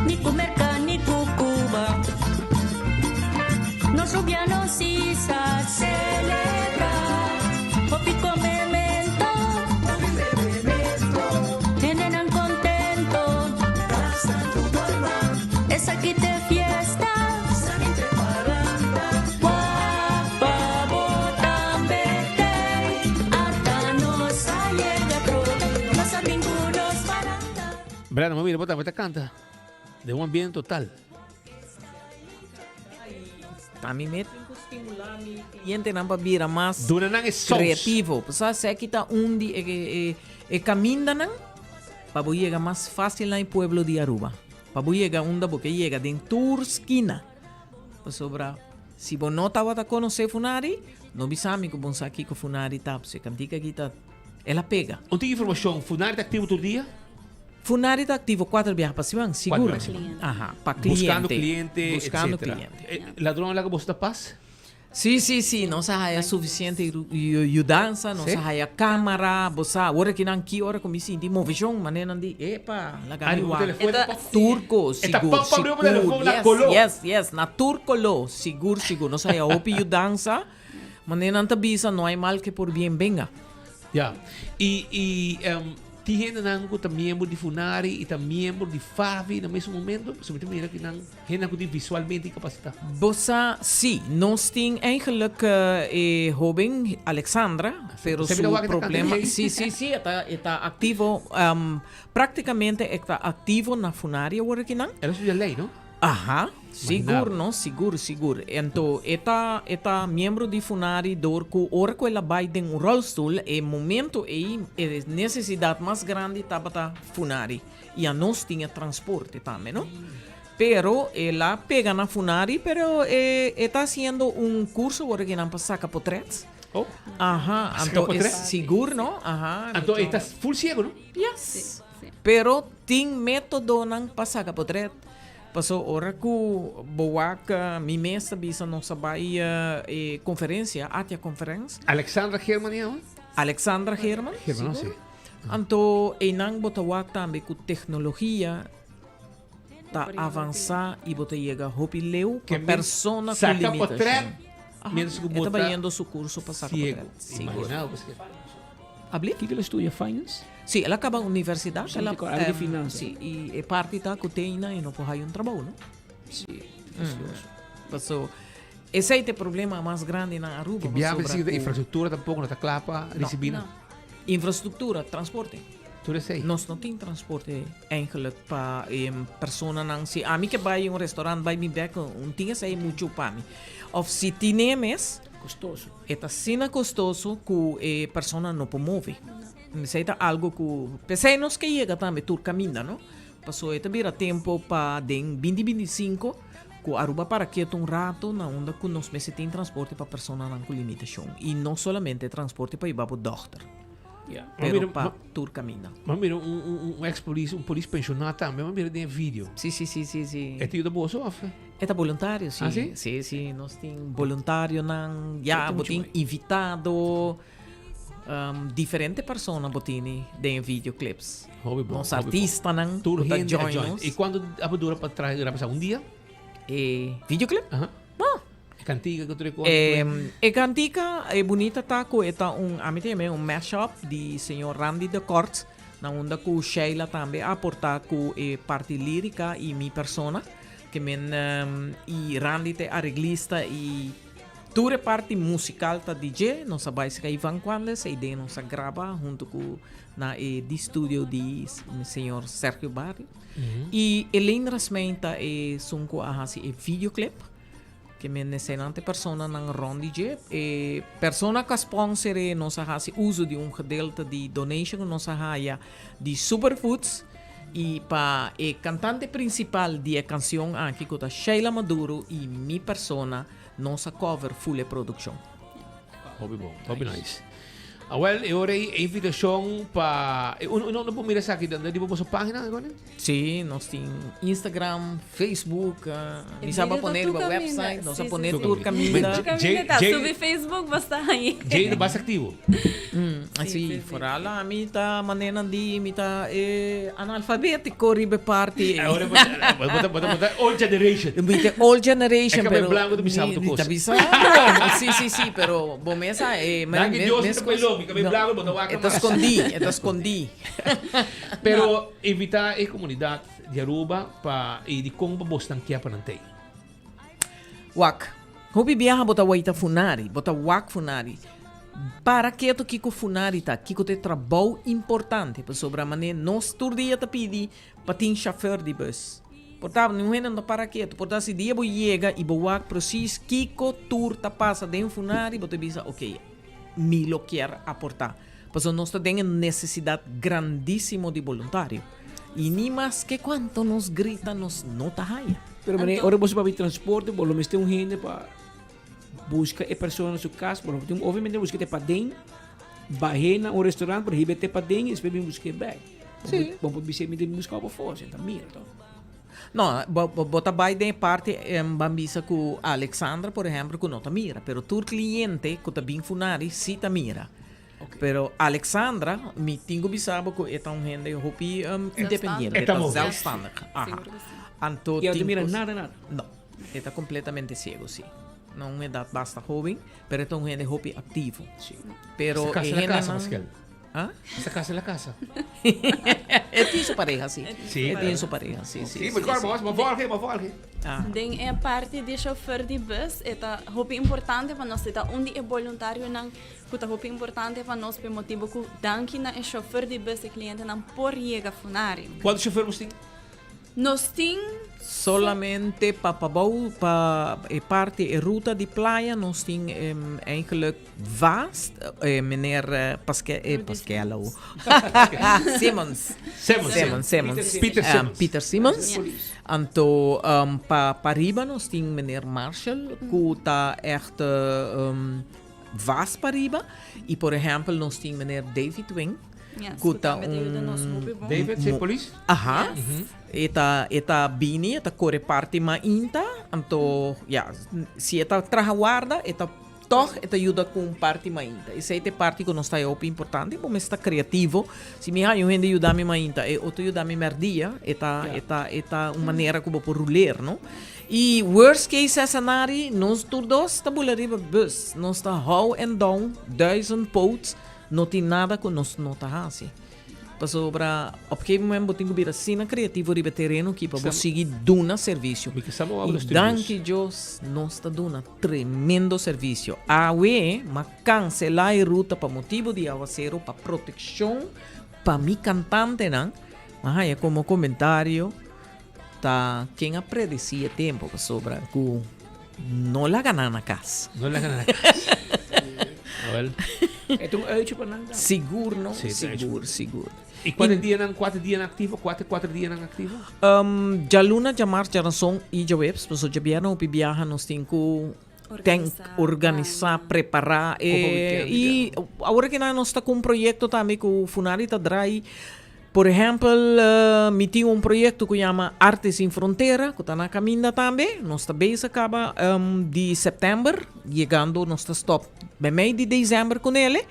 Ni cu Merca ni cu Cuba. Nos Rubiano si sa celebra. Hopi comemento, hendenan contento. Esaki t'e fiesta. Wak pa bo tambe t'ey. Ata nos a yega trobe. Nos a bin cu nos paranda. Brenda, m'a mira bo tambe ta canta den un ambiente total. Ta mi mes tin cu stimula mi clientenan pa bira mas Duna nan e saus. creativo. Pasobra esaki ta un di e e e camindanan pa bo yega mas facil na e pueblo di Aruba. Pa bo yega unda bo ke yega den tur skina. Pasobra si bo no tabata conoce Funari, no bisa mi cu bo sa kico Funari ta. Pasobra e cantica aki ta el a pega. Un tin informacion, Funari ta activo tur dia? Funari ta activo cuater biaha pa siman, sigur. Cuater biaha pa siman. Aha, pa cliente. Buscando cliente, Buscando etcétera. cliente. Eh, ladron a laga boso ta pas? Sí, sí, sí, nos a haya suficiente yudansa, nos Sí? a haya camara, bo sa, ora ki nan ki ora cu mi sinti movecion, manera nan di, epa, laga mi Ari, bo wak. telefon ta pop. Turco, E ta sigur, pop pa abriu bo sigur, telefon na yes, color. yes, yes, na tur color, sigur, sigur, nos a haya hopi yudansa, manera nan ta bisa, no hay mal que por bien venga. Ya. Y, y em, tin hendenan ku ta miembro di Funari y ta miembro di Favi na mesun momento? Pasobra mi ta mira ki nan hendenan ku tin visualmente incapacita. Bo sa, si. Nos tin eigenlijk e hoben Alexandra, pero Sa su mira wak e ta canta problema... ei? Si, si, si, e ta, e ta activo. Practicamente e ta activo na Funari awor akinan. El a studia ley, no? Aha, sigur no, sigur, sigur. Anto e ta e ta miembro di Funari dor ku ora ku el a bai den un rolstoel e momento ei e nesesidat mas grandi tabata Funari i anos tin e transporte tambe no. Pero el a pega na Funari pero e e ta hasiendo un curso awor aki nan pa saka potrets. Oh. Aha, Saka anto e potret? sigur no, aha. Anto e ta full ciego no? Yes. Pero tin metodonan pa saka potret. Paso ora ku bo wak mi mes ta bisa nos a bai e konferensia, Atia Conference. Alexandra Geerman ya hoor? Alexandra Geerman. Geerman, sigur. si. Anto einan bo ta wak tambe ku teknologia ta avansa i bo ta yega hopi leu pa Ke men persona ku saka limitashon. potret Aha, mientras ku e bo ta ta bayendo su kurso pa saka ciego. potret. Sigur. Imagina bo esaki. Abli? Kiko el a studia? Finance? Sí, el a caba universidad. Sí, el a, algo di finanza. Sí, y e parti ta cu teina y no por haya un trabou, no? Sí, precioso. Paso, esey ta e problema mas grandi na Aruba. Que biaha pasobra si cu infrastructura tampoco no ta cla pa No. ricibi nan. No. Infrastructura, transporte. Tur esey. Nos no tin transporte eigenlijk pa personanan. Si ami ke bay un restaurant bay mi bek, un tin esey mucho pa mi. Of si tine mes. Costoso. E ta asina costoso cu e persona no por move. Esey ta algo cu pesey nos ke yega tambe tur caminda no. Paso e ta bira tempo pa den binti binti sinku cu Aruba para keto un rato na unda cu nos mester tin transporte pa personanan cu limitacion. Y no solamente transporte pa yuba bo dokter. Pero pa tur caminda. M'a mira un un ex polis, un polis pensioná tambe, m'a mira den e video. Sí, sí, sí, sí, sí. E ta yuda boso of? E ta boluntario, sí. Ah, sí? Sí, sí, nos tin boluntarionan, ya, bo tin invitado, diferente persona bo tini den e videoclips. Hopi bon, Nos hopi bon. artistanan Tur ku ta hende a join join. nos. I kuantu a por dura pa traha graba esaki? Un dia? E videoclip? Aha. Bo. E cantica cu tur e cos. E cantica, e bunita ta cu e ta un, ami ta yama un mashup di señor Randy de Kort, na unda cu Sheila tambe a aporta cu e parti lirica y mi persona, ke men, y Randy ta e areglista y. Tur e parti musical ta di dje, nos a bai serka Ivan Cuandes, e den nos a graba hunto ku na e di studio di señor Sergio Barrio. I Elaine Rasmijn ta esun ku a hasi e videoclip. Ke men eseinan ta e personanan rond di dje. E persona ku a sponsor e nos a hasi uso di un gedeelte di donation ku nos a haya di Superfoods. I pa e kantante prinsipal di e kansion aki ku ta Sheila Maduro i mi persona nos a cover full e produkshon. Hopi bon, hopi nice. Awel, e ora ei e invitashon pa uno uno por mira esaki riba boso pagina? Sí, nos tin Instagram, Facebook, mi sa pa pone riba website, nos a pone tur caminda. Tur caminda ta, subi Facebook bo sta ahí. Jay ta basta activo. Sí, vooral ami ta manenan di mi ta analfabetico riba e parti ei. Ahora bo ta bo ta old generation. Mi ta old generation, pero. E cabel blanco ta bisa bo tur cos. Mi ta bisa bo. Sí, sí, sí, pero bo mes sa. Danki Dios mi ta pelon, mi cabel blanco bo ta wak mas. E ta scondi, e ta scondi. Pero invita e comunidad di Aruba pa y di con pa bosnan kia pa nan tey. Wak, hopi biaha bo ta waita Funari, bo ta wak Funari. Para keto kiko Funari ta, kiko ta e trabou importante, pasobra mane nos tur dia ta pidi pa tin chauffeur di bus. Por ta niun hende no ta para keto, por ta si dia bo yega y bo wak precies kiko tur ta pasa den Funari, bo ta bisa ok, mi lo kier aporta. Pasobra nos ta den e nesesidat grandísimo di boluntario. I ni maske kuantu nos grita nos no ta haya. Pero meneer, ora boso papia di transporte, bo lo mester un hende pa buska e persona na su kas, bo lo tin obviamente buska te paden, bah'é na un restaurant, pero hib'é te paden i despues bin busk'é bèk. Sí. Bo por bis'é mi ta bin buska bo pafó, asina ta mira to. No, bo bo ta bai den e parti, ban bisa ku Alexandra por ehempel ku no ta mira, pero tur kliente ku ta bin Funari si ta mira. Pero Alexandra, mi tin ku bisa bo ku e ta un hende hopi independiente, E ta move. zelfstandig. Aha. Anto I a no ta tin mira kos- nada nada. No, e ta completamente ciego, sí. Na un edad basta hoben, pero e ta un hende hopi activo. Sí. Pero Esta casa e la casa, hendenan- Pascal. Ah? Esta casa la casa. E tin su pareha, sí. Sí. E tin su pareha, sí, sí. Sí, maar sí, sí. sí. Maar volge, maar volge. Ah. Den e parti di chauffeur di bus e ta hopi importante pa nos, e ta un di e boluntarionan Ku ta hopi importante pa nos p'e motibu ku danki na e shofèr di bus e klientenan por yega Funari. Kuantu shofèr bos tin? Nos tin. Solamente pa pabou pa e parti e ruta di playa nos tin eigenlijk vast meneer Pasque Pasquelo Simmons Simmons Simmons Simmons Peter Simmons Peter Simmons anto pa pariba nos tin meneer Marshall ku ta echt Vas pariba y por ehempel nos tin meneer David Wing Yes, cu cu ta tambe ta yuda nos un hopi bon. David, si polis? Aha. Yes. E ta e ta bini, e ta core parti mainta, anto ja, si e ta traha warda, e ta toch e ta yuda cu un parti mainta. Esey ta e parti cu nos ta haya hopi importante, bo mester ta creativo. Si mi haya un hende yuda mi mainta, e otro yuda mi merdia, e ta e ta e ta un manera cu bo por ruler, no? Y worst case escenario, nos tur dos ta bula riba bus. Nos ta hou en down, duizend poot, no tin nada cu nos no ta haci. Pasobra op gegeven moment bo tin cu bira asina creativo riba e tereno aki pa bo sigui duna servicio. Y danki Dios nos ta duna tremendo servicio. Awe m'a cancela e ruta pa motibo di awacero pa proteccion pa mi cantantenan. M'a haya como comentario. Ta ken a predeci e tempo pasobra cu no laga nan na cas. No laga nan na cas. Awel. E ta un uitje pa nan dan. Sigur no, Sí, ta sigur, sigur. Y cuanto dianan, cuatro dianan activo, cuatro, cuatro dianan activo? Um, djaluna, djamars, djaranson y djaweps, pasobra djabièrnè hopi biaha nos tin cu ten organisa, prepara e y awor aki nan nos ta cu un proyecto tambe cu Funari ta draai. Por ehempel, mi tin un proyecto cu yama Arte Sin Frontera cu ta na caminda tambe. Nos ta bezig caba di september, yegando nos ta stop memey di december cu nele.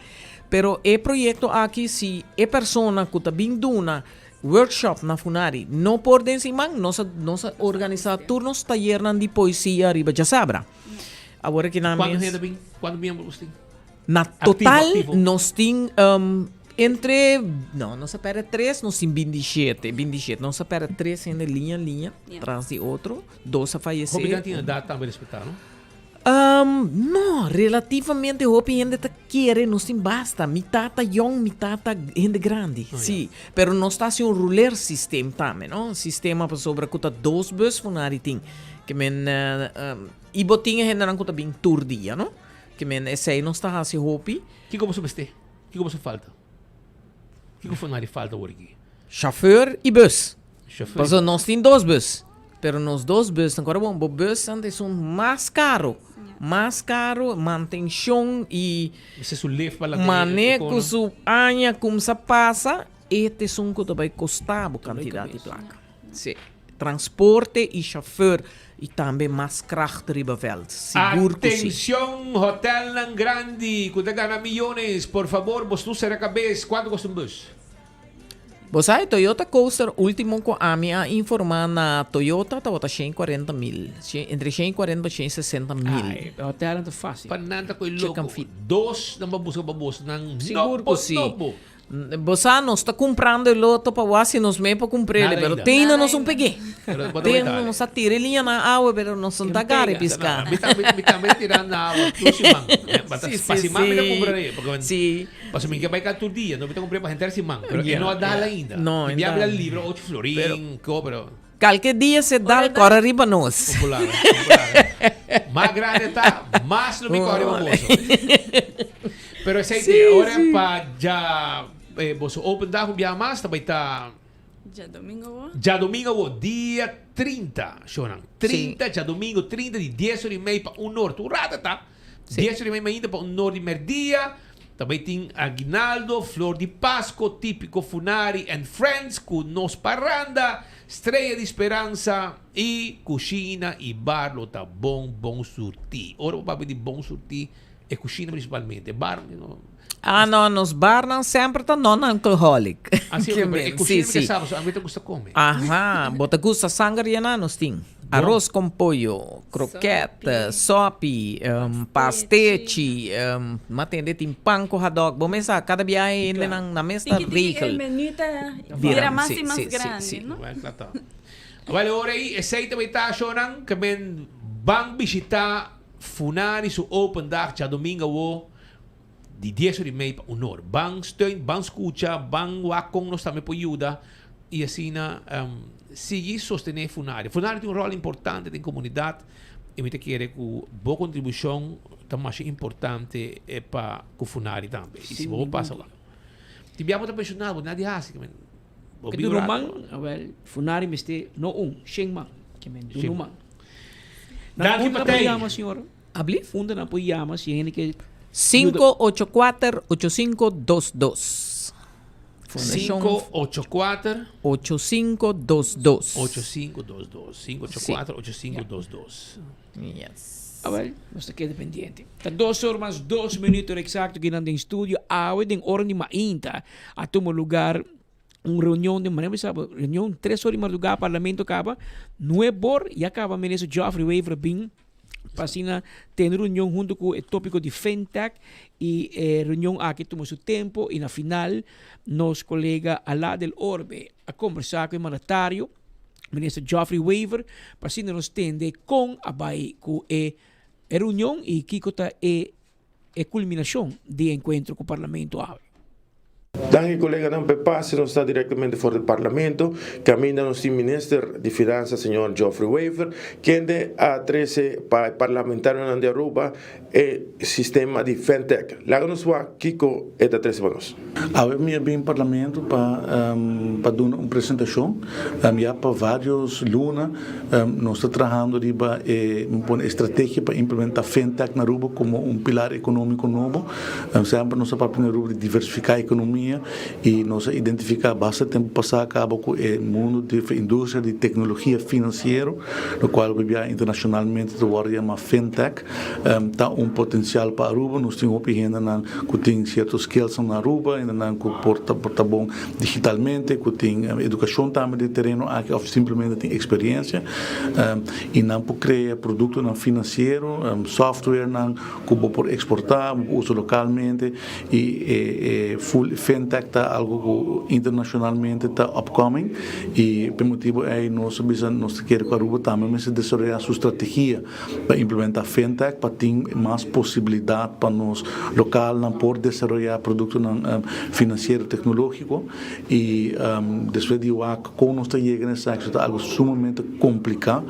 Pero e proyecto aki si e persona cu ta bin duna Workshop na Funari no por den siman, nos a nos a organisa tur nos tayernan di poesia riba djasabra. Awor aki nan Cuanto mes. hende bin? Cuanto miembro nos tin? Na Activo, total activo. nos tin entre, no, nos a perde tres, nos tin bintishete, bintishete. Nos a perde tres hende liña liña Ja. tras di otro, dos a fayece. Hopi nan tin edad tambe respeta, no? Um, no, relativamente hopi hende ta kere nos tin basta. Mi tata yong, mi tata hende grandi. Oh, Sí, pero nos ta hasi un ruler systeem tambe, no? Sistema pasobra ku ta dos bus Funari tin. Ke men, eh, um, i bo tin e hendenan ku ta bin tur dia, no? Ke men esei nos ta hasi hopi. Kiko boso mester? Kiko boso falta? Kiko Funari falta awor aki? Chauffeur i bus. Chauffeur i Pasobra bus. nos tin dos bus. Pero nos dos busnan, kòrda bon, bo busnan ta esun mas karo. Mas karo, mantenshon i. Mester su lift pa lanta e Mane kono. ku su aña kumsa pasa, e ta esun ku ta bai kosta bo kantidat di plaka. Si. Transporte i chauffeur i tambe mas kracht riba vèlt. Sigur ku si. Atencion hotelnan grandi cu ta gana miyones, por fabor bos no cera cabes, cuanto costa un bus? Bo sa e Toyota Coaster ultimo cu ami a informa na Toyota tabata 140 mil, entre 140 pa 160 mil. Ay, hotelnan ta facil. Pa nan ta coy Check loco. and fit. Dos nan ba busca pa bos nan Sigur nobo cu si. nobo. Bo sa nos ta cumprando e loto pa wak si nos me por cumprele, Nada pero ainda. te ainda nos un pegue. Pero bo ta Te bay ainda dale. nos a tira e liña na awa pero nos no ta agarra e pisca. Mi ta mi tambe ta tira na awa tur siman. Ba ta Si, pa si, siman mi ta si. cumpra e, porque Si. Pasobra mi ke bai ka tur dia, no mi ta cumpra pa henter siman, pero e Yeah, no a dal yeah. ainda. No, Mi e bia dal. bira libra ocho florin, ko, pero Kalke dia se dal kòrda riba nos. Popular, popular. Mas grande ta, mas lo mi kòrda riba boso. Pero esei Sí, te, ora sí. pa ja eh, boso open dag un biaha mas, ta bai ta Djadomingo wo. Djadomingo wo, dia 30, shonan. 30, djadomingo 30 di 10 ora y mei pa un or. Tur rato ta. 10 ora y mei mainta pa un or di merdia. Ta bai tin aguinaldo, flor di Pasco, Tipico Funari and Friends cu Nos Parranda, Estrella di Speranza y cushina y bar lo ta bon bon surti. Ora bo papia di bon surti, e cushina principalmente, e bar no. Ah no, nos barnan semper ta non-alcoholic. Ah si, Ke pero e men, cushina si, mi ke si. sa, pasobra ami ta gusta come. Aha, bo ta gusta sanger yena nos tin. Arroz con pollo, croquette, sopi, pastechi, ma tende tin pan cu hotdog. Bo mes sa, cada biahe hendenan na mes ta Tiki tiki e regel. menu ta Bira, bira mas si, y mas si, si, grandi, si. no? Wel, kla ta. Wel, e ora ei, esei ta bay ta shownan ke men ban bishita Funari su open dag djadomingo awo di dies ora y mei pa un or. Ban steun, ban scucha, ban wak con nos tambe por yuda y asina sigui sostene Funari. Funari tin un rol importante den comunidad y mi ta kere cu bo contribucion ta masha importante pa cu Funari tambe. Y si bo pasa wak. Tin bia bo ta pensionado, bo nada di haci. Bo Ke biba duna rato. man, awel, Funari mester no un, shen man. Ke men duna Shen. man. Nan Danki unda pa nan por tei. yama, señor? Ablief? Unda nan por yama si hende ke 584 8522. Fundashon 584 8522. 8522. 584 8522. Yes. Awel, nos ta keda pendiente. Ta dos or mas dos minuto exacto kinan den studio. Awe den ora di mainta a tuma lugar un reunion den manera mi sa reunion tres or di mardugá parlamento kaba nuebe or ya kaba minister Geoffrey Wever bin pa asina tene reunion hunto ku e topiko di fintech y e reunion aki tuma su tempo y na final nos kolega Alaa del Orbe a kombersá ku e mandatario minister Geoffrey Wever pa asina nos tende kon a bai ku e reunion y kiko ta e e kulminashon di e enkuentro ku Parlamento awe. Danki koleganan pa e pase, nos ta direktamente for di Parlamento, kaminda nos tin Minister di Finansa señor Geoffrey Wever, kende a trese pa e parlamentarionan di Aruba e sistema di Fentech. Laga nos wak kiko e ta trese pa nos. Awe mi a bin Parlamento pa pa duna un presentacion. Ya pa varios luna nos ta trahando riba e pone estrategia pa implementa fintech na Aruba como un pilar economico nobo. Semper nos a papia na Aruba di diversifica economia y nos a identifica basta tempo pasa caba cu e mundo di industria di tecnologia financiero, locual hopi bia internacionalmente ta wordo yama fintech. Ta un potencial pa Aruba. Nos tin hopi hendenan cu tin cierto skills na Aruba, hendenan cu por ta por ta bon digitalmente, cu tin educacion tambe den tereno aki of simplemente tin experiencia y nan por crea productonan financiero, softwarenan cu bo por exporta, bo por usa localmente y e full. fintech ta algo ku internashonalmente ta upcoming i p'e motibu ei nos a bisa nos ta kere ku Aruba tambe mester desaroyá su strategia pa implementá fintech pa tin mas posibilidat pa nos lokalnan por desaroyá produktonan finansiero teknológiko i despues di wak kon nos ta yega na esaki ta algo sumamente kompliká.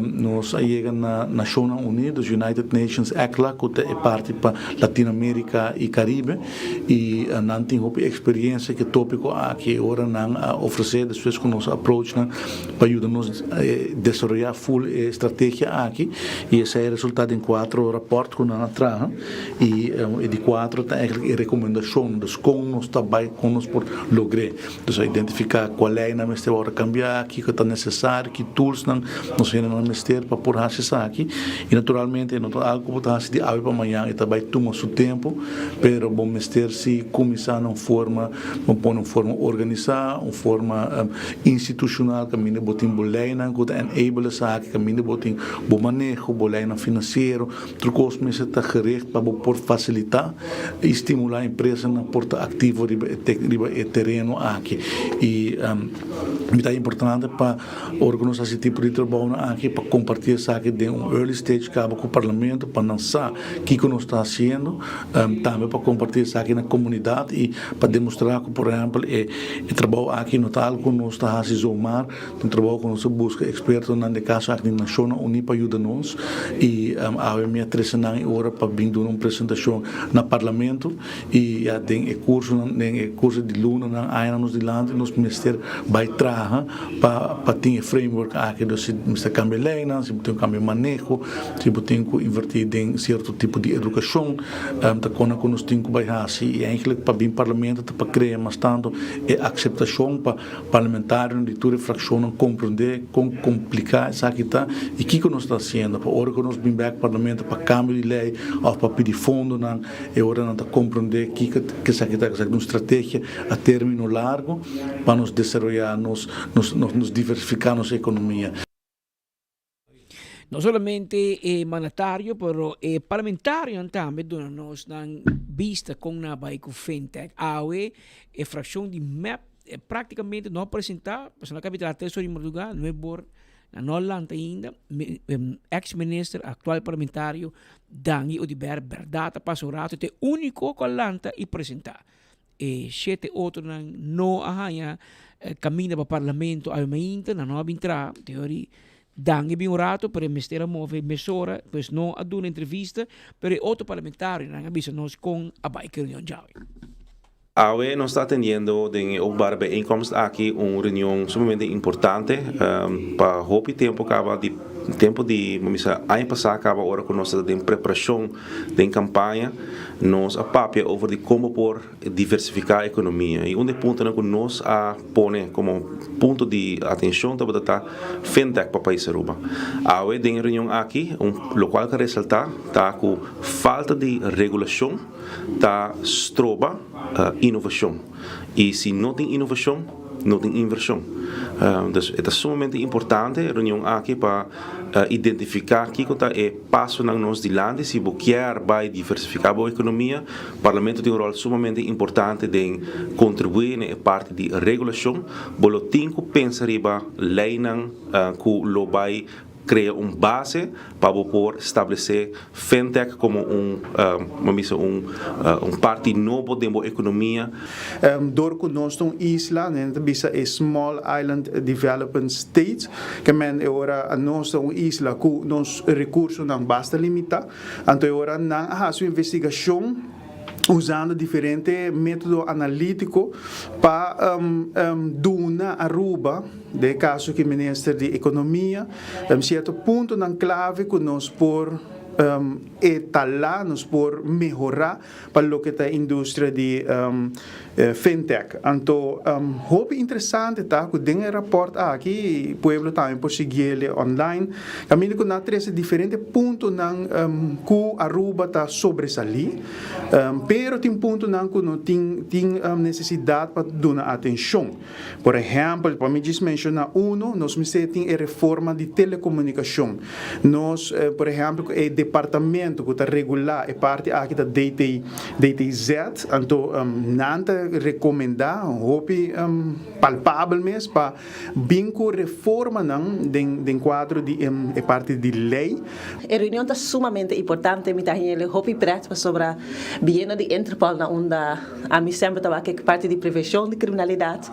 Nos a yega na Nashonnan Uní, dus United Nations ECLAC ku ta e parti pa Latinoamérika i Karibe i nan tin hopi eksperiencia ku e tópiko aki. Ora nan a ofresé despues ku nos a approach nan pa yuda nos desaroyá full e strategia aki i esei a resultá den kuatro rapòrt ku nan a traha i e di kuatro ta eigenlijk e rekomendashon, dus kon nos ta bai, kon nos por logr'é. Dus a identifiká kua leinan mester wòrdu kambiá, kiko ta nesesario, ki toolsnan nos hendenan mester pa por hasi esaki. I naturalmente e no ta algu ku bo ta hasi di awe pa mañan, e ta bai tuma su tempu, pero bo mester si kuminsá na un forma, bo pone un forma organisá, un forma institushonal kaminda bo tin bo leinan ku ta enable esaki, kaminda bo tin bo maneho, bo leinan finansiero. Tur kos mester ta gericht pa bo por fasilitá i stimulá empresanan por ta aktivo riba e riba e tereno aki. I mi ta importante pa ora ku nos hasi tipo di trabounan aki pa kompartí esaki den un early stage kaba ku parlamento pa nan sa kiko nos ta hasiendo, tambe pa kompartí esaki na komunidat i pa demostrá ku por ehèmpel e e trabou aki no ta algu ku nos ta hasi zomaar. Un trabou ku nos a buska ekspertonan den kaso aki di Nashonnan Uní pa yuda nos i awe mi a trese nan e ora pa bin duna un presentashon na parlamento i ya den e kursonan den e kurso di lunanan añanan nos dilanti nos mester bai traha pa pa tin e framework aki dus si mester kambia leinan si bo tin ku kambia maneho si bo tin ku inverti den sierto tipo di edukashon ta kona ku nos tin ku bai hasi i eigentlik pa bin parlamento ta pa krea mas tantu e akseptashon pa Parlamentarionan di tur e frakshonnan komprondé kon kompliká esaki ta i kiko nos ta hasiendo pa ora ku nos bin bèk parlamento pa kambio di lei òf pa pidi fondonan e ora nan ta komprondé kiko esaki ta. Esaki ta un strategia a término largu pa nos desaroyá nos nos diversifiká nos ekonomia. No solamente e mandatario, pero e parlamentarionan tambe duna nos nan bista con nan a bay cu Fintech. Awe e fraccion di mep practicamente no a presenta, pasobra nan a capital tres ora di madruga, nuebe or nan no a lanta ainda. Ex minister, actual parlamentario Dangui Oduber berdad a pasa un rato, ta e unico cu a lanta y presenta. E shete otronan no a haña kaminda pa parlamento awe mainta, nan no a bin traha. Teori Dangui bin un rato, pero e mester a move mesora, pues no a duna entrevista, pero e otro parlamentarionan a bisa nos kon a bai ku e reunion djawe. Awe nos ta atendiendo den e openbare bijeenkomst aki un reunion sumamente importante pa hopi tempo kaba di tempo di bo bisa aña pasa kaba ora ku nos ta den preparashon den kampaña nos a papia over di kon bo por diversifiká ekonomia i un di e puntonan ku nos a pone komo punto di atenshon tabata ta fintech pa pais Aruba. Awe den e reunion aki un lokual ku a resaltá ta ku falta di regulashon ta stroba inovashon i si no tin inovashon no tin invershon. Dus e ta sumamente importante e reunion aki pa identifiká kiko ta e pasonan nos dilanti si bo kier bai diversifiká bo ekonomia. Parlamento tin un ròl sumamente importante den kontribuí na e parti di regulashon. Bo lo tin ku pensa riba leinan ku lo bai krea un base pa bo por stablesé fintech komo un, bo bisa un un parti nobo den bo ekonomia. Dor ku nos ta un isla, nan ta bisa e Small Island Developing States, ke men e ora nos ta un isla ku nos rekursonan basta limitá, anto e ora nan a hasi un investigashon usando diferente metodo analítiko pa duna Aruba, den e kaso aki Minister di Ekonomia, sierto puntonan klave ku nos por etalá, nos por mehorá pa loke ta e industria di fintech. Anto hopi interesante ta ku den e rapòrt aki, pueblo tambe por siguiel online, kaminda ku nan a trese diferente punto. puntonan ku Aruba ta sobresalí, pero tin puntonan ku no tin tin nesesidat pa duna atenshon. Por ehèmpel, pa mi djis menshoná unu, nos mester tin e reforma di telekomunikashon. Nos, por ehèmpel, ku e departamento ku ta regulá e parti aki ta DT, DTZ, anto nan ta rekomendá hopi palpabel mes pa bin ku reformanan den den kuadro di e parti di lei. E reunion ta sumamente importante, mi ta haña hopi pret pasobra biendo di Interpol na unda Ami semper ta wak e parti di prevenshon di kriminalidat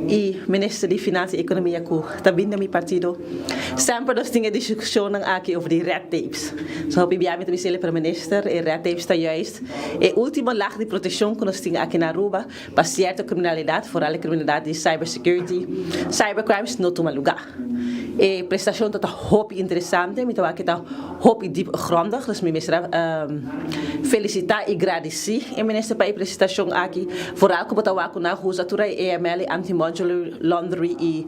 i Minister di Finansa i Ekonomia ku ta bin den mi partido. Semper nos tin e diskushonnan aki over di red tapes. So hopi bia mi ta bisa el Minister, e red tapes ta juist e ultimo lag di protekshon ku nos tin aki na Aruba pa sierto kriminalidat, foral e kriminalidat di cyber security, cyber crimes no tuma luga. E prestashon ta ta hopi interesante, mi ta wak e ta hopi diep grondig, dus mi mester a felisita i gradisí e minister pa e presentashon aki, foral ku bo ta wak ku nan usa tur e AML, e Anti-Money Laundering i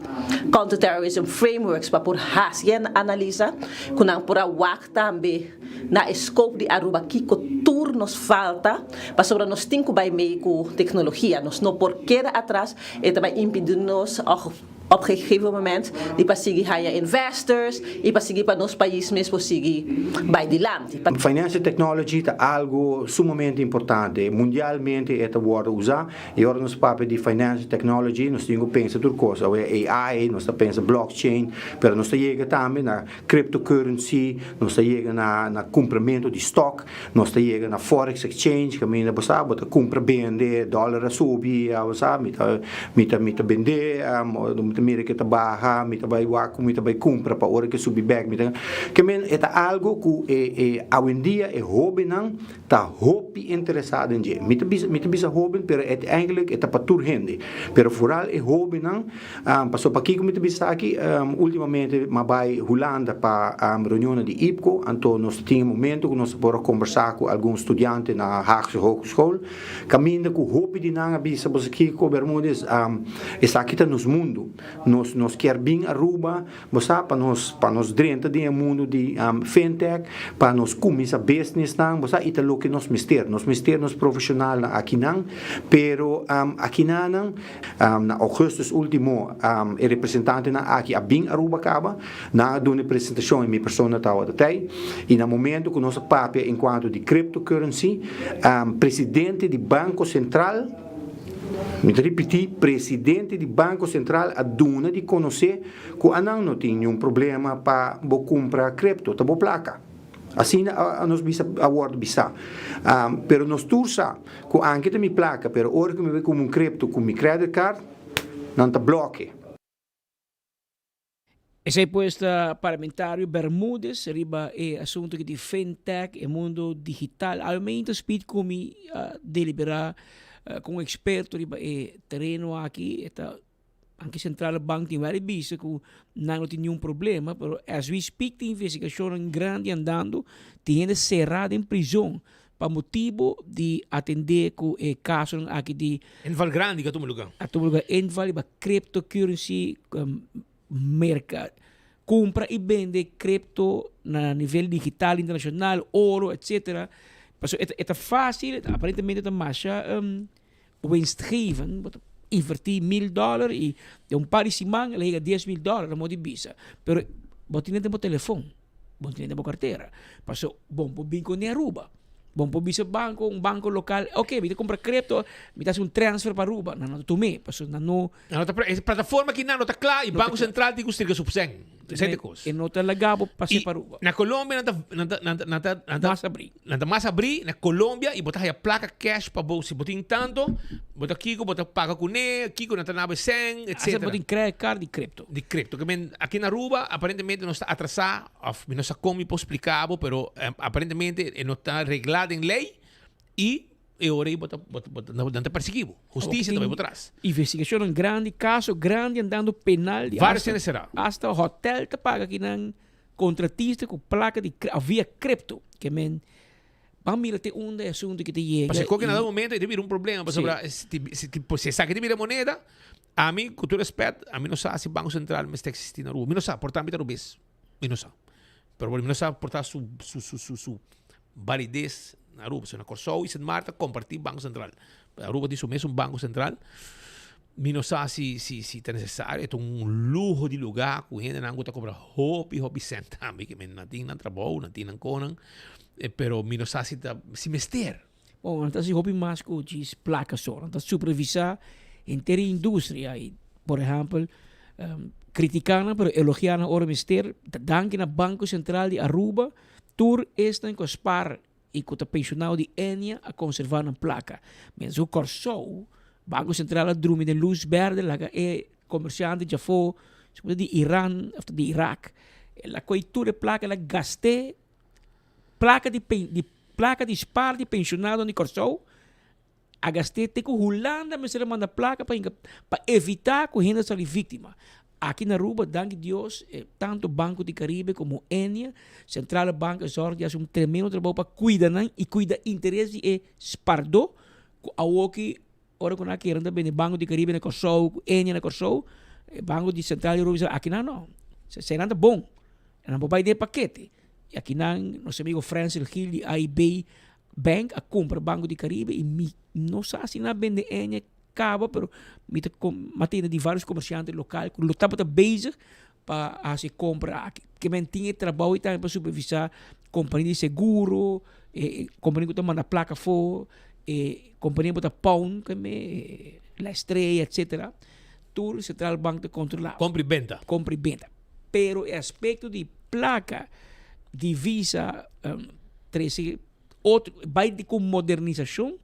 Counter Terrorism Frameworks pa por hasi e analisa, ku nan por a wak tambe na e scope di Aruba kiko tur nos falta, pasobra nos tin ku bai mei ku teknologia, nos no por keda atras, e ta bai impidi nos òf. Op gegeven moment di pa sigui haya investors y pa sigui pa nos pais mes por sigui bay dilanti. Financial technology ta algo sumamente importante, mundialmente e ta wordo usa y ora nos papia di financial technology nos tin cu pensa tur cos, awe AI, nos ta pensa blockchain, pero nos ta yega tambe na cryptocurrency, nos ta yega na na cumpramento di stock, nos ta yega na forex exchange caminda bo sa bo ta cumpra bende, dollar a subi bo sa mi ta mi ta mi ta bende mi ta mira ke ta baha mi ta bay wak cu mi ta bay cumpra pa ora ke subi bek mi ta ke men e ta algo cu e e awendia e hobennan ta hopi interesa den dje mi ta bisa mi ta bisa hoben pero uiteindelijk e ta pa tur hende pero vooral e hobennan Pasobra pakiko mi ta bisa aki, ultimamente mi a bai Hulanda pa reunionnan di IPCO, anto nos ta tin e momento ku nos ta por a kombersá ku algun studiante na Haagse Hogeschool, kaminda ku hopi di nan a bisa, Boso kiko Bermudez, esaki ta nos mundu, nos nos kier bin Aruba, bo sa, pa nos pa nos drenta den e mundu di fintech, pa nos kuminsá businessnan, bo sa, i ta loke nos mester, nos mester nos profeshonalnan akinan, pero akinanan. Na augustus ultimo e representantenan aki a bin Aruba caba, nan a duna e presentacion y mi persona tawata tey y na momento cu nos a papia en cuanto di cryptocurrency, presidente di Banco Central, mi ta ripiti, presidente di Banco Central a duna di conoce cu anan no tin niun problema pa bo cumpra crypto, ta bo placa. Asina a nos bisa a wòrdu bisá. Pero nos tur sa ku anke ta mi plaka, pero ora ku mi bai kumpra un kripto ku mi credit card, nan ta blòk'e. Esei pues ta Parlamentario Bermudez riba e asunto aki di fintech, e mundo digital. Awe speed ku mi a deliberá ku un eksperto riba e tereno aki, e ta Anke Centrale Bank tin wel e bisa ku nan no tin niun problema, pero as we speak tin investigashonnan grandi andando, tin hende será den prizon pa motibo di atendé ku e kasonan aki di Inval grandi ku a tuma luga. A tuma luga inval riba cryptocurrency, merka, kumpra i bende crypto na nivel digital internashonal, oro etcetera. Pasobra e ta fásil, aparentemente ta masha winstgeven, bo ta invertí mil dòler i den un par di siman el a yega 10.000 dòler, amo di bisa. Pero bo tene den bo telefon, bo tene den bo kartera. Paso bo por bin kuné Aruba, bo por bisa banko, un banko lokal, ok mi ta kumpra kripto, mi ta hasi un transfer pa Aruba, nan no ta tum'é, paso nan no. Nan no ta, e plataforma aki nan no ta kla i Banko Sentral tin ku strika su sèn. Esei ta kos. E no ta laga bo pas'é pa Aruba. Na Colombia nan ta, nan ta, nan ta, nan ta, nan ta. Mas abrí. Nan ta mas abrí na Colombia i bo ta haya plaka cash pa bo. Si bo tin tanto, bo ta kiko, bo ta paga kuné, kiko nan ta naba e sèn, etcetera. Hasta bo tin credit card di crypto. Di crypto. Ke men aki na Aruba aparentemente nos ta atrasá, òf mi no sa kon mi por splika bo, pero aparentemente e no ta reglá den lei i E ora ei bo ta, bo ta, bo ta, nan ta persiguí bo. Hustisia ta bai bo tras. Investigacionnan grandi, caso grandi andando penal di Varios hende será. Hasta hotel ta paga kinan contratista cu placa di of via crypto. Ke men ban mira te unda e asunto ki ta yega. Pasobra koke na dado momento e ta bira un problema pasobra si si si esaki ta bira moneda, ami ku tur respet, ami no sa si Banko Sentral mester existi na Aruba. Mi no sa, por ta mi ta rubes. Mi no sa. Pero mi no sa por ta su su su su su validez na Aruba. So na Kòrsou i Sint Maarten kompartí Banko Sentral. Aruba tin su mesun Banko Sentral. Mi no sa si si si ta nesesario. E ta un luho di lugá ku hendenan ku ta kobra hopi hopi sènt tambe. Ke men nan tin nan trabou, nan tin nan konan. Pero mi no sa si ta si mester. Bon, nan ta hasi hopi mas ku djis plaka so. Nan ta supervisá henter e industria i, por ehèmpel, kritiká nan pero elogiá nan ora mester. Ta danki na Banko Sentral di Aruba, tur esnan ku a spar i ku ta penshonado di Ennia a konservá nan plaka. Miéntras ku Kòrsou, Banko Sentral a drumi den lus bèrdè laga e komersiante djafó, di Iran òf di Irak, el a kohe tur e plaka, el a gast'é. Plaka di pen di plaka di spar di pensionadonan di Kòrsou a gast'é te ku Hulanda mester a manda plaka pa hinka pa evitá ku hende sali víktima. Aki na Aruba danki Dios tanto Banco di Caribe komo Ennia, Centrale Bank a zòrg di hasi un tremendo trabou pa kuida nan i kuida interes di e spardó ku awoki ora ku nan a kere nan ta bende Banco di Caribe na Kòrsou ku Ennia na Kòrsou e Banco di Sentral di Aruba bisa aki nan no, esei nan ta bon nan por bai den e pakete. Y aki nan nos amigo Francel Gil di AIB Bank a cumpra Banco di Caribe y mi no sa si nan a bende Ennia caba pero mi ta mi a tende di varios comerciante local cu lo tabata bezig pa haci e compra aki. Ke men tin e trabao y tambe pa supervisa compania di seguro, e compania cu ta manda placa afo, e compania cu ta pound keme, La Estrella etcetera. Tur Central Bank ta controla. Compra y benta. Compra y benta. Pero e aspecto di placa, divisa, trece otro, bay di cu modernisacion,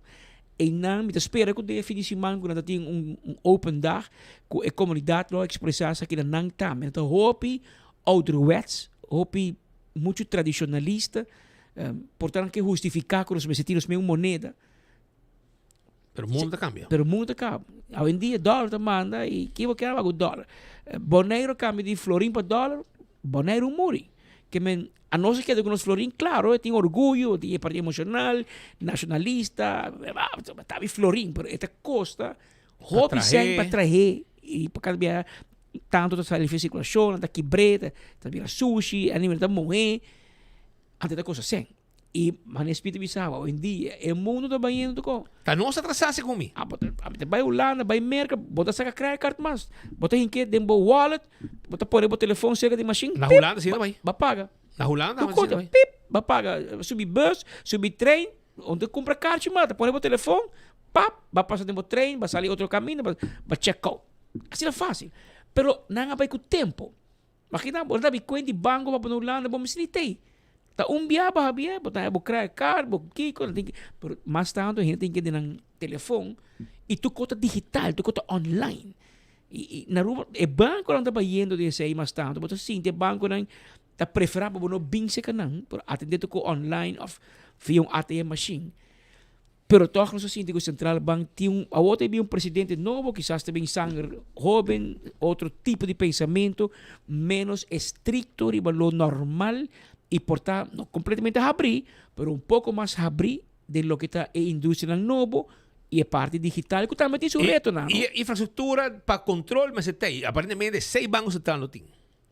eynan mi ta spera cu den e fin di siman cu nan ta tin un open dag cu e comunidad lo expresa esaki na nan tambe. Nan ta hopi ouderwets, hopi mucho tradicionalista, por ta nan ke hustifica cu nos mester tin nos mesun moneda. Pero mundo ta cambia. Pero mundo ta cambia. Awendia dólar ta manda y ki bo kier a cu dólar. Bonaire cambia di florin pa dólar, Bonaire un muri. Ke men a nos a keda cu nos florin, claro, e tin orguyo, tin e parti emocional, nacionalista, ta mi florin, pero e ta costa hopi cen pa trahe y pa cada bia tanto ta sali for circulacion, ta kibre, ta bira sushi, animal ta muhe, anto ta costa cen. I mane Spiritu bisa bo, oyendia e mundu ta bayendo ko. Ta nos a trasá segun mi. A bo ta a bai Hulanda, bai Merka, bo ta saka credit card mas. Bo ta hink'é den bo wallet, bo ta pone bo telefon serka di mashin, Na pip, Hulanda si ta bai. Bo a paga. Na Hulanda Tur si ta kos, bai. pip, bo a paga. Subi bus, subi trein, unda kumpra karchi mas, ta pone bo telefon, pap, bo a pasa den bo trein, bo a sali otro kaminda, bo a check out. Asina fásil. Pero nan a bai ku tempo. Makina bo ta bi kuent di banko pa pone Hulanda bo mester di tei. Ta un bia bo habia bo ta haya bo credit card bo kiko nan tin ke pero mas tanto hende tin ke den nan telefon y tur kos ta digital tur kos ta online y y na Aruba e bankonan ta bayendo den esei mas tanto bo ta sinti e bankonan ta prefera pa bo no bin serka nan pero atende tur kos online of via un ATM machine. Pero tòg nos a sinti ku Central Bank tin un, awor ta bin un presidente nobo, kisas ta bin sanger hoben, otro tipo di pensamentu, menos estrikto riba lo normal i por ta no kompletamente habrí, pero un poko mas habrí den loke ta e industrianan nobo i e parti digital ku tambe tin su retonan, no? I e infrastruktura pa kontrol mester ta ei. Aparentemente sei Banko Sentral no tin.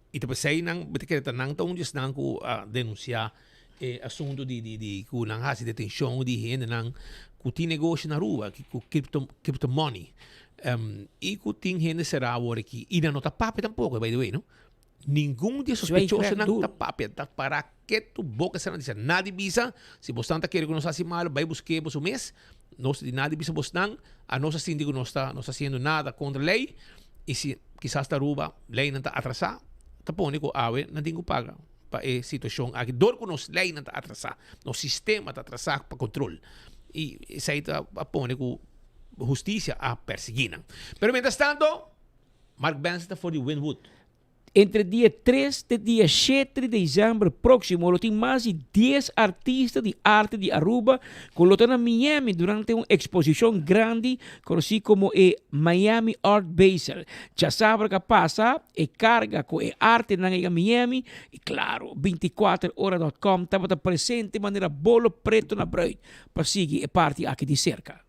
I ta p'esei nan, mi ta kere ta nan ta un di esnan ku a denunsiá e asuntu di di di ku nan hasi detenshon di hendenan ku tin negoshi na Aruba ku crypto crypto money i ku tin hende será awor aki i nan no ta papia tampoko by the way no. Ningun di e sospechosonan ta papia ta para ketu boka esnan di nadi bisa si bosnan ta kere ku nos hasi malo bai busk'é boso mes nos di nadi bisa bosnan anos a sinti ku nos ta nos ta hasiendo nada kontra lei i si kisas ta Aruba leinan ta atrasá ta pone ku awe nan tin ku paga pa e situashon aki dor ku nos leinan ta atrasá nos sistema ta atrasá pa kontrol i esei ta a pone ku hustisia a persiguí nan pero mientras tanto Mark Benson ta for di Wynwood. Entre dia tres te dia shete di december proximo lo tin mas di dies artista di arte di Aruba cu lo ta na Miami durante un exposicion grandi conoci como e Miami Art Basel. Djasabra cu a pasa e carga cu e artenan a yega Miami y claro binticuater ora dot com tabata presente manera bolo preto na bruid pa sigui e parti aki di cerca.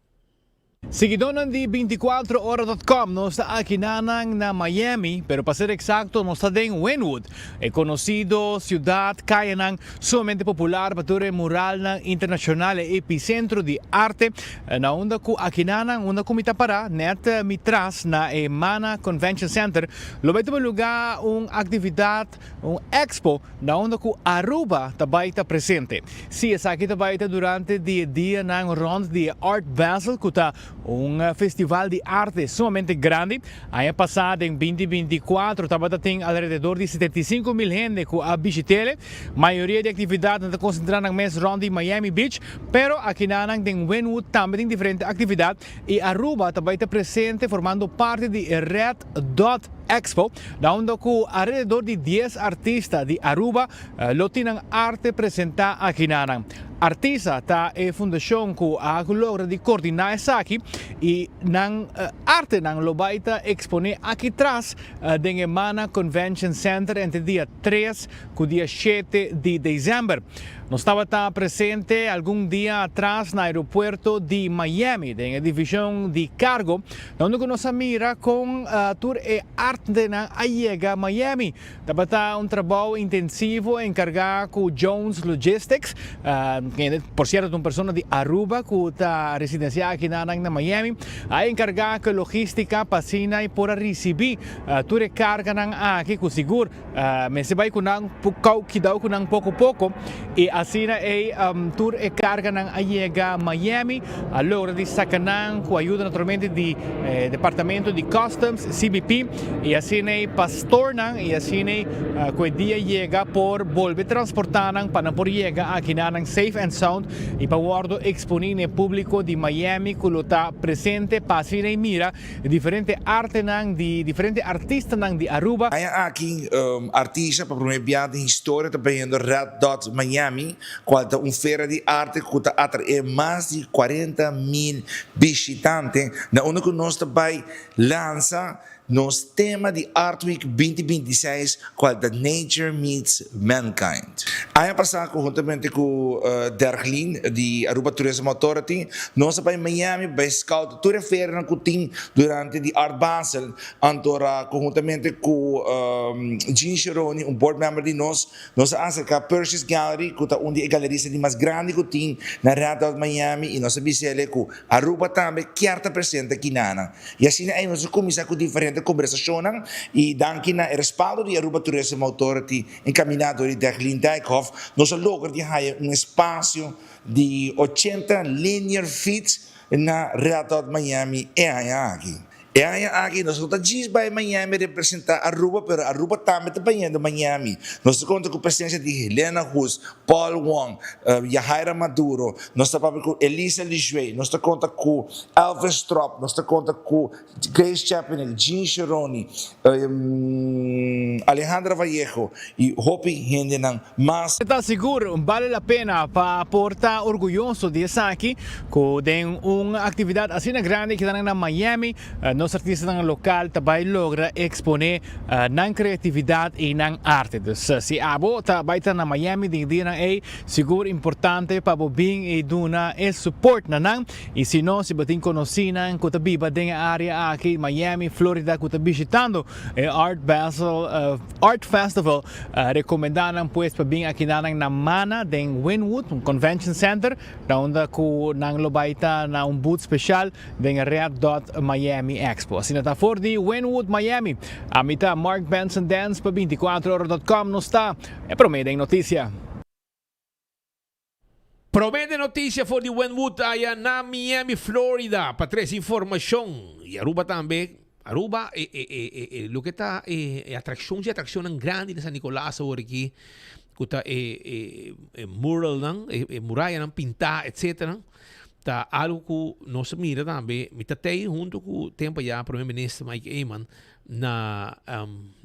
Siguidónan di 24 ora dot com, nos ta aki nanan na Miami, pero pa ser eksakto nos ta den Wynwood, e konosido siudat kayanan sumamente popular pa tur e muralnan internashonal, e episentro di arte, na unda ku aki nanan unda ku mi ta pará nèt mi tras na e Mana Convention Center lo bai tuma lugá un aktividat, un expo na unda ku Aruba ta bai ta presente. Sí, esaki ta bai ta durante di e dianan rond di e Art Basel ku ta un festival di arte sumamente grandi. Aña pasá den binti 24 tabata tin alrededor di 75,000 hende ku a bishit'ele. Mayoria di aktividatnan ta konsentrá nan mes rond di Miami Beach, pero akinanan den Wynwood tambe tin diferente aktividat i Aruba ta bai ta presente formando parti di e Red Dot Expo, na unda ku alrededor di dies artista di Aruba lo tin nan arte presentá akinanan. Artisa ta e fundashon ku a logra di kordiná esaki i nan artenan lo bai ta eksponé aki tras den e Mana Convention Center entre dia tres ku dia shete di desèmber. Nos tabata presente algun dia atras na aeropuerto di Miami den e divishon di kargo, na unda ku nos a mira kon tur e artenan a yega Miami. Tabata un trabou intensivo enkargá ku Jones Logistics, kende por sierto ta un persona di Aruba ku ta residensiá aki na na Miami, a enkargá ku e logístika pa asina e por a risibí tur e karganan aki ku sigur mester bai ku nan kidau ku nan poko poko i asina ei tur e karganan a yega Miami, a logra di saka nan ku ayuda naturalmente di departamento di Customs, CBP, i asina ei pastornan i asina ei ku e dia yega por bolbe transportá nan pa nan por yega aki na nan safe and sound i pa wòrdu eksponí na e públiko di Miami ku lo ta presente pa asina ei mira diferente artenan di diferente artistanan di Aruba. Aña aki Artisa pa prome bia den historia ta bayendo Red Dot Miami, cual ta un feria di arte cu ta atrae mas di 40,000 bishitante, na unda cu nos ta bay lansa nos tema di Art Week 2026 cual ta Nature Meets Mankind. Aña pasa conhuntamente cu Derglin di Aruba Tourism Authority nos a bay Miami bay scout tur e ferianan cu tin durante di Art Basel antora conhuntamente cu Jean Sheroni un board member di nos, nos a acerca Percy's Gallery cu ta un di e galerista di mas grandi cu tin na Red Dot Miami y nos a bisele cu Aruba tambe kier ta presente akinanan. Y asina ey nos a cuminsa cu diferente conversacionnan y danki na e respaldo di Aruba Tourism Authority encamina door di Deglin Dijkhoff nos a logra di haya un espacio di 80 linear feet na Red Dot Miami e aña aki. E aña aki nos no ta djis bai Miami representa Aruba pero Aruba tambe ta bayendo Miami. Nos ta konta ku presensia di Helena Hus, Paul Wong, Yahaira Maduro, nos ta papia ku Elisa Lijué, nos ta konta ku Elvis Trop, nos ta konta ku Grace Chapinick, Jean Sheroni, Alejandra Vallejo y hopi hendenan mas. Ta sigur bale la pena pa por ta orguyoso di esaki ku den un aktividat asina grandi ki ta na Miami nos artistanan lokal ta bai logra eksponé nan kreatividat i nan arte. Dus si abo ta bai ta na Miami den e dianan ei sigur importante pa bo bin i duna e support na nan i si no si bo tin konosínan ku ta biba den e área aki Miami, Florida ku ta bishitando e Art Basel Art Festival recomenda nan pues pa bin akinanan na Mana den Wynwood, un convention center, na unda cu nan lo bay ta na un booth special den Red Dot Miami Expo. Asina ta for di Wynwood, Miami. Ami ta Mark Benson Dance pa 24 ora dot com. Nos ta e prome den noticia. Prome den noticia for di Wynwood aya na Miami, Florida pa trece informacion y Aruba tambe. Aruba e e e e e loke ta e e atraccion si atraccionnan grandi na San Nicolas awor aki cu ta e e e muralnan e e murayanan pinta etcetera ta algo cu nos a mira tambe mi ta tey hunto cu tempo aya Prome Minister Mike Eman na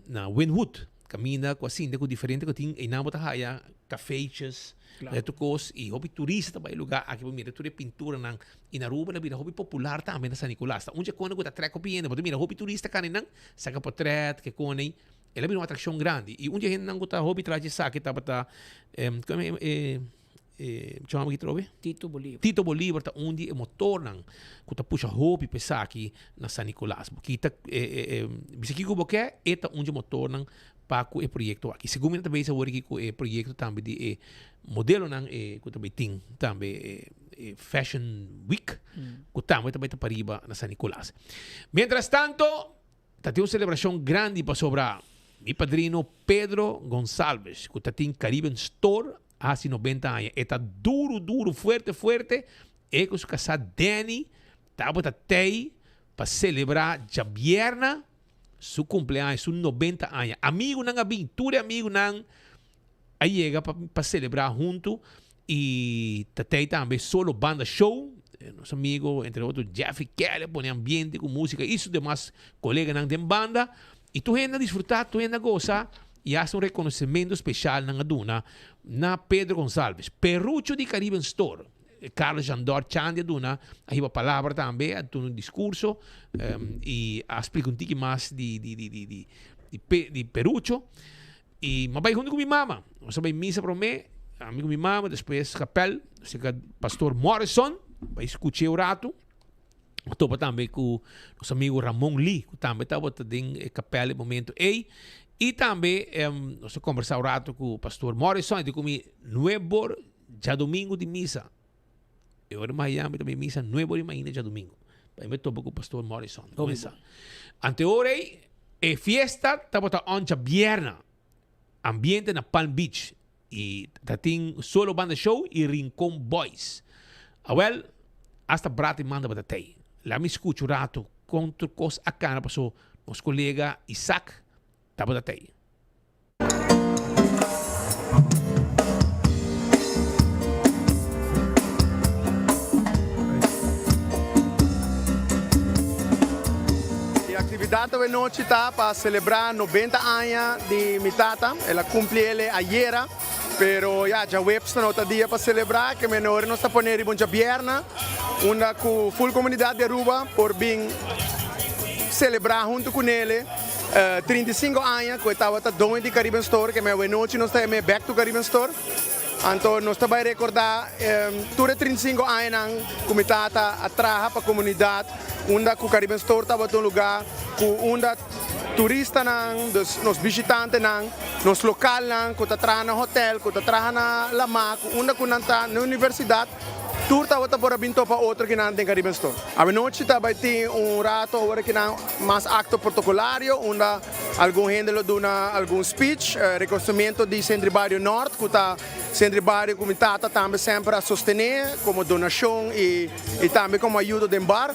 na Wynwood Caminda cu a sinta cu diferente cu tin eynan bo ta haya cafeetjes, tur cos y hopi turista ta bay e lugar aki pa mira tur e pinturanan y na Aruba ta bira hopi popular tambe na San Nicolas. Ta un dje cona cu ta trek hopi hende, bo ta mira hopi turista cana eynan saca potret ke cona ey, el a bira un atraccion grandi y un dje hendenan cu ta hopi tras dje esaki tabata e. E chama aki trobe? Tito Bolívar. Tito Bolívar ta un di e motornan ku ta pusha hopi pa esaki na San Nicolas. Bo kita bisa kiko bo ke, e ta un di e motornan pa ku e proyekto aki. Segun mi nan ta bezig awor aki ku e proyekto tambe di e modelonan e ku ta bai tin tambe e Fashion Week ku tambe ta bai ta pariba na San Nicolas. Mientras tanto Ta tin un celebracion grandi pasobra mi padrino Pedro Gonsalves cu ta tin Caribbean Store a haci 90 aña. E ta duro duro fuerte fuerte e cu su casa Danny tabata tey pa celebra djabierna su cumpleaños su 90 aña. Amigunan a bin tur e amigunan a yega pa pa celebra hunto y ta tey tambe Solo Banda Show, nos amigo entre otro Jeffrey Kelly a pone ambiente cu musica y su demas coleganan den banda y tur hende a disfruta, tur hende a goza y hasta un reconocimento special nan a duna na Pedro Gonsalves, Perucho di Caribbean Store. Carlos Jandor Chandi a duna a hiba palabra tambe, a duna un discurso y a splica un tiki mas di di di di di di Perucho. I m'a bai huntu ku mi mama. Nos a bai misa promé, ami ku mi mama, despues kapèl, serka pastor Morrison, bai skuch'é un ratu. A topa tambe ku nos amigu Ramon Lee, ku tambe tabata den e kapèl e momento ei. I tambe nos a kombersá un ratu ku pastor Morrison, e di ku mi, Nuebor djadumingu di misa. E ora Miami ta bai misa nuebe ora di mainta djadumingu. Pa mi topa ku pastor Morrison. Kuminsá. Ante ora ei, e fiesta tabata on djabierna. Ambiente na Palm Beach. I ta tin Solo Banda Show i Rincon Boys. Awel, hasta Brati Man tabata tei. Laga mi skucha un ratu kon tur kos a kana paso nos kolega Isaac tabata tei. E actividad awe nochi ta pa celebra 90 aña di mi tata. El a cumpli ele ayera, pero ya djaweps ta no ta dia pa celebra, ke menor nos ta pone riba un djabierna unda cu full comunidad di Aruba por bin celebra hunto cu nele. 35 aña cu e tabata doño di Caribbean Store, ke me awenochi nos ta yam'é Back to Caribbean Store. Anto nos ta bai recorda tur e 35 añanan cu mi tata a traha pa comunidad, unda cu Caribbean Store tabata un lugar cu unda turistanan, dus nos bishitantenan, nos localnan cu ta traha na hotel, cu ta traha na lama, cu unda cu nan ta na universidad, Tur tabata por a bin topa otro kinan den Caribbean Store. Awenochi ta bai tin un rato ora kinan mas acto protocolario unda algun hende lo duna algun speech, reconocimiento di Centro di Bario Nort cu ta Centro di Bario cu mi tata tambe semper a sostene como donacion y tambe como ayudo den bar.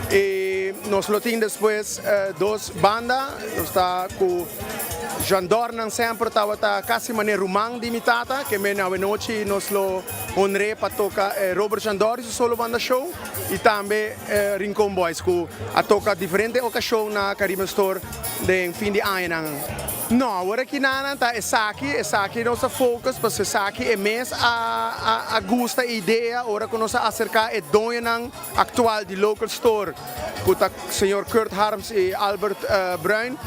Y nos lo tin despues dos banda, nos ta cu Jean Dornan semper tabata casi mane ruman di mi tata, ke men awenochi nos lo Honr'é pa toka Robert Jandori su solo banda show y tambe Rincon Boys cu a toka diferente ocasion na Caribbean Store den fin di añanan. No, awor aki nan ta esaki, esaki nos a focus pasobra esaki e mes a gusta e idea ora cu nos a acerca e doñonan actual di Local Store cu ta señor Kurt Harms y Albert Bruin.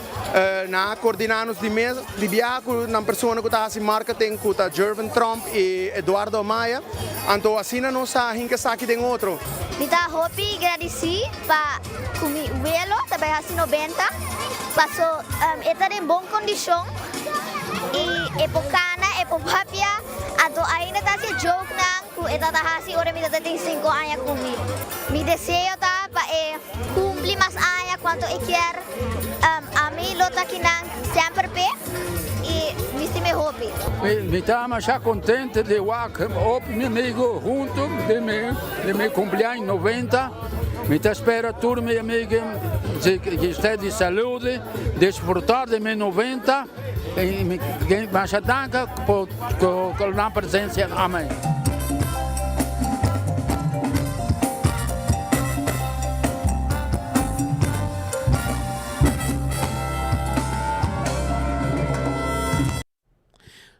Nan a coordina nos di mes di biaha cu nan persona cu ta haci marketing cu ta Jervin Tromp y Eduardo Amaya. Anto asina nos a hinca esaki den otro. Mi ta hopi gradici pa cu mi welo ta bay haci 90 paso e ta den bon condicion y e por cana, e por papia, anto ainda ta haci jokenan cu e ta haci ora mi ta tin cinco aña cu mi. Mi deseo ta pa e cumpli mas aña cuanto e kier. Ami lo ta kinan semper p'e y mi stim'e hopi. Mi ta masha contento di wak hopi mi amigo hunto di mi cumpleaños 90. Mi ta spera tur mi amigo ki sta di salud, disfruta di mi 90. Y mi masha danki por nan presencia. Amen.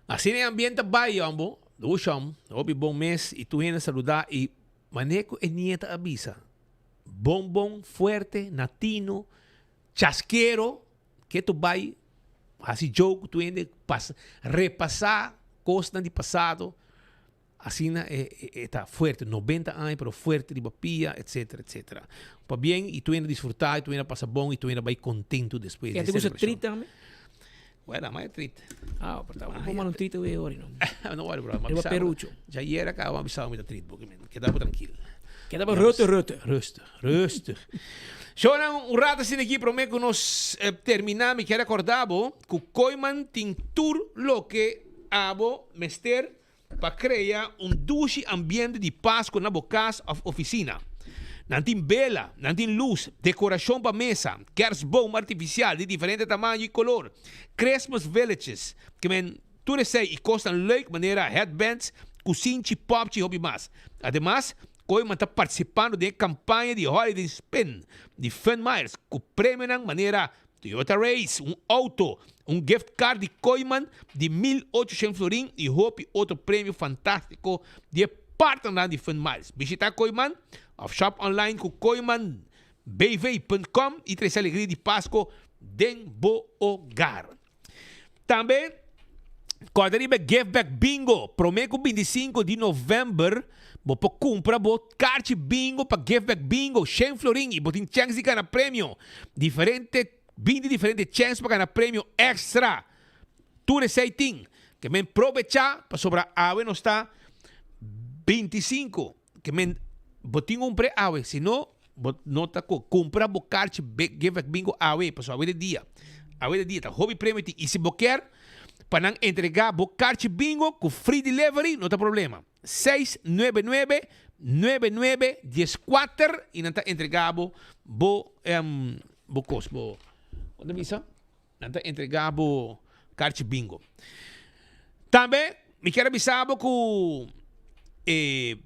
Asina e ambiente bai yombo, dushom, hopi bon mes y tur hende saluda y mane cu e nieta a bisa, bon bon, fuerte, natino, chasquero, Ketu bai hasi joke tur hende pasa repasa kosnan di pasado. Asina e e ta fuerte, 90 aña pero fuerte riba pia, etcetera, etcetera. Pabien y tur hende disfruta y tur hende a pasa bon y tur hende a bay contento despues di e celebracion. E ta gusta trit tambe? Bueno, a maya trit. Ah, pero ta bo manda un trit awe ori no. No worry bro, Riba perucho. Dja ayera caba mi a bisa mi ta trit bo, keda bo trankil. Keda bo rustig, rustig. Rustig, rustig. Shownan, un rato asina aki prome cu nos termina mi kier recorda bo cu Kooyman tin tur loke abo mester pa krea un dushi ambiente di Pasco na bo kas òf ofisina. Nan tin bela, nan tin lus, dekorashon pa mesa, kerstboom artifisial di diferente tamaño i kolor, Christmas villages, ke men tur esei i kosnan leuk manera headbands, kusinchi, popchi i hopi mas. Ademas, Kooiman ta partisipando den e kampaña di Holiday Spin di Fun Miles ku premionan manera Toyota Race, un auto, un gift card di Kooiman di 1800 florin y hopi otro premio fantastico di e partnernan di Fun Miles. Bishita Kooiman of shop online cu kooimanbv.com y trece alegria di Pasco den bo hogar. Tambe corda riba e Give Back Bingo. Prome cu 25 di november bo por cumpra bo carchi bingo pa Give Back Bingo, shen florin y bo tin chance di gana premio. Diferente, 20 diferente chance pa gana premio extra. Tur esey tin. Ke men probecha pasobra awe nos ta 25. Ke men bo tin un pre awe, si no bo no ta ku kumpra bo karchi Give Back Bingo awe, pasobra awe ta dia. Awe ta dia, ta hopi premio tin. I si bo kier pa nan entrega bo karchi bingo ku free delivery, no ta problema. 699 99 14 i nan ta entrega bo bo bo kos, bo, kon ta bisa? Nan ta entrega bo karchi bingo. Tambe mi kier a bisa bo ku e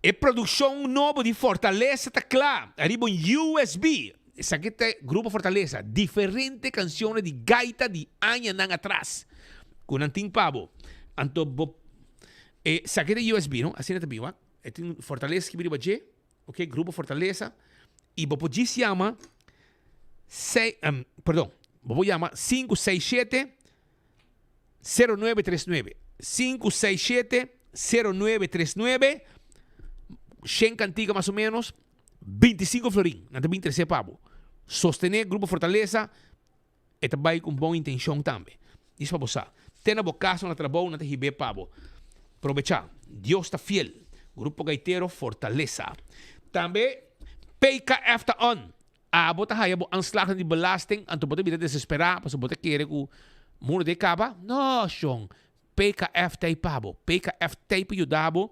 e produkshon nobo di Fortaleza ta kla ariba un USB. Esaki ta Grupo Fortaleza, diferente kanshonnan di gaita di añanan atras ku nan tin pa bo. Anto bo esaki ta USB no, asina ta bin wak. E tin Fortaleza skibi riba dje. Ok, Grupo Fortaleza. Y bo por djis yama sei, um, perdon, bo por yama 567 0939. 567 0939. Shen cantiga mas o menos, 25 florin. Nan ta bin trece pa bo. Sostene Grupo Fortaleza. E ta bai ku un bon intenshon tambe. Dis pa bo sa. Te na bo kas o na trabou nan ta hib'é pa bo. Probechá. Dios ta fiel. Grupo Gaitero Fortalesa. Tambe PKF ta on. Abo ta haya bo aanslagnan di belasting anto bo ta bira desesperá pasobra bo ta kere ku mundu ta e kaba? No, shon. PKF ta ei pa bo. PKF ta ei pa yuda bo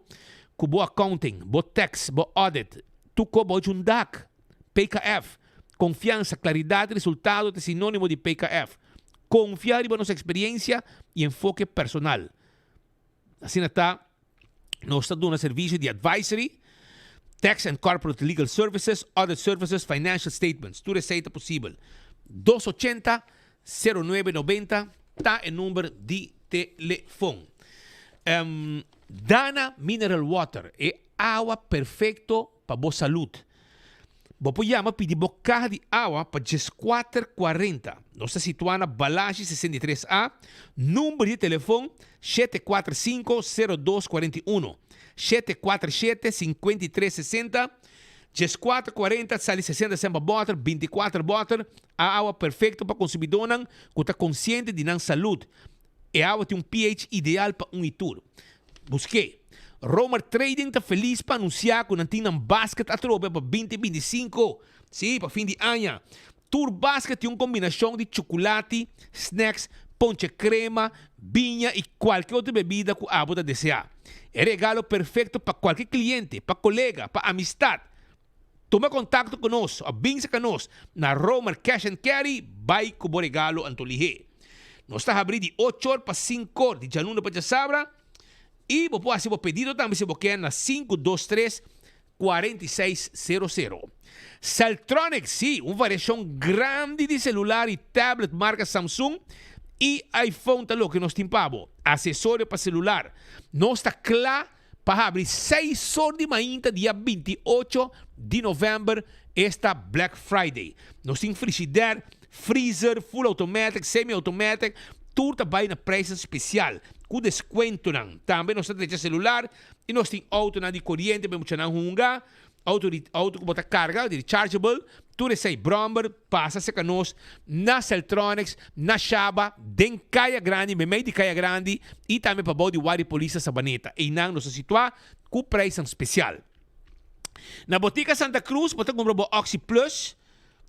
ku bo accounting, bo tax, bo audit. Tur ko bo un dak. PKF. Konfiansa, klaridat i resultado ta sinónimo di PKF. Konfia riba nos eksperiencia i enfoke personal. Asina ta, nos ta duna servisio di advisory, tax and corporate legal services, audit services, financial statements. Tur esei ta posibel. 280 0990 ta e number di telefon. Dana Mineral Water, e awa perfecto pa bo salud. Bo por yama pidi bo caha di awa pa djeskuater kuarenta. Nos ta situa na Balashi 63 A, number di telefon 745 02 41, 747 53 60, djeskuater kuarenta sali 60 cent pa bòter, 24 bòter, A awa perfecto pa consumidónan cu ta consciente di nan salud. E awa tin un pH ideal pa un y tur. Busqué. Romer Trading ta feliz pa anuncia cu nan tin nan basket atrobe pa binti 25, sí, pa fin di aña. Tur basket tin un combinacion di chuculati, snacks, ponche crema, biña y cualke otro bebida cu abo ta desea. E regalo perfecto pa cualke cliente, pa colega, pa amistad. Tuma kontakto ku nos òf bin serka nos na Romer Cash and Carry, bai ku bo regalo anto lihé. Nos ta habrí di ochor pa sinkor di djaluna pa djasabra i bo por hasi bo pedido tambe si bo ke na 523 4600. Celtronics, sí, un variashon grandi di selular i tablet marka Samsung i iPhone ta loke nos tin pa bo. Asesorio pa selular. Nos ta kla pa habri seis or di mainta dia 28 di november, esta Black Friday. Nos tin frigider, freezer, full automatic, semi automatic, tur ta bay na prijsnan special, cu descuentonan. Tambe nos ta drecha celular. I nos tin autonan di koriente pa e muchanan hunga, auto di auto ku bo ta karga, di rechargeable, tur esei bromber pasa serka nos na Celtronics, na Shaba, den Kaya Grandi, meimei di Kaya Grandi i tambe pabou di Wari Polis na Sabaneta. Einan nos ta situá ku preisnan spesial. Na Botica Santa Cruz bo ta kumpra bo Oxi Plus,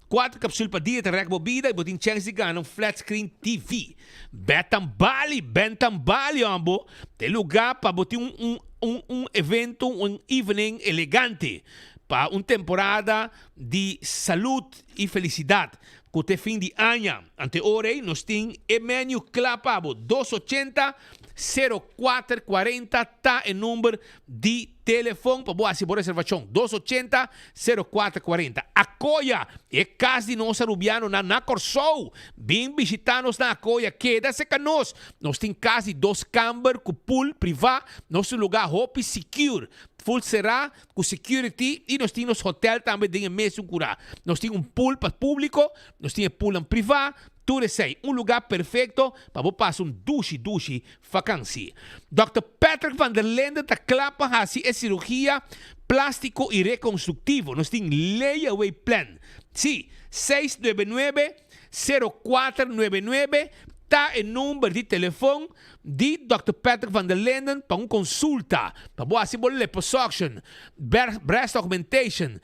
Kuater kapsul pa dia ta rèk bo bida i bo tin chèns di gana un flat screen TV. Betan Bali, Bentan Bali òmbo, ta e lugá pa bo tin un un un evento, un evening elegante pa un temporada di salud i felisidat ku ta e fin di aña. Ante ora ei nos tin e menu kla pa bo, dos ochenta, sero kuater kuarenta ta e number di Telefon pa bo hasi bo reservashon, dos ochenta, sero kuater kuarenta. Akoya, e kas di nos Arubianonan na Kòrsou! Bin bishitá nos na Akoya, keda serka nos! Nos tin kas di dos kamber ku pool privá, nos tin lugá hopi secure, full será ku security i nos tin nos hotel tambe den e mesun kurá. Nos tin un pool pa públiko, nos tin e poolnan privá, Tur esei, un lugá perfekto pa bo pasa un dushi dushi fakansi. Dòkter Patrick van der Linden ta kla pa hasi e sirugia plástiko i rekonstruktivo. Nos tin layaway plan. Sí, seis nuebe nuebe, sero kuater nuebe nuebe ta e number di telefon di Dòkter Patrick van der Linden pa un konsulta, pa bo hasi bo liposuction, breast augmentation,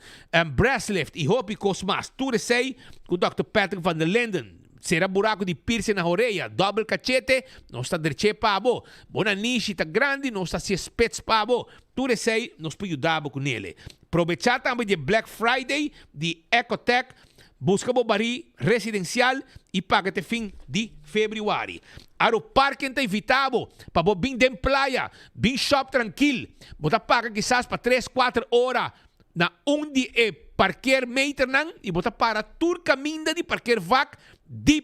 breast lift i hopi kos mas. Tur esei ku Dòkter Patrick van der Linden. Sera buraku di piercing na horea, dòbel kachete, nos ta dreché pa bo. Bo nanishi ta grandi, nos ta hasié spits pa bo. Tur esei nos por yuda bo ku nele. Probechá tambe di e Black Friday di Ecotech. Buska bo barí residensial i paga te fin di febrüari. Aeroparken ta invitá bo pa bo bin den playa, bin shòp trankil. Bo ta paga kisas pa tres, kuater ora na un di e parkeermeternan i bo ta para tur kaminda di parkeervak di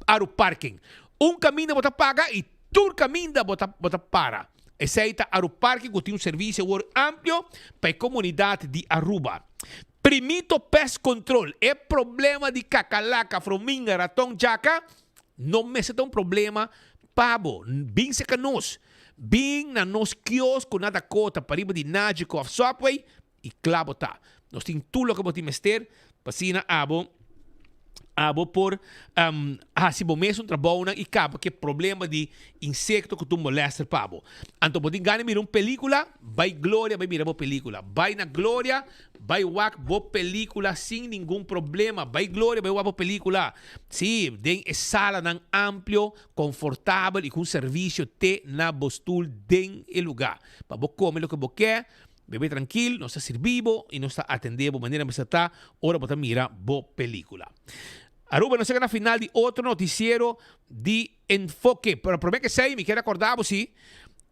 Aeroparken. Un kaminda bo ta paga i tur kaminda bo ta bo ta para. Esei ta Aeroparken ku tin un servisio awor amplio pa e komunidat di Aruba. Primito Pest Control, e problema di kakalaka, frominga, raton, djaka, no mester ta un problema pa bo. Bin serka nos. Bin na nos kiosko na Dakota pariba di Nagico of Subway i kla bo ta. Nos tin tur loke bo tin mester pa asina abo abo por hasi bo mes un trabounan i kaba ku e problema di insekto ku ta un molester pa bo. Anto bo tin gana di mira un pelikula, bai Gloria bai mira bo pelikula. Bai na Gloria bai wak bo pelikula sin ningun problema. Bai Gloria bai wak bo pelikula. Sí, den e salanan amplio, konfortabel i ku un servisio te na bo stul den e lugá. Pa bo kome loke bo ke. Bebe trankil, nos ta sirbi bo i nos ta atendé bo manera mester ta ora bo ta mira bo pelíkula. Aruba, nos yega na final di otro notisiero di Enfoke. Pero promé ku esei mi kier akordá bo si,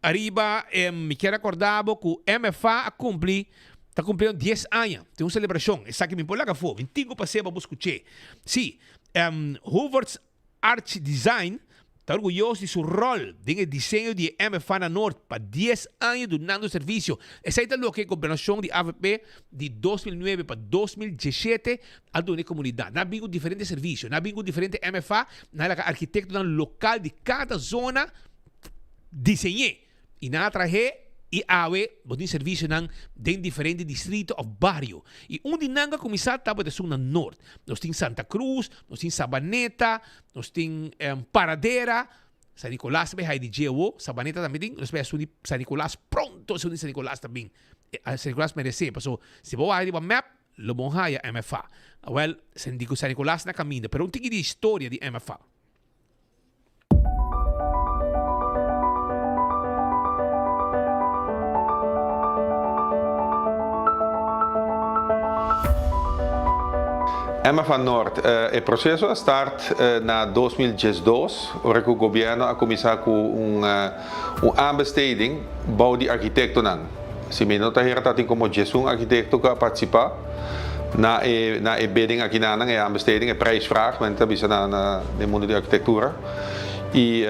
ariba mi kier akordá bo ku MFA a kumpli, ta kumpliendo dies aña. Tin un selebrashon. Esaki mi por laga afó. Mi tin ku pas'é pa bo skuch'é. Si, Hoevertsz Arch Design ta orguyoso di su ròl den e diseño di e MFA na Noord pa dies aña dunando servisio. Esei ta loke e gobernashon di avp di 2009 pa 2017 a duna e komunidat. Nan a bin ku diferente servisio, nan a bin ku diferente MFA, nan a laga arkitektonan lokal di kada zona diseñ'é. I nan a trah'é i awe bo tin servisionan den diferente distrito òf bario. I un di nan ku a kuminsá tabata esun na Noord. Nos tin Santa Cruz, nos tin Sabaneta, nos tin Paradera, San Nicolas ta bai hai di dje awo, Sabaneta tambe tin, nos bai esun di San Nicolas pronto esun di San Nicolas ta bin. San Nicolas meresé paso si bo wak riba map lo bon haya MFA. Awèl, San Nicolas na kaminda, pero un tiki di historia di MFA. Emma van Noord, E proceso a start na 2012, ora cu gobierno a cuminsa cu un un aanbesteding bou di arkitectonan. Si mi no ta hera ta tin como diesun arkitecto cu a participa na e na e bidding akinanan, e aanbesteding, e prijsvraag, men ta bisa na na den mundo di arkitectura. Y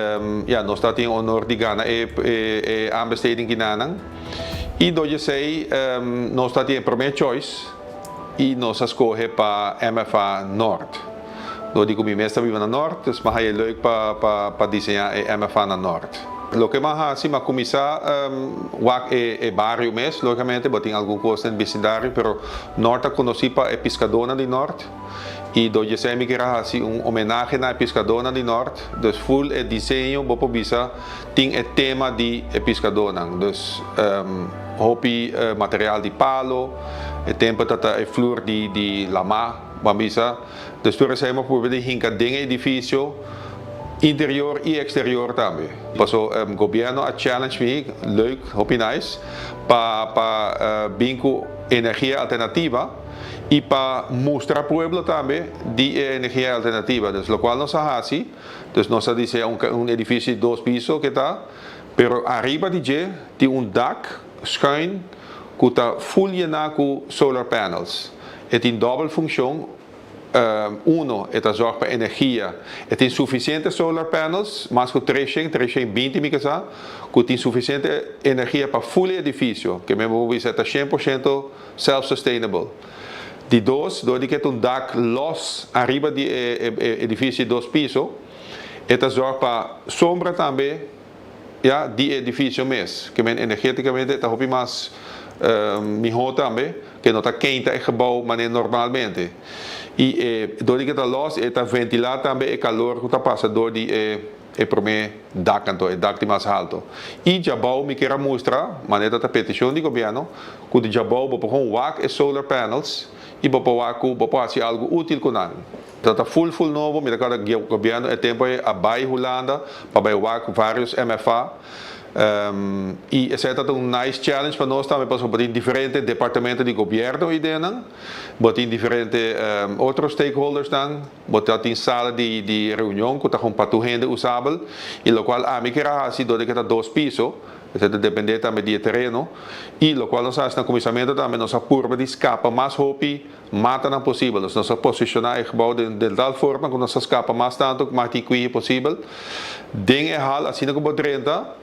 ya, nos ta tin honor di gana e e e aanbesteding kinanan. Y door di esey nos ta tin e prome choice y nos a scoge pa MFA Noord. Door di cu mi mes ta biba na Noord, dus mi a haya leuk pa pa pa diseña e MFA na Noord. Loke m'a hasi, m'a kuminsá wak e e bario mes, lógikamente bo tin algun kos den bisindario, pero Nort ta konosí pa e piskadónan di Nort i dor dje esei mi kier a hasi un homenahe na e piskadónan di Nort, dus ful e diseño bo por bisa tin e tema di e piskadónan, dus hopi material di palo, e tempu ta ta e flur di di lamá, bo a bisa, dus tur esei mi a purba di hinka den e edifisio. Interior y exterior tambe. Paso gobierno a challenge mi, leuk, hopi nice, pa pa bin cu energia alternativa y pa mustra pueblo tambe di e energia alternativa. Dus locual nos a haci, dus nos a diseña un un edificio di dos piso ke ta, pero ariba di dje tin un dak schuin cu ta full yena cu solar panels. E tin dobel funcion. Uno, e ta zorg pa energia. E tin sufisiente solar panels, mas ku 300, 320 mi ke sa, ku tin sufisiente energia pa ful e edifisio, ke men bo por bisa e ta 100% self-sustainable. Di dos, dor di ke ta un dak los ariba di e edifisio di dos piso, e ta zorg pa sombra tambe ya di e edifisio mes, ke men energeticamente e ta hopi mas miho tambe, ke no ta keinta e gebou manera normalmente. I e dor di ke ta los e ta ventila tambe e kalor ku ta pasa dor di e e prome dak anto, e dak di mas halto. I djabou mi kier a mustra, manera ta petishon di gobièrnu, ku di djabou bo por kon wak e solar panels i bo por wak ku bo por hasi algu útil ku nan. Ta ta full full nobo, mi ta kòrda gobièrnu e tempu ei a bai Hulanda pa bai wak vários MFA i esei ta ta un nice challenge pa nos tambe pasobra bo tin diferente departamento di gobièrnu ei den bo tin diferente otro stakeholdersnan, bo ta tin sala di di reunion ku ta kon pa tur hende usabel i lokual ami kier a hasi dor di ke ta dos piso. Esei ta dependé tambe di e tereno i lokual nos a hasi na kuminsamentu tambe nos a purba di skapa mas hopi matanan posibel. Dus nos a posishoná e gebou den den tal forma ku nos a skapa mas tantu mati kwihi posibel. Den e hal asina ku bo drenta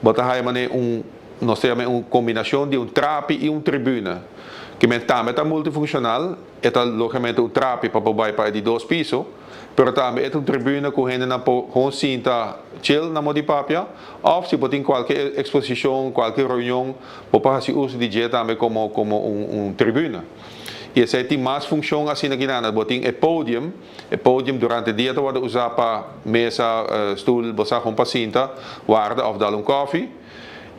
bo ta haya manera un nos ta yama un kombinashon di un trapi i un tribune. Kimen tambe ta multifunshonal, e ta logamente un trapi pa bo bai pa e di dos piso. Pero tambe e ta un tribuna ku hendenan por hon sinta chill na mo di papia, òf si bo tin kualke eksposishon, kualke reunion, bo por hasi uso di dje tambe komo komo un un tribuna. I esei tin mas funshon asina kinan. Bo tin e podium, e podium durante dia ta wòrdu usá pa mesa, stul, bo sa hon pa sinta, warda òf dal un kòfi.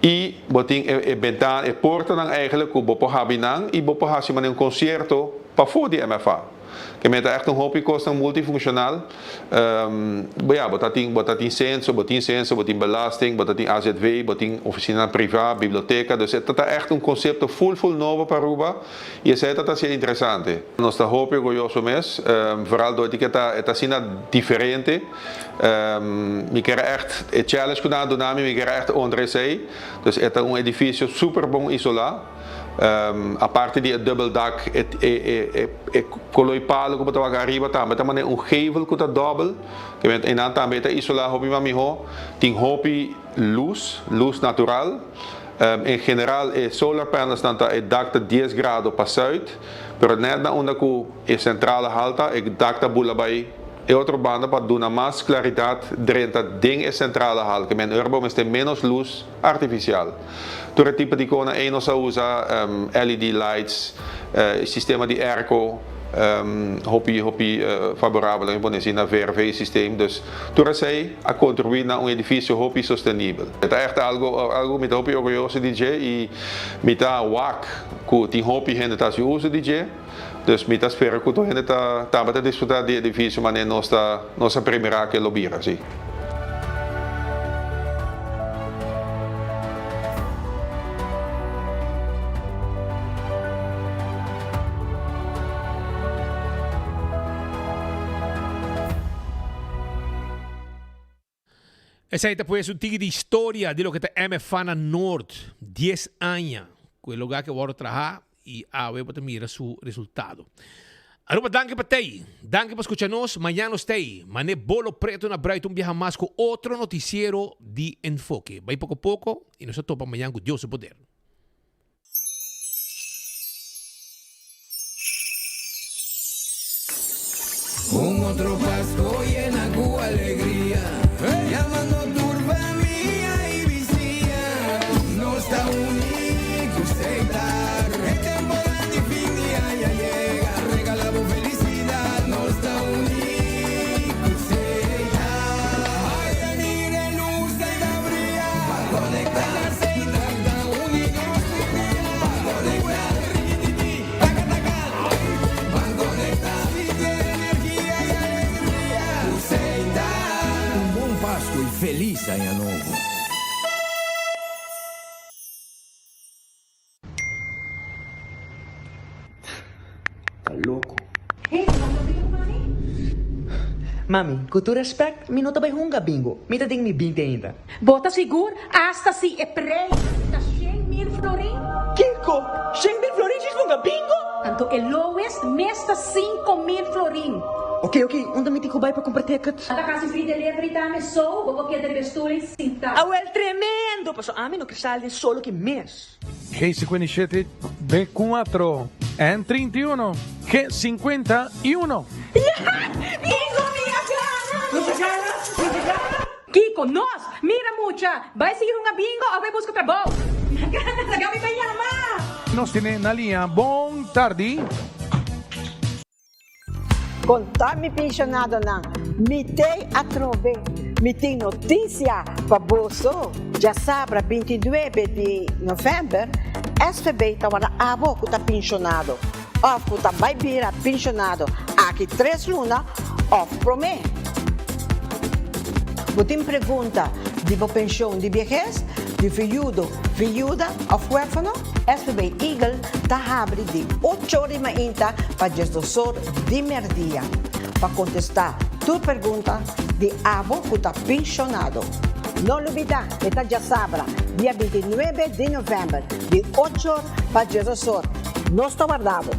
I bo tin e e bentana, e portanan eigentlik ku bo por habri nan i bo por hasi manera un konsierto pafó di MFA. Ke meta ta echt un hopi kosnan multifunkshonal. Bo ya, bo ta tin, bo ta tin senso, bo tin senso, bo tin belasting, bo ta tin AZV, bo tin ofisinanan privá, biblioteka. Dus e ta ta echt un konsepto ful ful nobo pa Aruba i esei ta ta sier interesante. Nos ta hopi orguyoso mes, vooral dor di ke ta e ta asina diferente. Mi kier a echt, e challenge ku nan a duna mi, mi kier a echt honra esei. Dus e ta un edifisio super bon isolá. Aparte di e dubbel dak, e koloi palo ku bo ta wak ariba tambe ta manera un gevel ku ta dòbel. Einan tambe e ta isolá hopi mas mihó. Tin hopi lus, lus natural. En general e solar panelsnan ta e dak ta dies grado pa sùit, pero nèt na unda ku e sentrale halta e dak ta bula bai e otro banda pa duna mas klaridat drenta den e sentrale hal. Ke men ora bo mester ménos lus. Artifisial. Tur e tipo di kona ei nos a usa LED lights, e sistema di airco hopi hopi faborabel mi pone asina VRV systeem dus tur esei a contribui na un edificio hopi sostenibel. E ta echt algo algo mi ta hopi orguyoso di dje y mi ta wak cu tin hopi hende ta haci uso di dje dus mi ta spera cu tur hende ta tabata disfruta di e edificio manera nos ta nos a primera ke lo bira si. Esei ta pues un tiki di historia di loke ta MFA na Noord. Dies aña ku e lugar ke wòrdu traha i awe bo ta mira su resultado. Aruba danki pa tei, danki pa skucha nos, mañan nos tei, mane bolo preto na bruid un biaha mas ku otro notisiero di Enfoke. Bai poko poko i nos ta topa mañan ku Dios su poder. Un otro Pasco yena cu alegria, yamando tur famia y. Felis Aña Nobo! Ta loko. Hey, bo ta bingo mami? Mami, ku tur respect, mi no ta bai hunga bingo. Mi ta den mi binti ainda. Bo ta sigur? Asta si e prei ta 100,000 florin? Kiko? 100,000 florin djis hunga bingo? Anto e lowest mes ta 5000 florin. Ok, ok, unda mi tin ku bai pa kumpra ticket? Ta kasi free delivery tambe, so bo por keda riba e stoel ei sinta. Awel, tremendo! Paso ami no ke sali den solo ki mes. G57, B4, N31, G51. Bingo mi a gana! Nos a gana! Nos a gana! Kiko, nos! Mira mucha! Bai sigui hunga bingo of bai buska trabou! Mi a gana! Laga mi bai yama! Nos tene na liña. Bon tardi. Konta mi penshonadonan, mi t'ei atrobe, mi tin notisia pa boso. Djasabra 29 di novèmber, SVB ta warda abo ku ta penshonado òf ku ta bai bira penshonado aki tres luna òf promé. Bo tin pregunta di bo penshon di biehes, di viudo, viuda òf huérfano? SVB Eagle ta habri di ocho or di mainta pa diesdos or di merdia pa kontestá tur pergunta di abo ku ta penshonado. No lubidá, e ta djasabra, dia 29 di novèmber, di ocho or pa diesdos or. Nos ta warda bo!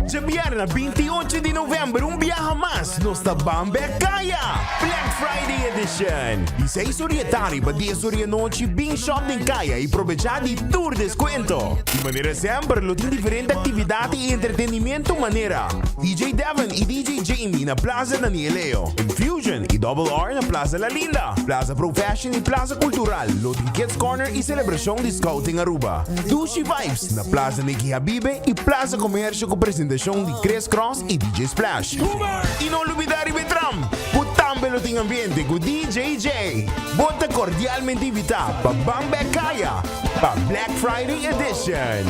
Djabièrnè 28 di novèmber un biaha mas nos ta ban bek kaya! Black Friday Edition! Di seis or di e tardi pa dies or di e nochi bin shop den kaya i probechá di tur deskuento. Di manera semper lo tin diferente aktividat i entretenimiento manera, DJ Devon i DJ Jamie na Plaza Daniel Leo, Infusion i Double R na Plaza La Linda, Plaza Pro Fashion i Plaza Cultural lo tin Kids Corner i selebrashon di Scouting Aruba. Dushi Vibes na Plaza Nicky Habibe i Plaza Comercio ku presentashon di Chris Cross i DJ Splash. I no lubidá riba e tram ku tambe lo tin ambiente ku DJ Jay. Bo ta kordialmente invitá pa ban bek kaya pa Black Friday Edition.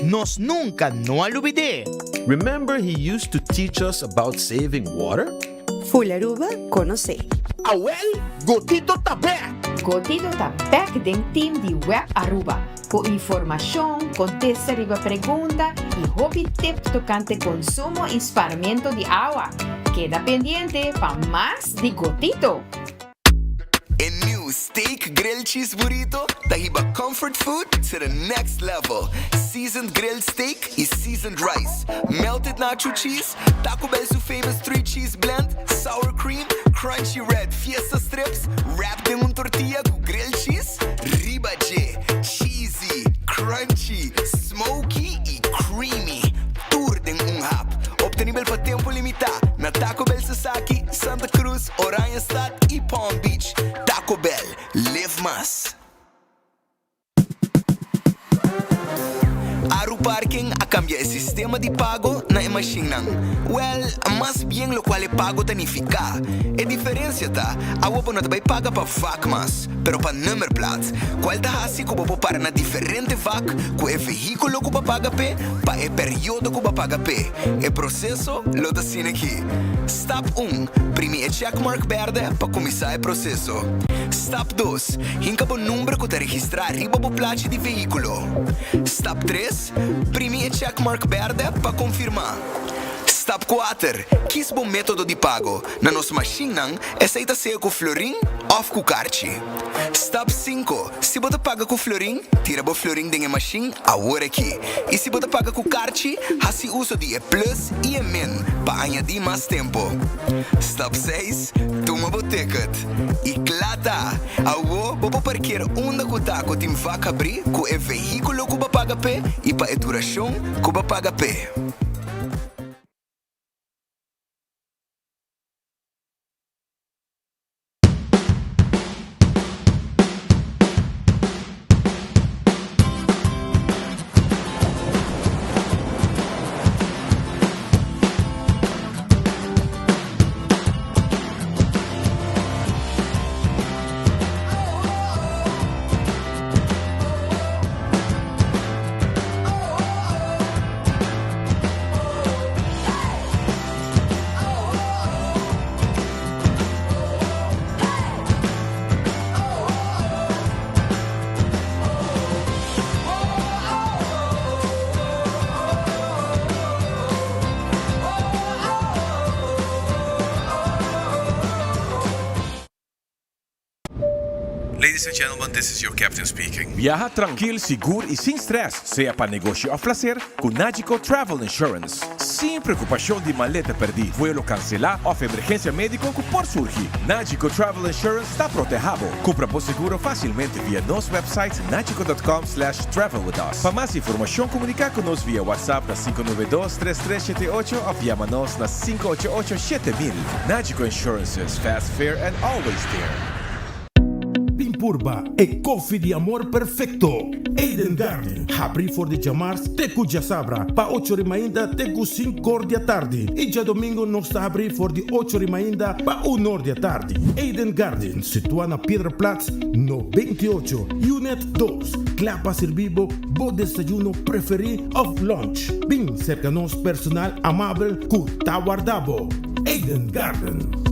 Nos nunka no a lubid'é. Remember he used to teach us about saving water? Full Aruba conoce. Awel, Gotito ta bek! Gotito ta bek den team di Web Aruba cu informacion, contesta riba pregunta y hopi tip tocante consumo y sparmento di awa. Keda pendiente pa mas di Gotito! E new Steak Grilled Cheese Burrito ta hiba comfort food to the next level. Seasoned grilled steak y seasoned rice, melted nacho cheese, Taco Bell su famous three cheese blend, sour cream, crunchy red fiesta strips, wrapped den un tortilla cu grilled cheese riba dje. Cheesy, crunchy, smoky y creamy. Tur den un hap. Obtenibel pa tempo limita na Taco Bell Sasaki, Santa Cruz, Oranjestad y Palm Beach. Taco Bell, live mas. Aru Parking a kambia e sistema di pago na e mashinnan. Wèl, mas bien lokual e pago ta nifiká. E diferensia ta, awo bo no ta bai paga pa vak mas, pero pa nummerplaat, kual ta hasi ku bo por para na diferente vak ku e vehíkulo ku bo a paga p'e pa e periodo ku bo a paga p'e. E proseso lo ta asina aki. Stap un, Primi e checkmark bèrdè pa kuminsá e proseso. Stap dos, Hinka bo number ku ta registrá riba bo plachi di vehíkulo. Stap tres, Primi e checkmark bèrdè pa konfirmá. Stap kuater, Kis bo método di pago. Na nos mashinnan, esei ta sea ku florin òf ku karchi. Stap sinku, Si bo ta paga ku florin, tira bo florin den e mashin awor aki. I si bo ta paga ku karchi, hasi uso di e plus i e min pa añadí mas tempu. Stap seis, Tuma bo ticket. I kla ta! Awor bo por parkeer unda ku ta ku tin vak habrí ku e vehíkulo ku bo a paga p'e i pa e durashon ku bo a paga p'e. Ladies and gentlemen, this is your captain speaking. Biaha trankil, sigur y sin stress, sea pa negoshi of placer, cu Nagico Travel Insurance. Sin preocupacion di maleta perdi, vuelo cancela of emergencia medico cu por surgi. Nagico Travel Insurance ta proteha bo. Cumpra bo seguro facilmente via nos website nagico.com slash travel with us. Pa mas informacion comunica cu nos via WhatsApp na 592 3378 of yama nos na 588 7000. Nagico Insurances, fast, fair and always there. Bin purba e koffie di amor perfecto. Eden Garden, habri for di djamars te cu djasabra pa ocho ori mainta te cu cinc'or di atardi y djadomingo nos ta habri for di ocho ori mainta pa un'or di atardi. Eden Garden, situa na Piedra Plat no 28, Unit dos, cla pa sirbi bo bo desayuno preferi of lunch. Bin cerca nos personal amabel cu ta warda bo. Eden Garden.